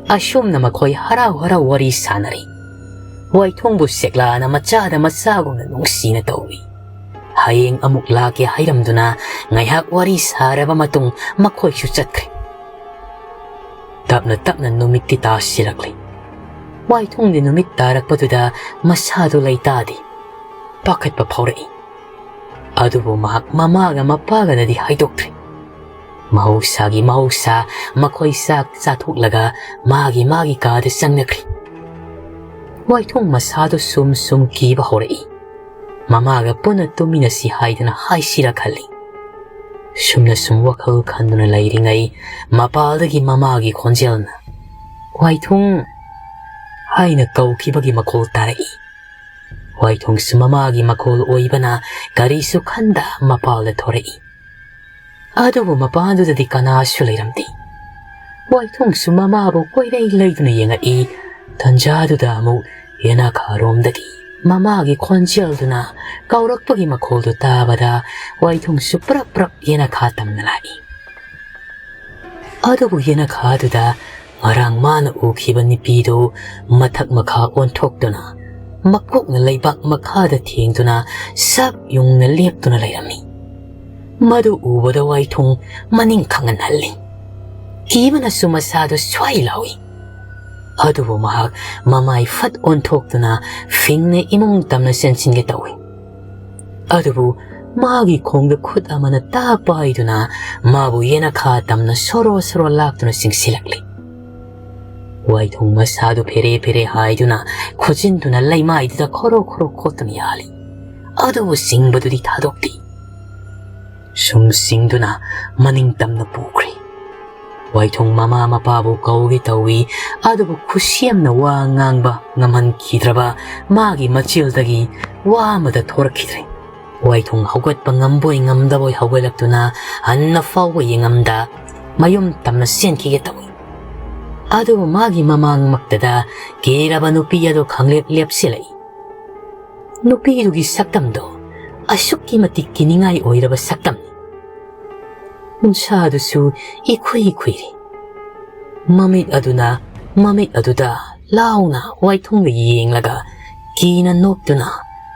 ꯑꯁꯨꯝꯅ ꯃꯈꯣꯏ ꯍꯔꯥꯎ ꯍꯔꯥꯎ ꯋꯥꯔꯤ ꯁꯥꯟꯅꯔꯤ꯫ ꯋꯥꯏꯊꯣꯡꯕꯨ ꯁꯦꯛꯂꯥꯅ ꯃꯆꯥꯗ ꯃꯆꯥꯒꯨꯝꯅ ꯅꯨꯡꯁꯤꯅ ꯇꯧꯏ꯫ ꯍꯌꯦꯡ ꯑꯃꯨꯛ ꯂꯥꯛꯀꯦ ꯍꯥꯏꯔꯝꯗꯨꯅ ꯉꯥꯏꯍꯥꯛ ꯋꯥꯔꯤ ꯁꯥꯔꯕ ꯃꯇꯨꯡ ꯃꯈꯣꯏꯁꯨ ꯆꯠꯈ꯭ꯔꯦ꯫ ꯇꯞꯅ ꯇꯞꯅ ꯅꯨꯃꯤꯠꯇꯤ ꯇꯥꯁꯤꯜꯂꯛꯂꯤ꯫ ꯋꯥꯏꯊꯨꯡꯗꯤ ꯅꯨꯃꯤꯠ ꯇꯥꯔꯛꯄꯗꯨꯗ ꯃꯁꯥꯗꯨ ꯂꯩꯇꯥꯗꯦ꯫ ꯄꯥꯈꯠꯄ ꯐꯥꯎꯔꯛꯏ꯫ ꯑꯗꯨꯕꯨ ꯃꯍꯥꯛ ꯃꯃꯥꯒ ꯃꯄꯥꯒꯗꯗꯤ ꯍꯥꯏꯗꯣꯛꯇ꯭ꯔꯦ꯫ ꯃꯍꯧꯁꯥꯒꯤ ꯃꯍꯧꯁꯥ ꯃꯈꯣꯏ ꯆꯥꯛ ꯆꯥꯊꯣꯛꯂꯒ ꯃꯥꯒꯤ ꯃꯥꯒꯤ ꯀꯥꯗ ꯆꯪꯅꯈ꯭ꯔꯦ꯫ ꯋꯥꯏꯊꯨꯡ ꯃꯁꯥꯗꯨ ꯁꯨꯝ ꯁꯨꯝ ꯀꯤꯕ ꯍꯧꯔꯛꯏ꯫ ꯃꯃꯥꯒ ꯄꯨꯟꯅ ꯇꯨꯝꯃꯤꯟꯅꯁꯤ ꯍꯥꯏꯗꯅ ꯍꯥꯏꯁꯤꯔ ꯈꯜꯂꯤ꯫ ꯁꯨꯝꯅ ꯁꯨꯝ ꯋꯥꯈꯜ ꯈꯟꯗꯨꯅ ꯂꯩꯔꯤꯉꯩ ꯃꯄꯥꯜꯗꯒꯤ ꯃꯃꯥꯒꯤ ꯈꯣꯟꯖꯦꯜꯅ, "ꯋꯥꯏꯊꯨꯡ" ꯍꯥꯏꯅ ꯀꯧꯈꯤꯕꯒꯤ ꯃꯈꯣꯜ ꯇꯥꯔꯛꯏ꯫ ꯋꯥꯏꯊꯨꯡꯁꯨ ꯃꯃꯥꯒꯤ ꯃꯈꯣꯜ ꯑꯣꯏꯕꯅ ꯀꯔꯤꯁꯨ ꯈꯟꯗ ꯃꯄꯥꯜꯗ ꯊꯣꯔꯛꯏ꯫ ꯑꯗꯨꯕꯨ ꯃꯄꯥꯟꯗꯨꯗꯗꯤ ꯀꯅꯥꯁꯨ ꯂꯩꯔꯝꯗꯦ꯫ ꯋꯥꯏꯊꯨꯡꯁꯨ ꯃꯃꯥꯕꯨ ꯀꯣꯏꯔꯩ ꯂꯩꯗꯨꯅ ꯌꯦꯡꯉꯛꯏ꯫ ꯇꯟꯖꯥꯗꯨꯗ ꯑꯃꯨꯛ ꯌꯦꯅꯥꯈꯥꯔꯣꯝꯗꯒꯤ ꯃꯃꯥꯒꯤ ꯈꯣꯟꯖꯦꯜꯗꯨꯅ ꯀꯧꯔꯛꯄꯒꯤ ꯃꯈꯣꯜꯗꯨ ꯇꯥꯕꯗ ꯋꯥꯏꯊꯨꯡꯁꯨ ꯄ꯭ꯔꯞ ꯄ꯭ꯔꯞ ꯌꯦꯅꯈꯥ ꯇꯝꯅ ꯂꯥꯛꯏ꯫ ꯑꯗꯨꯕꯨ ꯌꯦꯅꯈꯥꯗꯨꯗ ꯉꯔꯥꯡ ꯃꯥꯅ ꯎꯈꯤꯕ ꯅꯨꯄꯤꯗꯨ ꯃꯊꯛ ꯃꯈꯥ ꯑꯣꯟꯊꯣꯛꯇꯨꯅ ꯃꯀꯣꯛꯅ ꯂꯩꯕꯥꯛ ꯃꯈꯥꯗ ꯊꯦꯡꯗꯨꯅ ꯁꯛ ꯌꯨꯡꯅ ꯂꯦꯞꯇꯨꯅ ꯂꯩꯔꯝꯃꯤ꯫ ꯃꯗꯨ ꯎꯕꯗ ꯋꯥꯏꯊꯨꯡ ꯃꯅꯤꯡ ꯈꯪꯍꯟꯍꯜꯂꯤ꯫ ꯀꯤꯕꯅꯁꯨ ꯃꯁꯥꯗꯨ ꯁ꯭ꯋꯥꯏ ꯂꯥꯎꯏ꯫ ꯑꯗꯨꯕꯨ ꯃꯍꯥꯛ ꯃꯃꯥꯏ ꯐꯠ ꯑꯣꯟꯊꯣꯛꯇꯨꯅ ꯐꯤꯡꯅ ꯏꯃꯨꯡ ꯇꯝꯅ ꯆꯦꯟꯁꯤꯟꯒꯦ ꯇꯧꯏ꯫ ꯑꯗꯨꯕꯨ ꯃꯥꯒꯤ ꯈꯣꯡꯗ ꯈꯨꯠ ꯑꯃꯅ ꯇꯥ ꯄꯥꯏꯗꯨꯅ ꯃꯥꯕꯨ ꯌꯦꯅꯈꯥ ꯇꯝꯅ ꯁꯣꯔꯣ ꯁꯣꯔꯣ ꯂꯥꯛꯇꯨꯅ ꯆꯤꯡꯁꯤꯜꯂꯛꯂꯤ꯫ ꯋꯥꯏꯊꯨꯡ ꯃꯁꯥꯗꯨ ꯐꯦꯔꯦ ꯐꯦꯔꯦ ꯍꯥꯏꯗꯨꯅ ꯈꯨꯖꯤꯟꯗꯨꯅ ꯂꯩꯃꯥꯏꯗꯨꯗ ꯈꯣꯔꯣ ꯈꯣꯔꯣ ꯈꯣꯠꯇꯨꯅ ꯌꯥꯜꯂꯤ꯫ ꯑꯗꯨꯕꯨ ꯆꯤꯡꯕꯗꯨꯗꯤ ꯊꯥꯗꯣꯛꯇꯦ꯫ ꯁꯨꯝ ꯆꯤꯡꯗꯨꯅ ꯃꯅꯤꯡ ꯇꯝꯅ ꯄꯨꯈ꯭ꯔꯦ꯫ ꯋꯥꯏꯊꯨꯡ ꯃꯃꯥ ꯃꯄꯥꯕꯨ ꯀꯧꯒꯦ ꯇꯧꯏ, ꯑꯗꯨꯕꯨ ꯈꯨꯠꯁꯦꯝꯅ ꯋꯥ ꯉꯥꯡꯕ ꯉꯝꯍꯟꯈꯤꯗ꯭ꯔꯕ ꯃꯥꯒꯤ ꯃꯆꯤꯜꯗꯒꯤ ꯋꯥ ꯑꯃꯗ ꯊꯣꯔꯛꯈꯤꯗ꯭ꯔꯦ꯫ ꯋꯥꯏꯊꯨꯡ ꯍꯧꯒꯠꯄ ꯉꯝꯕꯣꯏ ꯉꯝꯗꯕꯣꯏ ꯍꯧꯒꯠꯂꯛꯇꯨꯅ ꯍꯟꯅ ꯐꯥꯎꯕ ꯌꯦꯡꯉꯝꯗ ꯃꯌꯨꯝ ꯇꯝꯅ ꯆꯦꯟꯈꯤꯒꯦ ꯇꯧꯏ꯫ ꯑꯗꯨꯕꯨ ꯃꯥꯒꯤ ꯃꯃꯥꯡꯃꯛꯇꯗ ꯀꯤꯔꯕ ꯅꯨꯄꯤ ꯑꯗꯨ ꯈꯪꯂꯦꯞ ꯂꯦꯞꯁꯤꯜꯂꯛꯏ꯫ ꯅꯨꯄꯤꯗꯨꯒꯤ ꯁꯛꯇꯝꯗꯣ ꯑꯁꯨꯛꯀꯤ ꯃꯇꯤꯛ ꯀꯤꯅꯤꯡꯉꯥꯏ ꯑꯣꯏꯔꯕ ꯁꯛꯇꯝꯅꯤ꯫ ꯎꯟꯁꯥꯗꯨꯁꯨ ꯏꯈꯨꯏ ꯈꯨꯏꯔꯤ꯫ ꯃꯃꯤꯠ ꯑꯗꯨꯅ ꯃꯃꯤꯠ ꯑꯗꯨꯗ ꯂꯥꯎꯅ ꯋꯥꯏꯊꯨꯡꯗ ꯌꯦꯡꯂꯒ ꯀꯤꯅ ꯅꯣꯛꯇꯨꯅ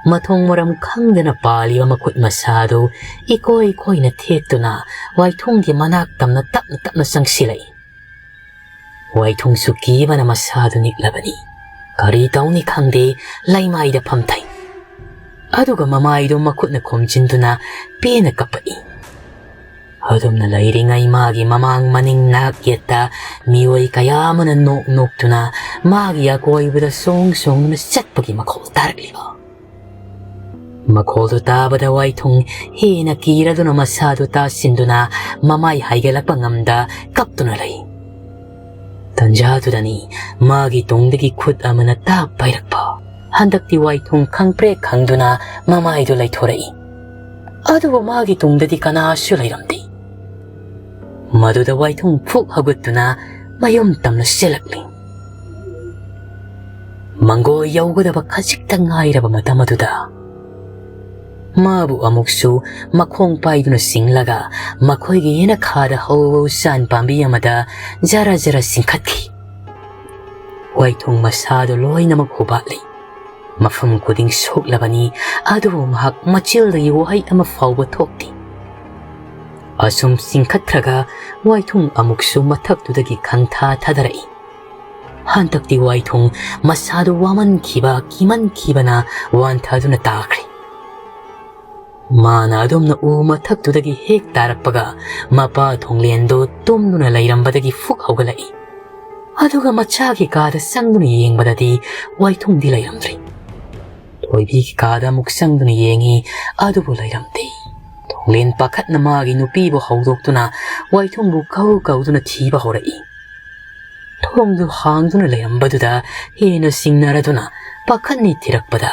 ꯃꯊꯣꯡ ꯃꯔꯝ ꯈꯪꯗꯅ ꯄꯥꯜꯂꯤꯕ ꯃꯈꯨꯠ ꯃꯁꯥꯗꯨ ꯏꯀꯣꯏ ꯀꯣꯏꯅ ꯊꯦꯛꯇꯨꯅ ꯋꯥꯏꯊꯨꯡꯒꯤ ꯃꯅꯥꯛ ꯇꯝꯅ ꯇꯞꯅ ꯇꯞꯅ ꯆꯪꯁꯤꯜꯂꯛꯏ꯫ ꯋꯥꯏꯊꯨꯡꯁꯨ ꯀꯤꯕꯅ ꯃꯁꯥꯗꯨ ꯅꯤꯛꯂꯕꯅꯤ꯫ ꯀꯔꯤ ꯇꯧꯅꯤ ꯈꯪꯗꯦ, ꯂꯩꯃꯥꯏꯗ ꯐꯝꯊꯩ꯫ ꯑꯗꯨꯒ ꯃꯃꯥꯏꯗꯨ ꯃꯈꯨꯠꯅ ꯈꯣꯝꯖꯤꯟꯗꯨꯅ ꯄꯦꯟꯅ ꯀꯞꯄꯛꯏ꯫ ꯑꯗꯨꯝꯅ ꯂꯩꯔꯤꯉꯩ ꯃꯥꯒꯤ ꯃꯃꯥꯡ ꯃꯅꯤꯡ ꯅꯥꯛ ꯌꯦꯠꯇ ꯃꯤꯑꯣꯏ ꯀꯌꯥ ꯑꯃꯅ ꯅꯣꯛ ꯅꯣꯛꯇꯨꯅ ꯃꯥꯒꯤ ꯑꯀꯣꯏꯕꯗ ꯁꯣꯡ ꯁꯣꯡꯗꯨꯅ ꯆꯠꯄꯒꯤ ꯃꯈꯣꯜ ꯇꯥꯔꯛꯂꯤꯕ꯫ ꯃꯈꯣꯜꯗꯨ ꯇꯥꯕꯗ ꯋꯥꯏꯊꯨꯡ ꯍꯦꯟꯅ ꯀꯤꯔꯗꯨꯅ ꯃꯁꯥꯗꯨ ꯇꯥꯁꯤꯟꯗꯨꯅ ꯃꯃꯥꯏ ꯍꯥꯏꯒꯠꯂꯛꯄ ꯉꯝꯗ ꯀꯞꯇꯨꯅ ꯂꯩ꯫ ꯇꯟꯖꯥꯗꯨꯗꯅꯤ ꯃꯥꯒꯤ ꯇꯨꯡꯗꯒꯤ ꯈꯨꯠ ꯑꯃꯅ ꯇꯥꯞ ꯄꯥꯏꯔꯛꯄ꯫ ꯍꯟꯗꯛꯇꯤ ꯋꯥꯏꯊꯨꯡ ꯈꯪꯄ꯭ꯔꯦꯛ ꯈꯪꯗꯨꯅ ꯃꯃꯥꯏꯗꯨ ꯂꯩꯊꯣꯔꯛꯏ꯫ ꯑꯗꯨꯕꯨ ꯃꯥꯒꯤ ꯇꯨꯡꯗꯗꯤ ꯀꯅꯥꯁꯨ ꯂꯩꯔꯝꯗꯦ꯫ ꯃꯗꯨꯗ ꯋꯥꯏꯊꯨꯡ ꯐꯨꯛ ꯍꯧꯒꯠꯇꯨꯅ ꯃꯌꯨꯝ ꯇꯝꯅ ꯆꯦꯜꯂꯛꯂꯤ꯫ ꯃꯪꯒꯣꯜ ꯌꯧꯒꯗꯕ ꯈꯖꯤꯛꯇ ꯉꯥꯏꯔꯕ ꯃꯇꯝ ꯑꯗꯨꯗ ꯃꯥꯕꯨ ꯑꯃꯨꯛꯁꯨ ꯃꯈꯣꯡ ꯄꯥꯏꯗꯨꯅ ꯆꯤꯡꯂꯒ ꯃꯈꯣꯏꯒꯤ ꯌꯦꯅꯈꯥꯗ ꯍꯧꯕ ꯎꯆꯥꯟ ꯄꯥꯝꯕꯤ ꯑꯃꯗ ꯖꯔ ꯖꯔ ꯆꯤꯡꯈꯠꯈꯤ꯫ ꯋꯥꯏꯊꯨꯡ ꯃꯁꯥꯗꯨ ꯂꯣꯏꯅꯃꯛ ꯍꯨꯕꯥꯠꯂꯤ꯫ ꯃꯐꯝ ꯈꯨꯗꯤꯡ ꯁꯣꯛꯂꯕꯅꯤ, ꯑꯗꯨꯕꯨ ꯃꯍꯥꯛ ꯃꯆꯤꯜꯗꯒꯤ ꯋꯥꯍꯩ ꯑꯃ ꯐꯥꯎꯕ ꯊꯣꯛꯇꯦ꯫ ꯑꯁꯨꯝ ꯆꯤꯡꯈꯠꯈ꯭ꯔꯒ ꯋꯥꯏꯊꯨꯡ ꯑꯃꯨꯛꯁꯨ ꯃꯊꯛꯇꯨꯗꯒꯤ ꯈꯪꯊꯥ ꯊꯥꯗꯔꯛꯏ꯫ ꯍꯟꯗꯛꯇꯤ ꯋꯥꯏꯊꯨꯡ ꯃꯁꯥꯗꯨ ꯋꯥꯃꯟꯈꯤꯕ, ꯀꯤꯃꯟꯈꯤꯕꯅ ꯋꯥꯟꯊꯗꯨꯅ ꯇꯥꯈ꯭ꯔꯦ꯫ ꯃꯥꯅ ꯑꯗꯨꯝꯅ ꯎ ꯃꯊꯛꯇꯨꯗꯒꯤ ꯍꯦꯛ ꯇꯥꯔꯛꯄꯒ ꯃꯄꯥ ꯊꯣꯡꯂꯦꯟꯗꯨ ꯇꯨꯝꯗꯨꯅ ꯂꯩꯔꯝꯕꯗꯒꯤ ꯐꯨꯛ ꯍꯧꯒꯠꯂꯛꯏ꯫ ꯑꯗꯨꯒ ꯃꯆꯥꯒꯤ ꯀꯥꯗ ꯆꯪꯗꯨꯅ ꯌꯦꯡꯕꯗꯗꯤ ꯋꯥꯏꯊꯨꯡꯗꯤ ꯂꯩꯔꯝꯗ꯭ꯔꯦ꯫ ꯊꯣꯏꯕꯤꯒꯤ ꯀꯥꯗ ꯑꯃꯨꯛ ꯆꯪꯗꯨꯅ ꯌꯦꯡꯉꯤ, ꯑꯗꯨꯕꯨ ꯂꯩꯔꯝꯗꯦ꯫ ꯊꯣꯡꯂꯦꯟ ꯄꯥꯈꯠꯅ ꯃꯥꯒꯤ ꯅꯨꯄꯤꯕꯨ ꯍꯧꯗꯣꯛꯇꯨꯅ ꯋꯥꯏꯊꯨꯡꯕꯨ ꯀꯧ ꯀꯧꯗꯨꯅ ꯊꯤꯕ ꯍꯧꯔꯛꯏ꯫ ꯊꯣꯡꯗꯨ ꯍꯥꯡꯗꯨꯅ ꯂꯩꯔꯝꯕꯗꯨꯗ ꯍꯦꯟꯅ ꯆꯤꯡꯅꯔꯗꯨꯅ ꯄꯥꯈꯠꯅ ꯊꯤꯔꯛꯄꯗ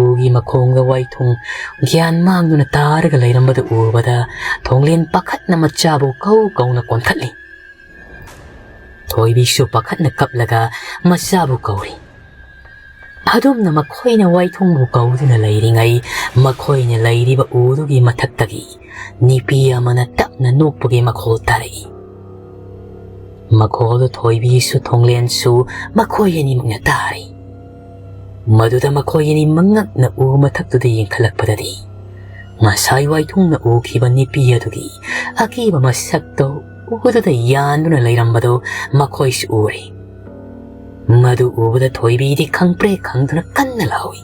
ꯎꯒꯤ ꯃꯈꯣꯡꯗ ꯋꯥꯏꯊꯨꯡ ꯒ꯭ꯌꯥꯟ ꯃꯥꯡꯗꯨꯅ ꯇꯥꯔꯒ ꯂꯩꯔꯝꯕꯗꯨ ꯎꯕꯗ ꯊꯣꯡꯂꯦꯟ ꯄꯥꯈꯠꯅ ꯃꯆꯥꯕꯨ ꯀꯧ ꯀꯧꯅ ꯀꯣꯟꯈꯠꯂꯤ꯫ ꯊꯣꯏꯕꯤꯁꯨ ꯄꯥꯈꯠꯅ ꯀꯞꯂꯒ ꯃꯆꯥꯕꯨ ꯀꯧꯔꯤ꯫ ꯑꯗꯨꯝꯅ ꯃꯈꯣꯏꯅ ꯋꯥꯏꯊꯨꯡꯕꯨ ꯀꯧꯗꯨꯅ ꯂꯩꯔꯤꯉꯩ ꯃꯈꯣꯏꯅ ꯂꯩꯔꯤꯕ ꯎꯗꯨꯒꯤ ꯃꯊꯛꯇꯒꯤ ꯅꯨꯄꯤ ꯑꯃꯅ ꯇꯞꯅ ꯅꯣꯛꯄꯒꯤ ꯃꯈꯣꯜ ꯇꯥꯔꯛꯏ꯫ ꯃꯈꯣꯜꯗꯨ ꯊꯣꯏꯕꯤꯁꯨ ꯊꯣꯡꯂꯦꯟꯁꯨ ꯃꯈꯣꯏ ꯑꯅꯤꯃꯛꯅ ꯇꯥꯔꯤ꯫ ꯃꯗꯨꯗ ꯃꯈꯣꯏ ꯑꯅꯤ ꯃꯉꯛꯅ ꯎ ꯃꯊꯛꯇꯨꯗ ꯌꯦꯡꯈꯠꯂꯛꯄꯗꯗꯤ ꯉꯁꯥꯏ ꯋꯥꯏꯊꯨꯡꯅ ꯎꯈꯤꯕ ꯅꯨꯄꯤ ꯑꯗꯨꯒꯤ ꯑꯀꯤꯕ ꯃꯁꯛꯇꯣ ꯎꯗꯨꯗ ꯌꯥꯟꯗꯨꯅ ꯂꯩꯔꯝꯕꯗꯨ ꯃꯈꯣꯏꯁꯨ ꯎꯔꯦ꯫ ꯃꯗꯨ ꯎꯕꯗ ꯊꯣꯏꯕꯤꯗꯤ ꯈꯪꯄ꯭ꯔꯦꯛ ꯈꯪꯗꯨꯅ ꯀꯟꯅ ꯂꯥꯎꯏ꯫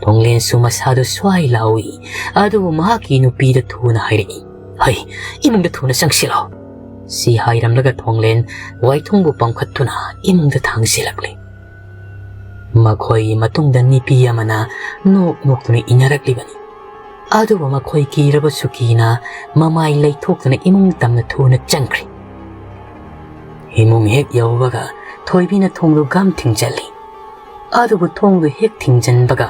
ꯊꯣꯡꯂꯦꯟꯁꯨ ꯃꯁꯥꯗꯨ ꯁ꯭ꯋꯥꯏ ꯂꯥꯎꯏ, ꯑꯗꯨꯕꯨ ꯃꯍꯥꯛꯀꯤ ꯅꯨꯄꯤꯗ ꯊꯨꯅ ꯍꯥꯏꯔꯛꯏ, "ꯍꯩ, ꯏꯃꯨꯡꯗ ꯊꯨꯅ ꯆꯪꯁꯤꯜꯂꯣ!" ꯁꯤ ꯍꯥꯏꯔꯝꯂꯒ ꯊꯣꯡꯂꯦꯟ ꯋꯥꯏꯊꯨꯡꯕꯨ ꯄꯝꯈꯠꯇꯨꯅ ꯏꯃꯨꯡꯗ ꯊꯥꯡꯖꯤꯜꯂꯛꯂꯤ꯫ ꯃꯈꯣꯏꯒꯤ ꯃꯇꯨꯡꯗ ꯅꯨꯄꯤ ꯑꯃꯅ ꯅꯣꯛ ꯅꯣꯛꯇꯨꯅ ꯏꯟꯅꯔꯛꯂꯤꯕꯅꯤ꯫ ꯑꯗꯨꯕꯨ ꯃꯈꯣꯏ ꯀꯤꯔꯕꯁꯨ ꯀꯤꯅ ꯃꯃꯥꯏ ꯂꯩꯊꯣꯛꯇꯨꯅ ꯏꯃꯨꯡ ꯇꯝꯅ ꯊꯨꯅ ꯆꯪꯈ꯭ꯔꯦ꯫ ꯏꯃꯨꯡ ꯍꯦꯛ ꯌꯧꯕꯒ ꯊꯣꯏꯕꯤꯅ ꯊꯣꯡꯗꯨ ꯒꯝ ꯊꯤꯡꯖꯤꯜꯂꯤ꯫ ꯑꯗꯨꯕꯨ ꯊꯣꯡꯗꯨ ꯍꯦꯛ ꯊꯤꯡꯖꯤꯟꯕꯒ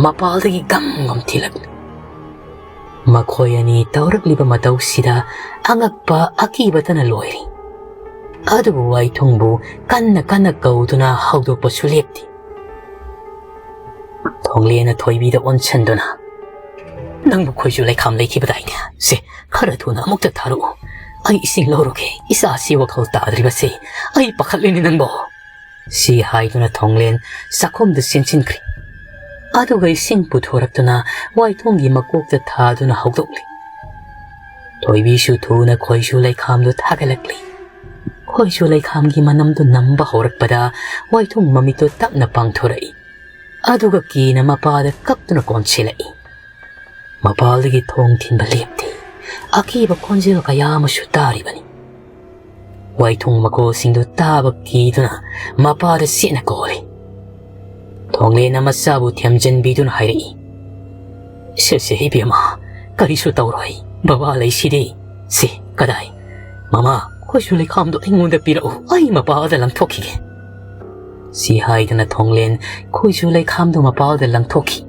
ꯃꯄꯥꯜꯗꯒꯤ ꯒꯝ ꯒꯝ ꯊꯤꯜꯂꯛꯂꯤ꯫ ꯃꯈꯣꯏ ꯑꯅꯤ ꯇꯧꯔꯛꯂꯤꯕ ꯃꯇꯧꯁꯤꯗ ꯑꯉꯛꯄ ꯑꯀꯤꯕꯇꯅ ꯂꯣꯏꯔꯤ꯫ ꯑꯗꯨꯕꯨ ꯋꯥꯏꯊꯨꯡꯕꯨ ꯀꯟꯅ ꯀꯟꯅ ꯀꯧꯗꯨꯅ ꯍꯧꯗꯣꯛꯄꯁꯨ ꯂꯦꯞꯇꯦ꯫ ꯊꯣꯡꯂꯦꯟꯅ ꯊꯣꯏꯕꯤꯗ ꯑꯣꯟꯁꯟꯗꯨꯅ, "ꯅꯪꯕꯨ ꯈꯣꯏꯖꯨ ꯂꯩꯈꯥꯝ ꯂꯩꯈꯤꯕꯗꯥꯏꯅꯦ? ꯁꯦ, ꯈꯔ ꯊꯨꯅ ꯑꯃꯨꯛꯇ ꯊꯥꯔꯛꯎ꯫ ꯑꯩ ꯏꯁꯤꯡ ꯂꯧꯔꯨꯒꯦ꯫ ꯏꯆꯥꯁꯤ ꯋꯥꯈꯜ ꯇꯥꯗ꯭ꯔꯤꯕꯁꯦ ꯑꯩ ꯄꯥꯈꯠꯂꯤꯅꯦ ꯅꯪꯕꯣ"꯫ ꯁꯤ ꯍꯥꯏꯗꯨꯅ ꯊꯣꯡꯂꯦꯟ ꯆꯥꯛꯈꯨꯝꯗ ꯆꯦꯟꯁꯤꯟꯈ꯭ꯔꯦ꯫ ꯑꯗꯨꯒ ꯏꯁꯤꯡ ꯄꯨꯊꯣꯔꯛꯇꯨꯅ ꯋꯥꯏꯊꯨꯡꯒꯤ ꯃꯀꯣꯛꯇ ꯊꯥꯗꯨꯅ ꯍꯧꯗꯣꯛꯂꯤ꯫ ꯊꯣꯏꯕꯤꯁꯨ ꯊꯨꯅ ꯈꯣꯏꯖꯨ ꯂꯩꯈꯥꯝꯗꯨ ꯊꯥꯒꯠꯂꯛꯂꯤ꯫ ꯈꯣꯏꯖꯨ ꯂꯩꯈꯥꯝꯒꯤ ꯃꯅꯝꯗꯨ ꯅꯝꯕ ꯍꯧꯔꯛꯄꯗ ꯋꯥꯏꯊꯨꯡ ꯃꯃꯤꯠꯇꯨ ꯇꯞꯅ ꯄꯥꯡꯊꯣꯔꯛꯏ꯫ ꯑꯗꯨꯒ ꯀꯤꯅ ꯃꯄꯥꯗ ꯀꯞꯇꯨꯅ ꯀꯣꯟꯁꯤꯜꯂꯛꯏ꯫ ꯃꯄꯥꯜꯗꯒꯤ ꯊꯣꯡ ꯊꯤꯟꯕ ꯂꯦꯞꯇꯦ꯫ ꯑꯀꯤꯕ ꯈꯣꯟꯖꯦꯜ ꯀꯌꯥ ꯑꯃꯁꯨ ꯇꯥꯔꯤꯕꯅꯤ꯫ ꯋꯥꯏꯊꯨꯡ ꯃꯈꯣꯜꯁꯤꯡꯗꯨ ꯇꯥꯕ ꯀꯤꯗꯨꯅ ꯃꯄꯥꯗ ꯆꯦꯠꯅ ꯀꯧꯔꯦ꯫ ꯊꯣꯡꯂꯦꯟꯅ ꯃꯆꯥꯕꯨ ꯊꯦꯝꯖꯤꯟꯕꯤꯗꯨꯅ ꯍꯥꯏꯔꯛꯏ, "ꯁꯦ, ꯁꯦ, ꯏꯕꯦꯝꯃ, ꯀꯔꯤꯁꯨ ꯇꯧꯔꯣꯏ꯫ ꯕꯕꯥ ꯂꯩꯁꯤꯗꯤ꯫ ꯁꯦ, ꯀꯗꯥꯏ? ꯃꯃꯥ, ꯈꯣꯏꯖꯨ ꯂꯩꯈꯥꯝꯗꯣ ꯑꯩꯉꯣꯟꯗ ꯄꯤꯔꯛꯎ꯫ ꯑꯩ ꯃꯄꯥꯗ ꯂꯪꯊꯣꯛꯈꯤꯒꯦ"꯫ ꯁꯤ ꯍꯥꯏꯗꯨꯅ ꯊꯣꯡꯂꯦꯟ ꯈꯣꯏꯖꯨ ꯂꯩꯈꯥꯝꯗꯨ ꯃꯄꯥꯗ ꯂꯪꯊꯣꯛꯈꯤ꯫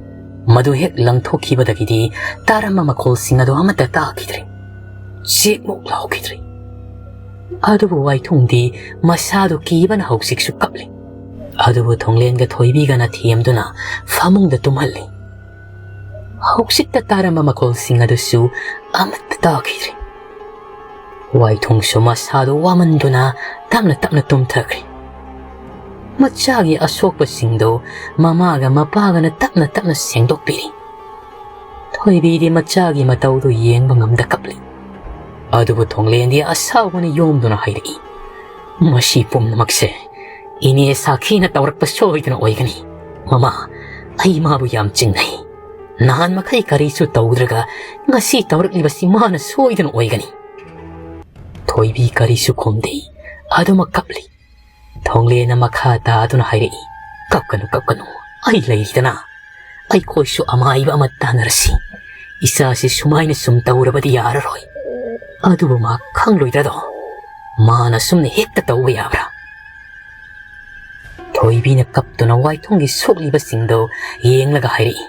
ꯃꯗꯨ ꯍꯦꯛ ꯂꯪꯊꯣꯛꯈꯤꯕꯗꯒꯤꯗꯤ ꯇꯥꯔꯝꯕ ꯃꯈꯣꯜꯁꯤꯡ ꯑꯗꯨ ꯑꯃꯠꯇ ꯇꯥꯈꯤꯗ꯭ꯔꯦ꯫ ꯆꯦꯛꯃꯨꯛ ꯂꯥꯎꯈꯤꯗ꯭ꯔꯦ꯫ ꯑꯗꯨꯕꯨ ꯋꯥꯏꯊꯨꯡꯗꯤ ꯃꯁꯥꯗꯨ ꯀꯤꯕꯅ ꯍꯧꯖꯤꯛꯁꯨ ꯀꯞꯂꯤ꯫ ꯑꯗꯨꯕꯨ ꯊꯣꯡꯂꯦꯟꯒ ꯊꯣꯏꯕꯤꯒꯅ ꯊꯦꯝꯗꯨꯅ ꯐꯃꯨꯡꯗ ꯇꯨꯝꯍꯜꯂꯤ꯫ ꯍꯧꯖꯤꯛꯇ ꯇꯥꯔꯝꯕ ꯃꯈꯣꯜꯁꯤꯡ ꯑꯗꯨꯁꯨ ꯑꯃꯠꯇ ꯇꯥꯈꯤꯗ꯭ꯔꯦ꯫ ꯋꯥꯏꯊꯨꯡꯁꯨ ꯃꯁꯥꯗꯨ ꯋꯥꯃꯟꯗꯨꯅ ꯇꯞꯅ ꯇꯞꯅ ꯇꯨꯝꯊꯈ꯭ꯔꯦ꯫ ꯃꯆꯥꯒꯤ ꯑꯁꯣꯛꯄꯁꯤꯡꯗꯨ ꯃꯃꯥꯒ ꯃꯄꯥꯒꯅ ꯇꯞꯅ ꯇꯞꯅ ꯁꯦꯡꯗꯣꯛꯄꯤꯔꯤ꯫ ꯊꯣꯏꯕꯤꯗꯤ ꯃꯆꯥꯒꯤ ꯃꯇꯧꯗꯨ ꯌꯦꯡꯕ ꯉꯝꯗ ꯀꯞꯂꯤ꯫ ꯑꯗꯨꯕꯨ ꯊꯣꯡꯂꯦꯟꯗꯤ ꯑꯁꯥꯎꯕꯅ ꯌꯣꯝꯗꯨꯅ ꯍꯥꯏꯔꯛꯏ, "ꯃꯁꯤ ꯄꯨꯝꯅꯃꯛꯁꯦ ꯏꯅꯦ ꯁꯥꯈꯤꯅ ꯇꯧꯔꯛꯄ ꯁꯣꯏꯗꯅ ꯑꯣꯏꯒꯅꯤ꯫ ꯃꯃꯥ, ꯑꯩ ꯃꯥꯕꯨ ꯌꯥꯝ ꯆꯤꯡꯅꯩ꯫ ꯅꯍꯥꯟ ꯃꯈꯩ ꯀꯔꯤꯁꯨ ꯇꯧꯗ꯭ꯔꯒ ꯉꯁꯤ ꯇꯧꯔꯛꯂꯤꯕꯁꯤ ꯃꯥꯅ ꯁꯣꯏꯗꯅ ꯑꯣꯏꯒꯅꯤ"꯫ ꯊꯣꯏꯕꯤ ꯀꯔꯤꯁꯨ ꯈꯨꯝꯗꯦ꯫ ꯑꯗꯨꯃꯛ ꯀꯞꯂꯤ꯫ ꯊꯣꯡꯂꯦꯟꯅ ꯃꯈꯥ ꯇꯥꯗꯨꯅ ꯍꯥꯏꯔꯛꯏ, "ꯀꯞꯀꯅꯨ, ꯀꯞꯀꯅꯨ꯫ ꯑꯩ ꯂꯩꯔꯤꯗꯅ꯫ ꯑꯩꯈꯣꯏꯁꯨ ꯑꯃꯥꯏꯕ ꯑꯃ ꯇꯥꯟꯅꯔꯁꯤ꯫ ꯏꯆꯥꯁꯤ ꯁꯨꯃꯥꯏꯅ ꯁꯨꯝ ꯇꯧꯔꯕꯗꯤ ꯌꯥꯔꯔꯣꯏ꯫ ꯑꯗꯨꯕꯨ ꯃꯥ ꯈꯪꯂꯣꯏꯗ꯭ꯔꯗꯣ? ꯃꯥꯅ ꯁꯨꯝꯅ ꯍꯦꯛꯇ ꯇꯧꯕ ꯌꯥꯕ꯭ꯔꯥ?" ꯊꯣꯏꯕꯤꯅ ꯀꯞꯇꯨꯅ ꯋꯥꯏꯊꯨꯡꯒꯤ ꯁꯣꯛꯂꯤꯕꯁꯤꯡꯗꯣ ꯌꯦꯡꯂꯒ ꯍꯥꯏꯔꯛꯏ,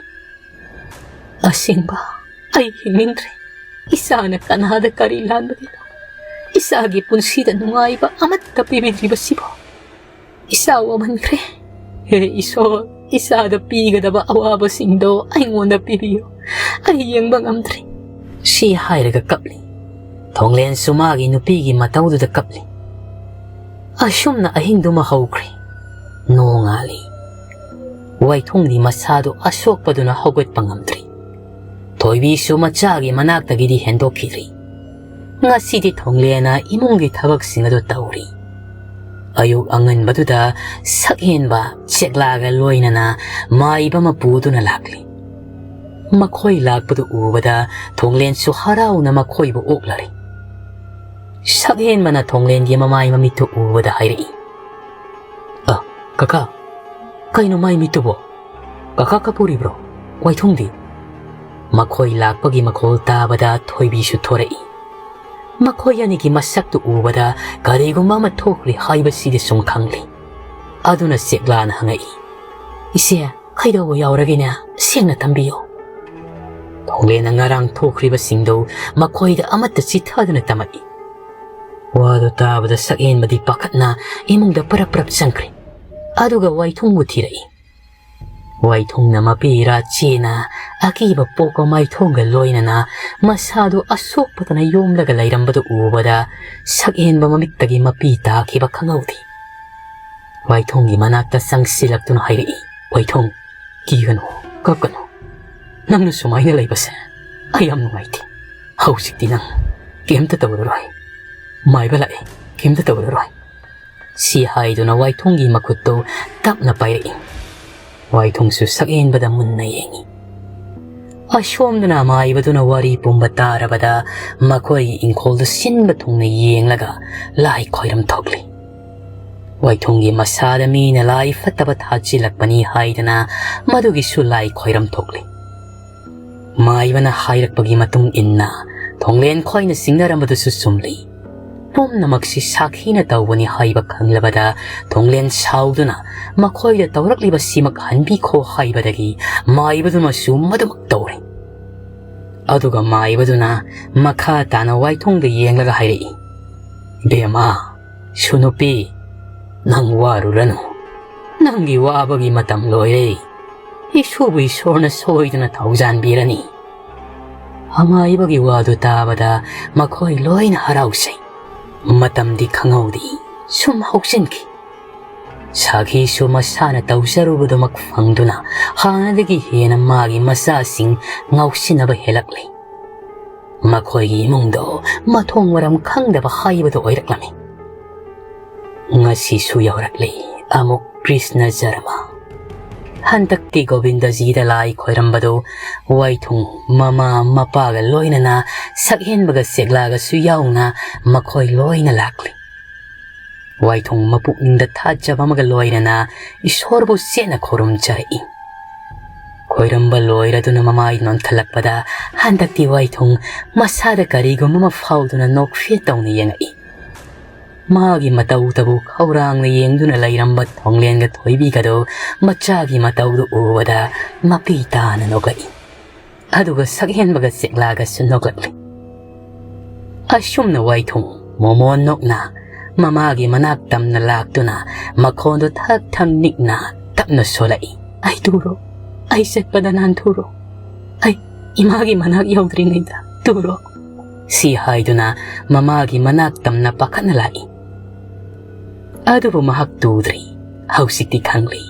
"ꯑꯁꯦꯡꯕ, ꯑꯩ ꯍꯤꯡꯅꯤꯡꯗ꯭ꯔꯦ꯫ ꯏꯆꯥꯅ ꯀꯅꯥꯗ ꯀꯔꯤ ꯂꯥꯟꯕꯒꯤꯅꯣ? ꯏꯆꯥꯒꯤ ꯄꯨꯟꯁꯤꯗ ꯅꯨꯡꯉꯥꯏꯕ ꯑꯃꯠꯇ ꯄꯤꯕꯤꯗ꯭ꯔꯤꯕꯁꯤꯕꯣ? ꯏꯆꯥ ꯋꯥꯃꯟꯈ꯭ꯔꯦ꯫ ꯍꯦ ꯏꯁꯣꯔ, ꯏꯆꯥꯗ ꯄꯤꯒꯗꯕ ꯑꯋꯥꯕꯁꯤꯡꯗꯣ ꯑꯩꯉꯣꯟꯗ ꯄꯤꯕꯤꯌꯨ꯫ ꯑꯩ ꯌꯦꯡꯕ ꯉꯝꯗ꯭ꯔꯦ꯫" ꯁꯤ ꯍꯥꯏꯔꯒ ꯀꯞꯂꯤ꯫ ꯊꯣꯡꯂꯦꯟꯁꯨ ꯃꯥꯒꯤ ꯅꯨꯄꯤꯒꯤ ꯃꯇꯧꯗꯨꯗ ꯀꯞꯂꯤ꯫ ꯑꯁꯨꯝꯅ ꯑꯍꯤꯡꯗꯨꯃ ꯍꯧꯈ꯭ꯔꯦ꯫ ꯅꯣꯡꯉꯥꯜꯂꯤ꯫ ꯋꯥꯏꯊꯨꯡꯗꯤ ꯃꯁꯥꯗꯨ ꯑꯁꯣꯛꯄꯗꯨꯅ ꯍꯧꯒꯠꯄ ꯉꯝꯗ꯭ꯔꯤ꯫ ꯊꯣꯏꯕꯤꯁꯨ ꯃꯆꯥꯒꯤ ꯃꯅꯥꯛꯇꯒꯤꯗꯤ ꯍꯦꯟꯗꯣꯛꯈꯤꯗ꯭ꯔꯤ꯫ ꯉꯁꯤꯗꯤ ꯊꯣꯡꯂꯦꯅ ꯏꯃꯨꯡꯒꯤ ꯊꯕꯛꯁꯤꯡ ꯑꯗꯨ ꯇꯧꯔꯤ꯫ ꯑꯌꯨꯛ ꯑꯉꯟꯕꯗꯨꯗ ꯁꯛꯍꯦꯟꯕ ꯆꯦꯛꯂꯥꯒ ꯂꯣꯏꯅꯅ ꯃꯥꯏꯕ ꯃꯄꯨꯗꯨꯅ ꯂꯥꯛꯂꯤ꯫ ꯃꯈꯣꯏ ꯂꯥꯛꯄꯗꯨ ꯎꯕꯗ ꯊꯣꯡꯂꯦꯟꯁꯨ ꯍꯔꯥꯎꯅ ꯃꯈꯣꯏꯕꯨ ꯑꯣꯛꯂꯔꯤ꯫ ꯁꯛꯍꯦꯟꯕꯅ ꯊꯣꯡꯂꯦꯟꯒꯤ ꯃꯃꯥꯏ ꯃꯃꯤꯠꯇꯨ ꯎꯕꯗ ꯍꯥꯏꯔꯛꯏ, "ꯑ, ꯀꯀꯥ, ꯀꯩꯅꯣ ꯃꯥꯏ ꯃꯤꯠꯇꯨꯕꯣ? ꯀꯀꯥ ꯀꯞꯄꯨꯔꯤꯕ꯭ꯔꯣ? ꯋꯥꯏꯊꯨꯡꯗꯤ?" ꯃꯈꯣꯏ ꯂꯥꯛꯄꯒꯤ ꯃꯈꯣꯜ ꯇꯥꯕꯗ ꯊꯣꯏꯕꯤꯁꯨ ꯊꯣꯔꯛꯏ꯫ ꯃꯈꯣꯏ ꯑꯅꯤꯒꯤ ꯃꯁꯛꯇꯨ ꯎꯕꯗ ꯀꯔꯤꯒꯨꯝꯕ ꯑꯃ ꯊꯣꯛꯈ꯭ꯔꯦ ꯍꯥꯏꯕꯁꯤꯗꯤ ꯁꯨꯝ ꯈꯪꯂꯤ꯫ ꯑꯗꯨꯅ ꯆꯦꯛꯂꯥꯅ ꯍꯪꯉꯛꯏ, "ꯏꯆꯦ, ꯀꯩꯗꯧꯕ ꯌꯥꯎꯔꯒꯦꯅꯦ? ꯁꯦꯡꯅ ꯇꯝꯕꯤꯌꯨ꯫" ꯊꯣꯡꯂꯦꯟꯅ ꯉꯔꯥꯡ ꯊꯣꯛꯈ꯭ꯔꯤꯕꯁꯤꯡꯗꯨ ꯃꯈꯣꯏꯗ ꯑꯃꯠꯇ ꯆꯤꯊꯗꯨꯅ ꯇꯝꯃꯛꯏ꯫ ꯋꯥꯗꯨ ꯇꯥꯕꯗ ꯁꯛꯍꯦꯟꯕꯗꯤ ꯄꯥꯈꯠꯅ ꯏꯃꯨꯡꯗ ꯄꯔꯞ ꯄꯔꯞ ꯆꯪꯈ꯭ꯔꯦ꯫ ꯑꯗꯨꯒ ꯋꯥꯏꯊꯨꯡꯕꯨ ꯊꯤꯔꯛꯏ꯫ ꯋꯥꯏꯊꯨꯡꯅ ꯃꯄꯤ ꯏꯔꯥ ꯆꯦꯅ ꯑꯀꯤꯕ ꯄꯣꯛꯄ ꯃꯥꯏꯊꯣꯡꯒ ꯂꯣꯏꯅꯅ ꯃꯁꯥꯗꯨ ꯑꯁꯣꯛꯄꯗꯅ ꯌꯣꯝꯂꯒ ꯂꯩꯔꯝꯕꯗꯨ ꯎꯕꯗ ꯁꯛꯍꯦꯟꯕ ꯃꯃꯤꯠꯇꯒꯤ ꯃꯄꯤ ꯇꯥꯈꯤꯕ ꯈꯪꯍꯧꯗꯦ꯫ ꯋꯥꯏꯊꯨꯡꯒꯤ ꯃꯅꯥꯛꯇ ꯆꯪꯁꯤꯜꯂꯛꯇꯨꯅ ꯍꯥꯏꯔꯛꯏ, "ꯋꯥꯏꯊꯨꯡ, ꯀꯤꯒꯅꯨ, ꯀꯞꯀꯅꯨ꯫ ꯅꯪꯅ ꯁꯨꯃꯥꯏꯅ ꯂꯩꯕꯁꯦ ꯑꯩ ꯌꯥꯝ ꯅꯨꯡꯉꯥꯏꯇꯦ꯫ ꯍꯧꯖꯤꯛꯇꯤ ꯅꯪ ꯀꯩꯝꯇ ꯇꯧꯔꯔꯣꯏ꯫ ꯃꯥꯏꯕ ꯂꯥꯛꯑꯦ, ꯀꯩꯝꯇ ꯇꯧꯔꯔꯣꯏ꯫" ꯁꯤ ꯍꯥꯏꯗꯨꯅ ꯋꯥꯏꯊꯨꯡꯒꯤ ꯃꯈꯨꯠꯇꯨ ꯇꯞꯅ ꯄꯥꯏꯔꯛꯏ꯫ ꯋꯥꯏꯊꯨꯡꯁꯨ ꯁꯛꯍꯦꯟꯕꯗ ꯃꯨꯟꯅ ꯌꯦꯡꯏ꯫ ꯑꯁꯣꯝꯗꯅ ꯃꯥꯏꯕꯗꯨꯅ ꯋꯥꯔꯤ ꯄꯨꯝꯕ ꯇꯥꯔꯕꯗ ꯃꯈꯣꯏꯒꯤ ꯏꯪꯈꯣꯜꯗꯨ ꯁꯤꯟꯕ ꯊꯨꯡꯅ ꯌꯦꯡꯂꯒ ꯂꯥꯏ ꯈꯣꯏꯔꯝ ꯊꯣꯛꯂꯤ꯫ ꯋꯥꯏꯊꯨꯡꯒꯤ ꯃꯁꯥꯗ ꯃꯤꯅ ꯂꯥꯏ ꯐꯠꯇꯕ ꯊꯥꯖꯤꯜꯂꯛꯄꯅꯤ ꯍꯥꯏꯗꯅ ꯃꯗꯨꯒꯤꯁꯨ ꯂꯥꯏ ꯈꯣꯏꯔꯝ ꯊꯣꯛꯂꯤ꯫ ꯃꯥꯏꯕꯅ ꯍꯥꯏꯔꯛꯄꯒꯤ ꯃꯇꯨꯡ ꯏꯟꯅ ꯊꯣꯡꯂꯦꯟ ꯈꯣꯏꯅ ꯆꯤꯡꯅꯔꯝꯕꯗꯨꯁꯨ ꯆꯨꯝꯂꯤ꯫ ꯄꯨꯝꯅꯃꯛꯁꯤ ꯁꯥꯈꯤꯅ ꯇꯧꯕꯅꯤ ꯍꯥꯏꯕ ꯈꯪꯂꯕꯗ ꯊꯣꯡꯂꯦꯟ ꯁꯥꯎꯗꯨꯅ ꯃꯈꯣꯏꯗ ꯇꯧꯔꯛꯂꯤꯕꯁꯤꯃꯛ ꯍꯟꯕꯤꯈꯣ ꯍꯥꯏꯕꯗꯒꯤ ꯃꯥꯏꯕꯗꯨꯃꯁꯨ ꯃꯗꯨꯃꯛ ꯇꯧꯔꯦ꯫ ꯑꯗꯨꯒ ꯃꯥꯏꯕꯗꯨꯅ ꯃꯈꯥ ꯇꯥꯅ ꯋꯥꯏꯊꯨꯡꯗ ꯌꯦꯡꯂꯒ ꯍꯥꯏꯔꯛꯏ, "ꯕꯦꯝꯃ, ꯁꯨꯅꯨꯄꯤ, ꯅꯪ ꯋꯥꯔꯨꯔꯅꯨ꯫ "ꯅꯪꯒꯤ ꯋꯥꯕꯒꯤ ꯃꯇꯝ ꯂꯣꯏꯔꯦ꯫ ꯏꯁꯨꯕꯨ ꯏꯁꯣꯔꯅ ꯁꯣꯏꯗꯅ ꯊꯧꯖꯥꯟꯕꯤꯔꯅꯤ"꯫ ꯑꯃꯥꯏꯕꯒꯤ ꯋꯥꯗꯨ ꯇꯥꯕꯗ ꯃꯈꯣꯏ ꯂꯣꯏꯅ ꯍꯔꯥꯎꯖꯩ꯫ ꯃꯇꯝꯗꯤ ꯈꯪꯍꯧꯗꯦ, ꯁꯨꯝ ꯍꯧꯖꯤꯟꯈꯤ꯫ ꯁꯥꯈꯤꯁꯨ ꯃꯁꯥꯅ ꯇꯧꯖꯔꯨꯕꯗꯨꯃꯛ ꯐꯪꯗꯨꯅ ꯍꯥꯟꯅꯗꯒꯤ ꯍꯦꯟꯅ ꯃꯥꯒꯤ ꯃꯆꯥꯁꯤꯡ ꯉꯥꯎꯁꯤꯟꯅꯕ ꯍꯦꯜꯂꯛꯂꯦ꯫ ꯃꯈꯣꯏꯒꯤ ꯏꯃꯨꯡꯗꯣ ꯃꯊꯣꯡ ꯃꯔꯝ ꯈꯪꯗꯕ ꯍꯥꯏꯕꯗꯨ ꯑꯣꯏꯔꯛꯂꯝꯃꯤ꯫ ꯉꯁꯤꯁꯨ ꯌꯧꯔꯛꯂꯤ ꯑꯃꯨꯛ ꯀ꯭ꯔꯤꯁꯅ ꯖꯔꯃ꯫ ꯍꯟꯗꯛꯇꯤ ꯒꯣꯕꯤꯟꯗꯖꯤꯗ ꯂꯥꯏ ꯈꯣꯏꯔꯝꯕꯗꯨ ꯋꯥꯏꯊꯨꯡ ꯃꯃꯥ ꯃꯄꯥꯒ ꯂꯣꯏꯅꯅ ꯁꯛꯍꯦꯟꯕꯒ ꯁꯦꯛꯂꯥꯒꯁꯨ ꯌꯥꯎꯅ ꯃꯈꯣꯏ ꯂꯣꯏꯅ ꯂꯥꯛꯂꯤ꯫ ꯋꯥꯏꯊꯨꯡ ꯃꯄꯨꯛꯅꯤꯡꯗ ꯊꯥꯖꯕ ꯑꯃꯒ ꯂꯣꯏꯅꯅ ꯏꯁꯣꯔꯕꯨ ꯆꯦꯠꯅ ꯈꯨꯔꯨꯝꯖꯔꯛꯏ꯫ ꯈꯣꯏꯔꯝꯕ ꯂꯣꯏꯔꯗꯨꯅ ꯃꯃꯥꯏ ꯅꯣꯟꯈꯠꯂꯛꯄꯗ ꯍꯟꯗꯛꯇꯤ ꯋꯥꯏꯊꯨꯡ ꯃꯁꯥꯗ ꯀꯔꯤꯒꯨꯝꯕ ꯑꯃ ꯐꯥꯎꯗꯨꯅ ꯅꯣꯛꯐꯦꯠ ꯇꯧꯅ ꯌꯦꯡꯉꯛꯏ꯫ ꯃꯥꯒꯤ ꯃꯇꯧꯗꯕꯨ ꯈꯧꯔꯥꯡꯅ ꯌꯦꯡꯗꯨꯅ ꯂꯩꯔꯝꯕ ꯊꯣꯡꯂꯦꯟꯒ ꯊꯣꯏꯕꯤꯒꯗꯣ ꯃꯆꯥꯒꯤ ꯃꯇꯧꯗꯨ ꯎꯕꯗ ꯃꯄꯤ ꯇꯥꯅ ꯅꯣꯛꯂꯛꯏ꯫ ꯑꯗꯨꯒ ꯁꯛꯍꯦꯟꯕꯒ ꯆꯦꯛꯂꯥꯒꯁꯨ ꯅꯣꯛꯂꯛꯂꯤ꯫ ꯑꯁꯨꯝꯅ ꯋꯥꯏꯊꯨꯡ ꯃꯣꯃꯣꯟ ꯅꯣꯛꯅ ꯃꯃꯥꯒꯤ ꯃꯅꯥꯛ ꯇꯝꯅ ꯂꯥꯛꯇꯨꯅ ꯃꯈꯣꯟꯗꯨ ꯊꯛ ꯊꯛ ꯅꯤꯛꯅ ꯇꯞꯅ ꯁꯣꯜꯂꯛꯏ꯫ "ꯑꯩ ꯇꯨꯔꯣ, ꯑꯩ ꯆꯠꯄꯗ ꯅꯥꯟꯊꯨꯔꯣ, ꯑꯩ ꯏꯃꯥꯒꯤ ꯃꯅꯥꯛ ꯌꯧꯗ꯭ꯔꯤꯉꯩꯗ ꯇꯨꯔꯣ"꯫ ꯁꯤ ꯍꯥꯏꯗꯨꯅ ꯃꯃꯥꯒꯤ ꯃꯅꯥꯛ ꯇꯝꯅ ꯄꯥꯈꯠꯅ ꯂꯥꯛꯏ꯫ ꯑꯗꯨꯕꯨ ꯃꯍꯥꯛ ꯇꯨꯗ꯭ꯔꯤ꯫ ꯍꯧꯖꯤꯛꯇꯤ ꯈꯪꯂꯦ꯫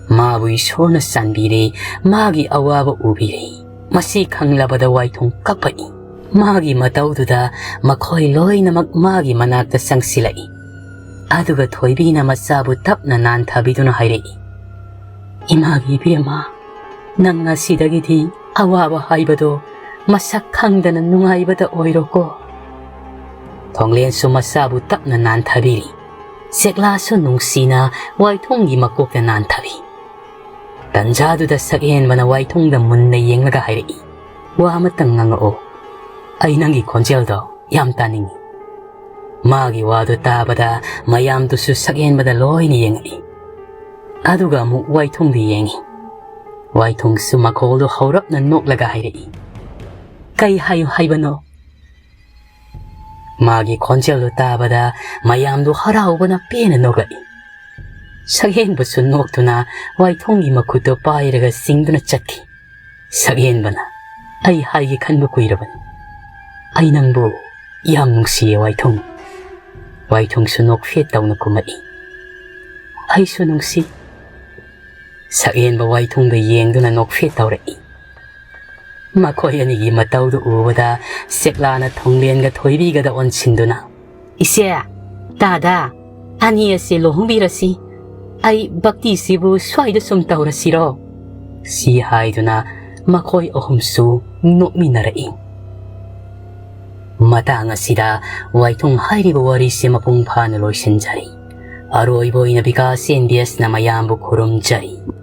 ꯃꯥꯕꯨ ꯏꯁꯣꯔꯅ ꯆꯥꯟꯕꯤꯔꯦ, ꯃꯥꯒꯤ ꯑꯋꯥꯕ ꯎꯕꯤꯔꯦ꯫ ꯃꯁꯤ ꯈꯪꯂꯕꯗ ꯋꯥꯏꯊꯨꯡ ꯀꯞꯄꯛꯏ꯫ ꯃꯥꯒꯤ ꯃꯇꯧꯗꯨꯗ ꯃꯈꯣꯏ ꯂꯣꯏꯅꯃꯛ ꯃꯥꯒꯤ ꯃꯅꯥꯛꯇ ꯆꯪꯁꯤꯜꯂꯛꯏ꯫ ꯑꯗꯨꯒ ꯊꯣꯏꯕꯤꯅ ꯃꯆꯥꯕꯨ ꯇꯞꯅ ꯅꯥꯟꯊꯕꯤꯗꯨꯅ ꯍꯥꯏꯔꯛꯏ, "ꯏꯃꯥꯒꯤ ꯏꯕꯦꯝꯃ, ꯅꯪ ꯉꯁꯤꯗꯒꯤꯗꯤ ꯑꯋꯥꯕ ꯍꯥꯏꯕꯗꯣ ꯃꯁꯛ ꯈꯪꯗꯅ ꯅꯨꯡꯉꯥꯏꯕꯗ ꯑꯣꯏꯔꯣꯀꯣ"꯫ ꯊꯣꯡꯂꯦꯟꯁꯨ ꯃꯆꯥꯕꯨ ꯇꯞꯅ ꯅꯥꯟꯊꯕꯤꯔꯤ꯫ ꯁꯦꯛꯂꯥꯁꯨ ꯅꯨꯡꯁꯤꯅ ꯋꯥꯏꯊꯨꯡꯒꯤ ꯃꯀꯣꯛꯇ ꯅꯥꯟꯊꯕꯤ꯫ ꯇꯟꯖꯥꯗꯨꯗ ꯁꯛꯍꯦꯟꯕꯅ ꯋꯥꯏꯊꯨꯡꯗ ꯃꯨꯟꯅ ꯌꯦꯡꯂꯒ ꯍꯥꯏꯔꯛꯏ, "ꯋꯥ ꯑꯃꯇꯪ ꯉꯥꯡꯉꯛꯑꯣ꯫ ꯑꯩ ꯅꯪꯒꯤ ꯈꯣꯟꯖꯦꯜꯗꯣ ꯌꯥꯝ ꯇꯥꯅꯤꯡꯏ"꯫ ꯃꯥꯒꯤ ꯋꯥꯗꯨ ꯇꯥꯕꯗ ꯃꯌꯥꯝꯗꯨꯁꯨ ꯁꯛꯍꯦꯟꯕꯗ ꯂꯣꯏꯅ ꯌꯦꯡꯉꯛꯏ꯫ ꯑꯗꯨꯒ ꯑꯃꯨꯛ ꯋꯥꯏꯊꯨꯡꯗ ꯌꯦꯡꯉꯤ꯫ ꯋꯥꯏꯊꯨꯡꯁꯨ ꯃꯈꯣꯜꯗꯨ ꯍꯧꯔꯞꯅ ꯅꯣꯛꯂꯒ ꯍꯥꯏꯔꯛꯏ, "ꯀꯩ ꯍꯥꯏꯌꯨ ꯍꯥꯏꯕꯅꯣ?" ꯃꯥꯒꯤ ꯈꯣꯟꯖꯦꯜꯗꯨ ꯇꯥꯕꯗ ꯃꯌꯥꯝꯗꯨ ꯍꯔꯥꯎꯕꯅ ꯄꯦꯟꯅ ꯅꯣꯛꯂꯛꯏ꯫ ꯁꯛꯍꯦꯟꯕꯁꯨ ꯅꯣꯛꯇꯨꯅ ꯋꯥꯏꯊꯣꯡꯒꯤ ꯃꯈꯨꯠꯇꯨ ꯄꯥꯏꯔꯒ ꯆꯤꯡꯗꯨꯅ ꯆꯠꯈꯤ꯫ ꯁꯛꯍꯦꯟꯕꯅ, "ꯑꯩ ꯍꯥꯏꯒꯦ ꯈꯟꯕ ꯀꯨꯏꯔꯕꯅꯤ꯫ ꯑꯩ ꯅꯪꯕꯨ ꯌꯥꯝ ꯅꯨꯡꯁꯤꯌꯦ ꯋꯥꯏꯊꯣꯡ꯫" ꯋꯥꯏꯊꯣꯡꯁꯨ ꯅꯣꯛꯐꯦꯠ ꯇꯧꯅ ꯈꯨꯝꯃꯛꯏ, "ꯑꯩꯁꯨ ꯅꯨꯡꯁꯤ꯫" ꯁꯛꯍꯦꯟꯕ ꯋꯥꯏꯊꯣꯡꯗ ꯌꯦꯡꯗꯨꯅ ꯅꯣꯛꯐꯦꯠ ꯇꯧꯔꯛꯏ꯫ ꯃꯈꯣꯏ ꯑꯅꯤꯒꯤ ꯃꯇꯧꯗꯨ ꯎꯕꯗ ꯆꯦꯛꯂꯥꯅ ꯊꯣꯡꯂꯦꯟꯒ ꯊꯣꯏꯕꯤꯒꯗ ꯑꯣꯟꯁꯤꯟꯗꯨꯅ, "ꯏꯆꯦ, ꯇꯥꯗ, ꯑꯅꯤ ꯑꯁꯦ ꯂꯨꯍꯣꯡꯕꯤꯔꯁꯤ꯫ ꯑꯩ ꯚꯛꯇꯤꯁꯤꯕꯨ ꯁ꯭ꯋꯥꯏꯗ ꯁꯨꯝ ꯇꯧꯔꯁꯤꯔꯣ?" ꯁꯤ ꯍꯥꯏꯗꯨꯅ ꯃꯈꯣꯏ ꯑꯍꯨꯝꯁꯨ ꯅꯣꯛꯃꯤꯟꯅꯔꯛꯏ꯫ ꯃꯇꯥꯡ ꯑꯁꯤꯗ ꯋꯥꯏꯊꯣꯡ ꯍꯥꯏꯔꯤꯕ ꯋꯥꯔꯤꯁꯦ ꯃꯄꯨꯡ ꯐꯥꯅ ꯂꯣꯏꯁꯤꯟꯖꯔꯤ꯫ ꯑꯔꯣꯏꯕ ꯑꯣꯏꯅ ꯕꯤꯀꯥꯁ ꯑꯦꯟ ꯕꯤ ꯑꯦꯁꯅ ꯃꯌꯥꯝꯕꯨ ꯈꯨꯔꯨꯝꯖꯔꯤ꯫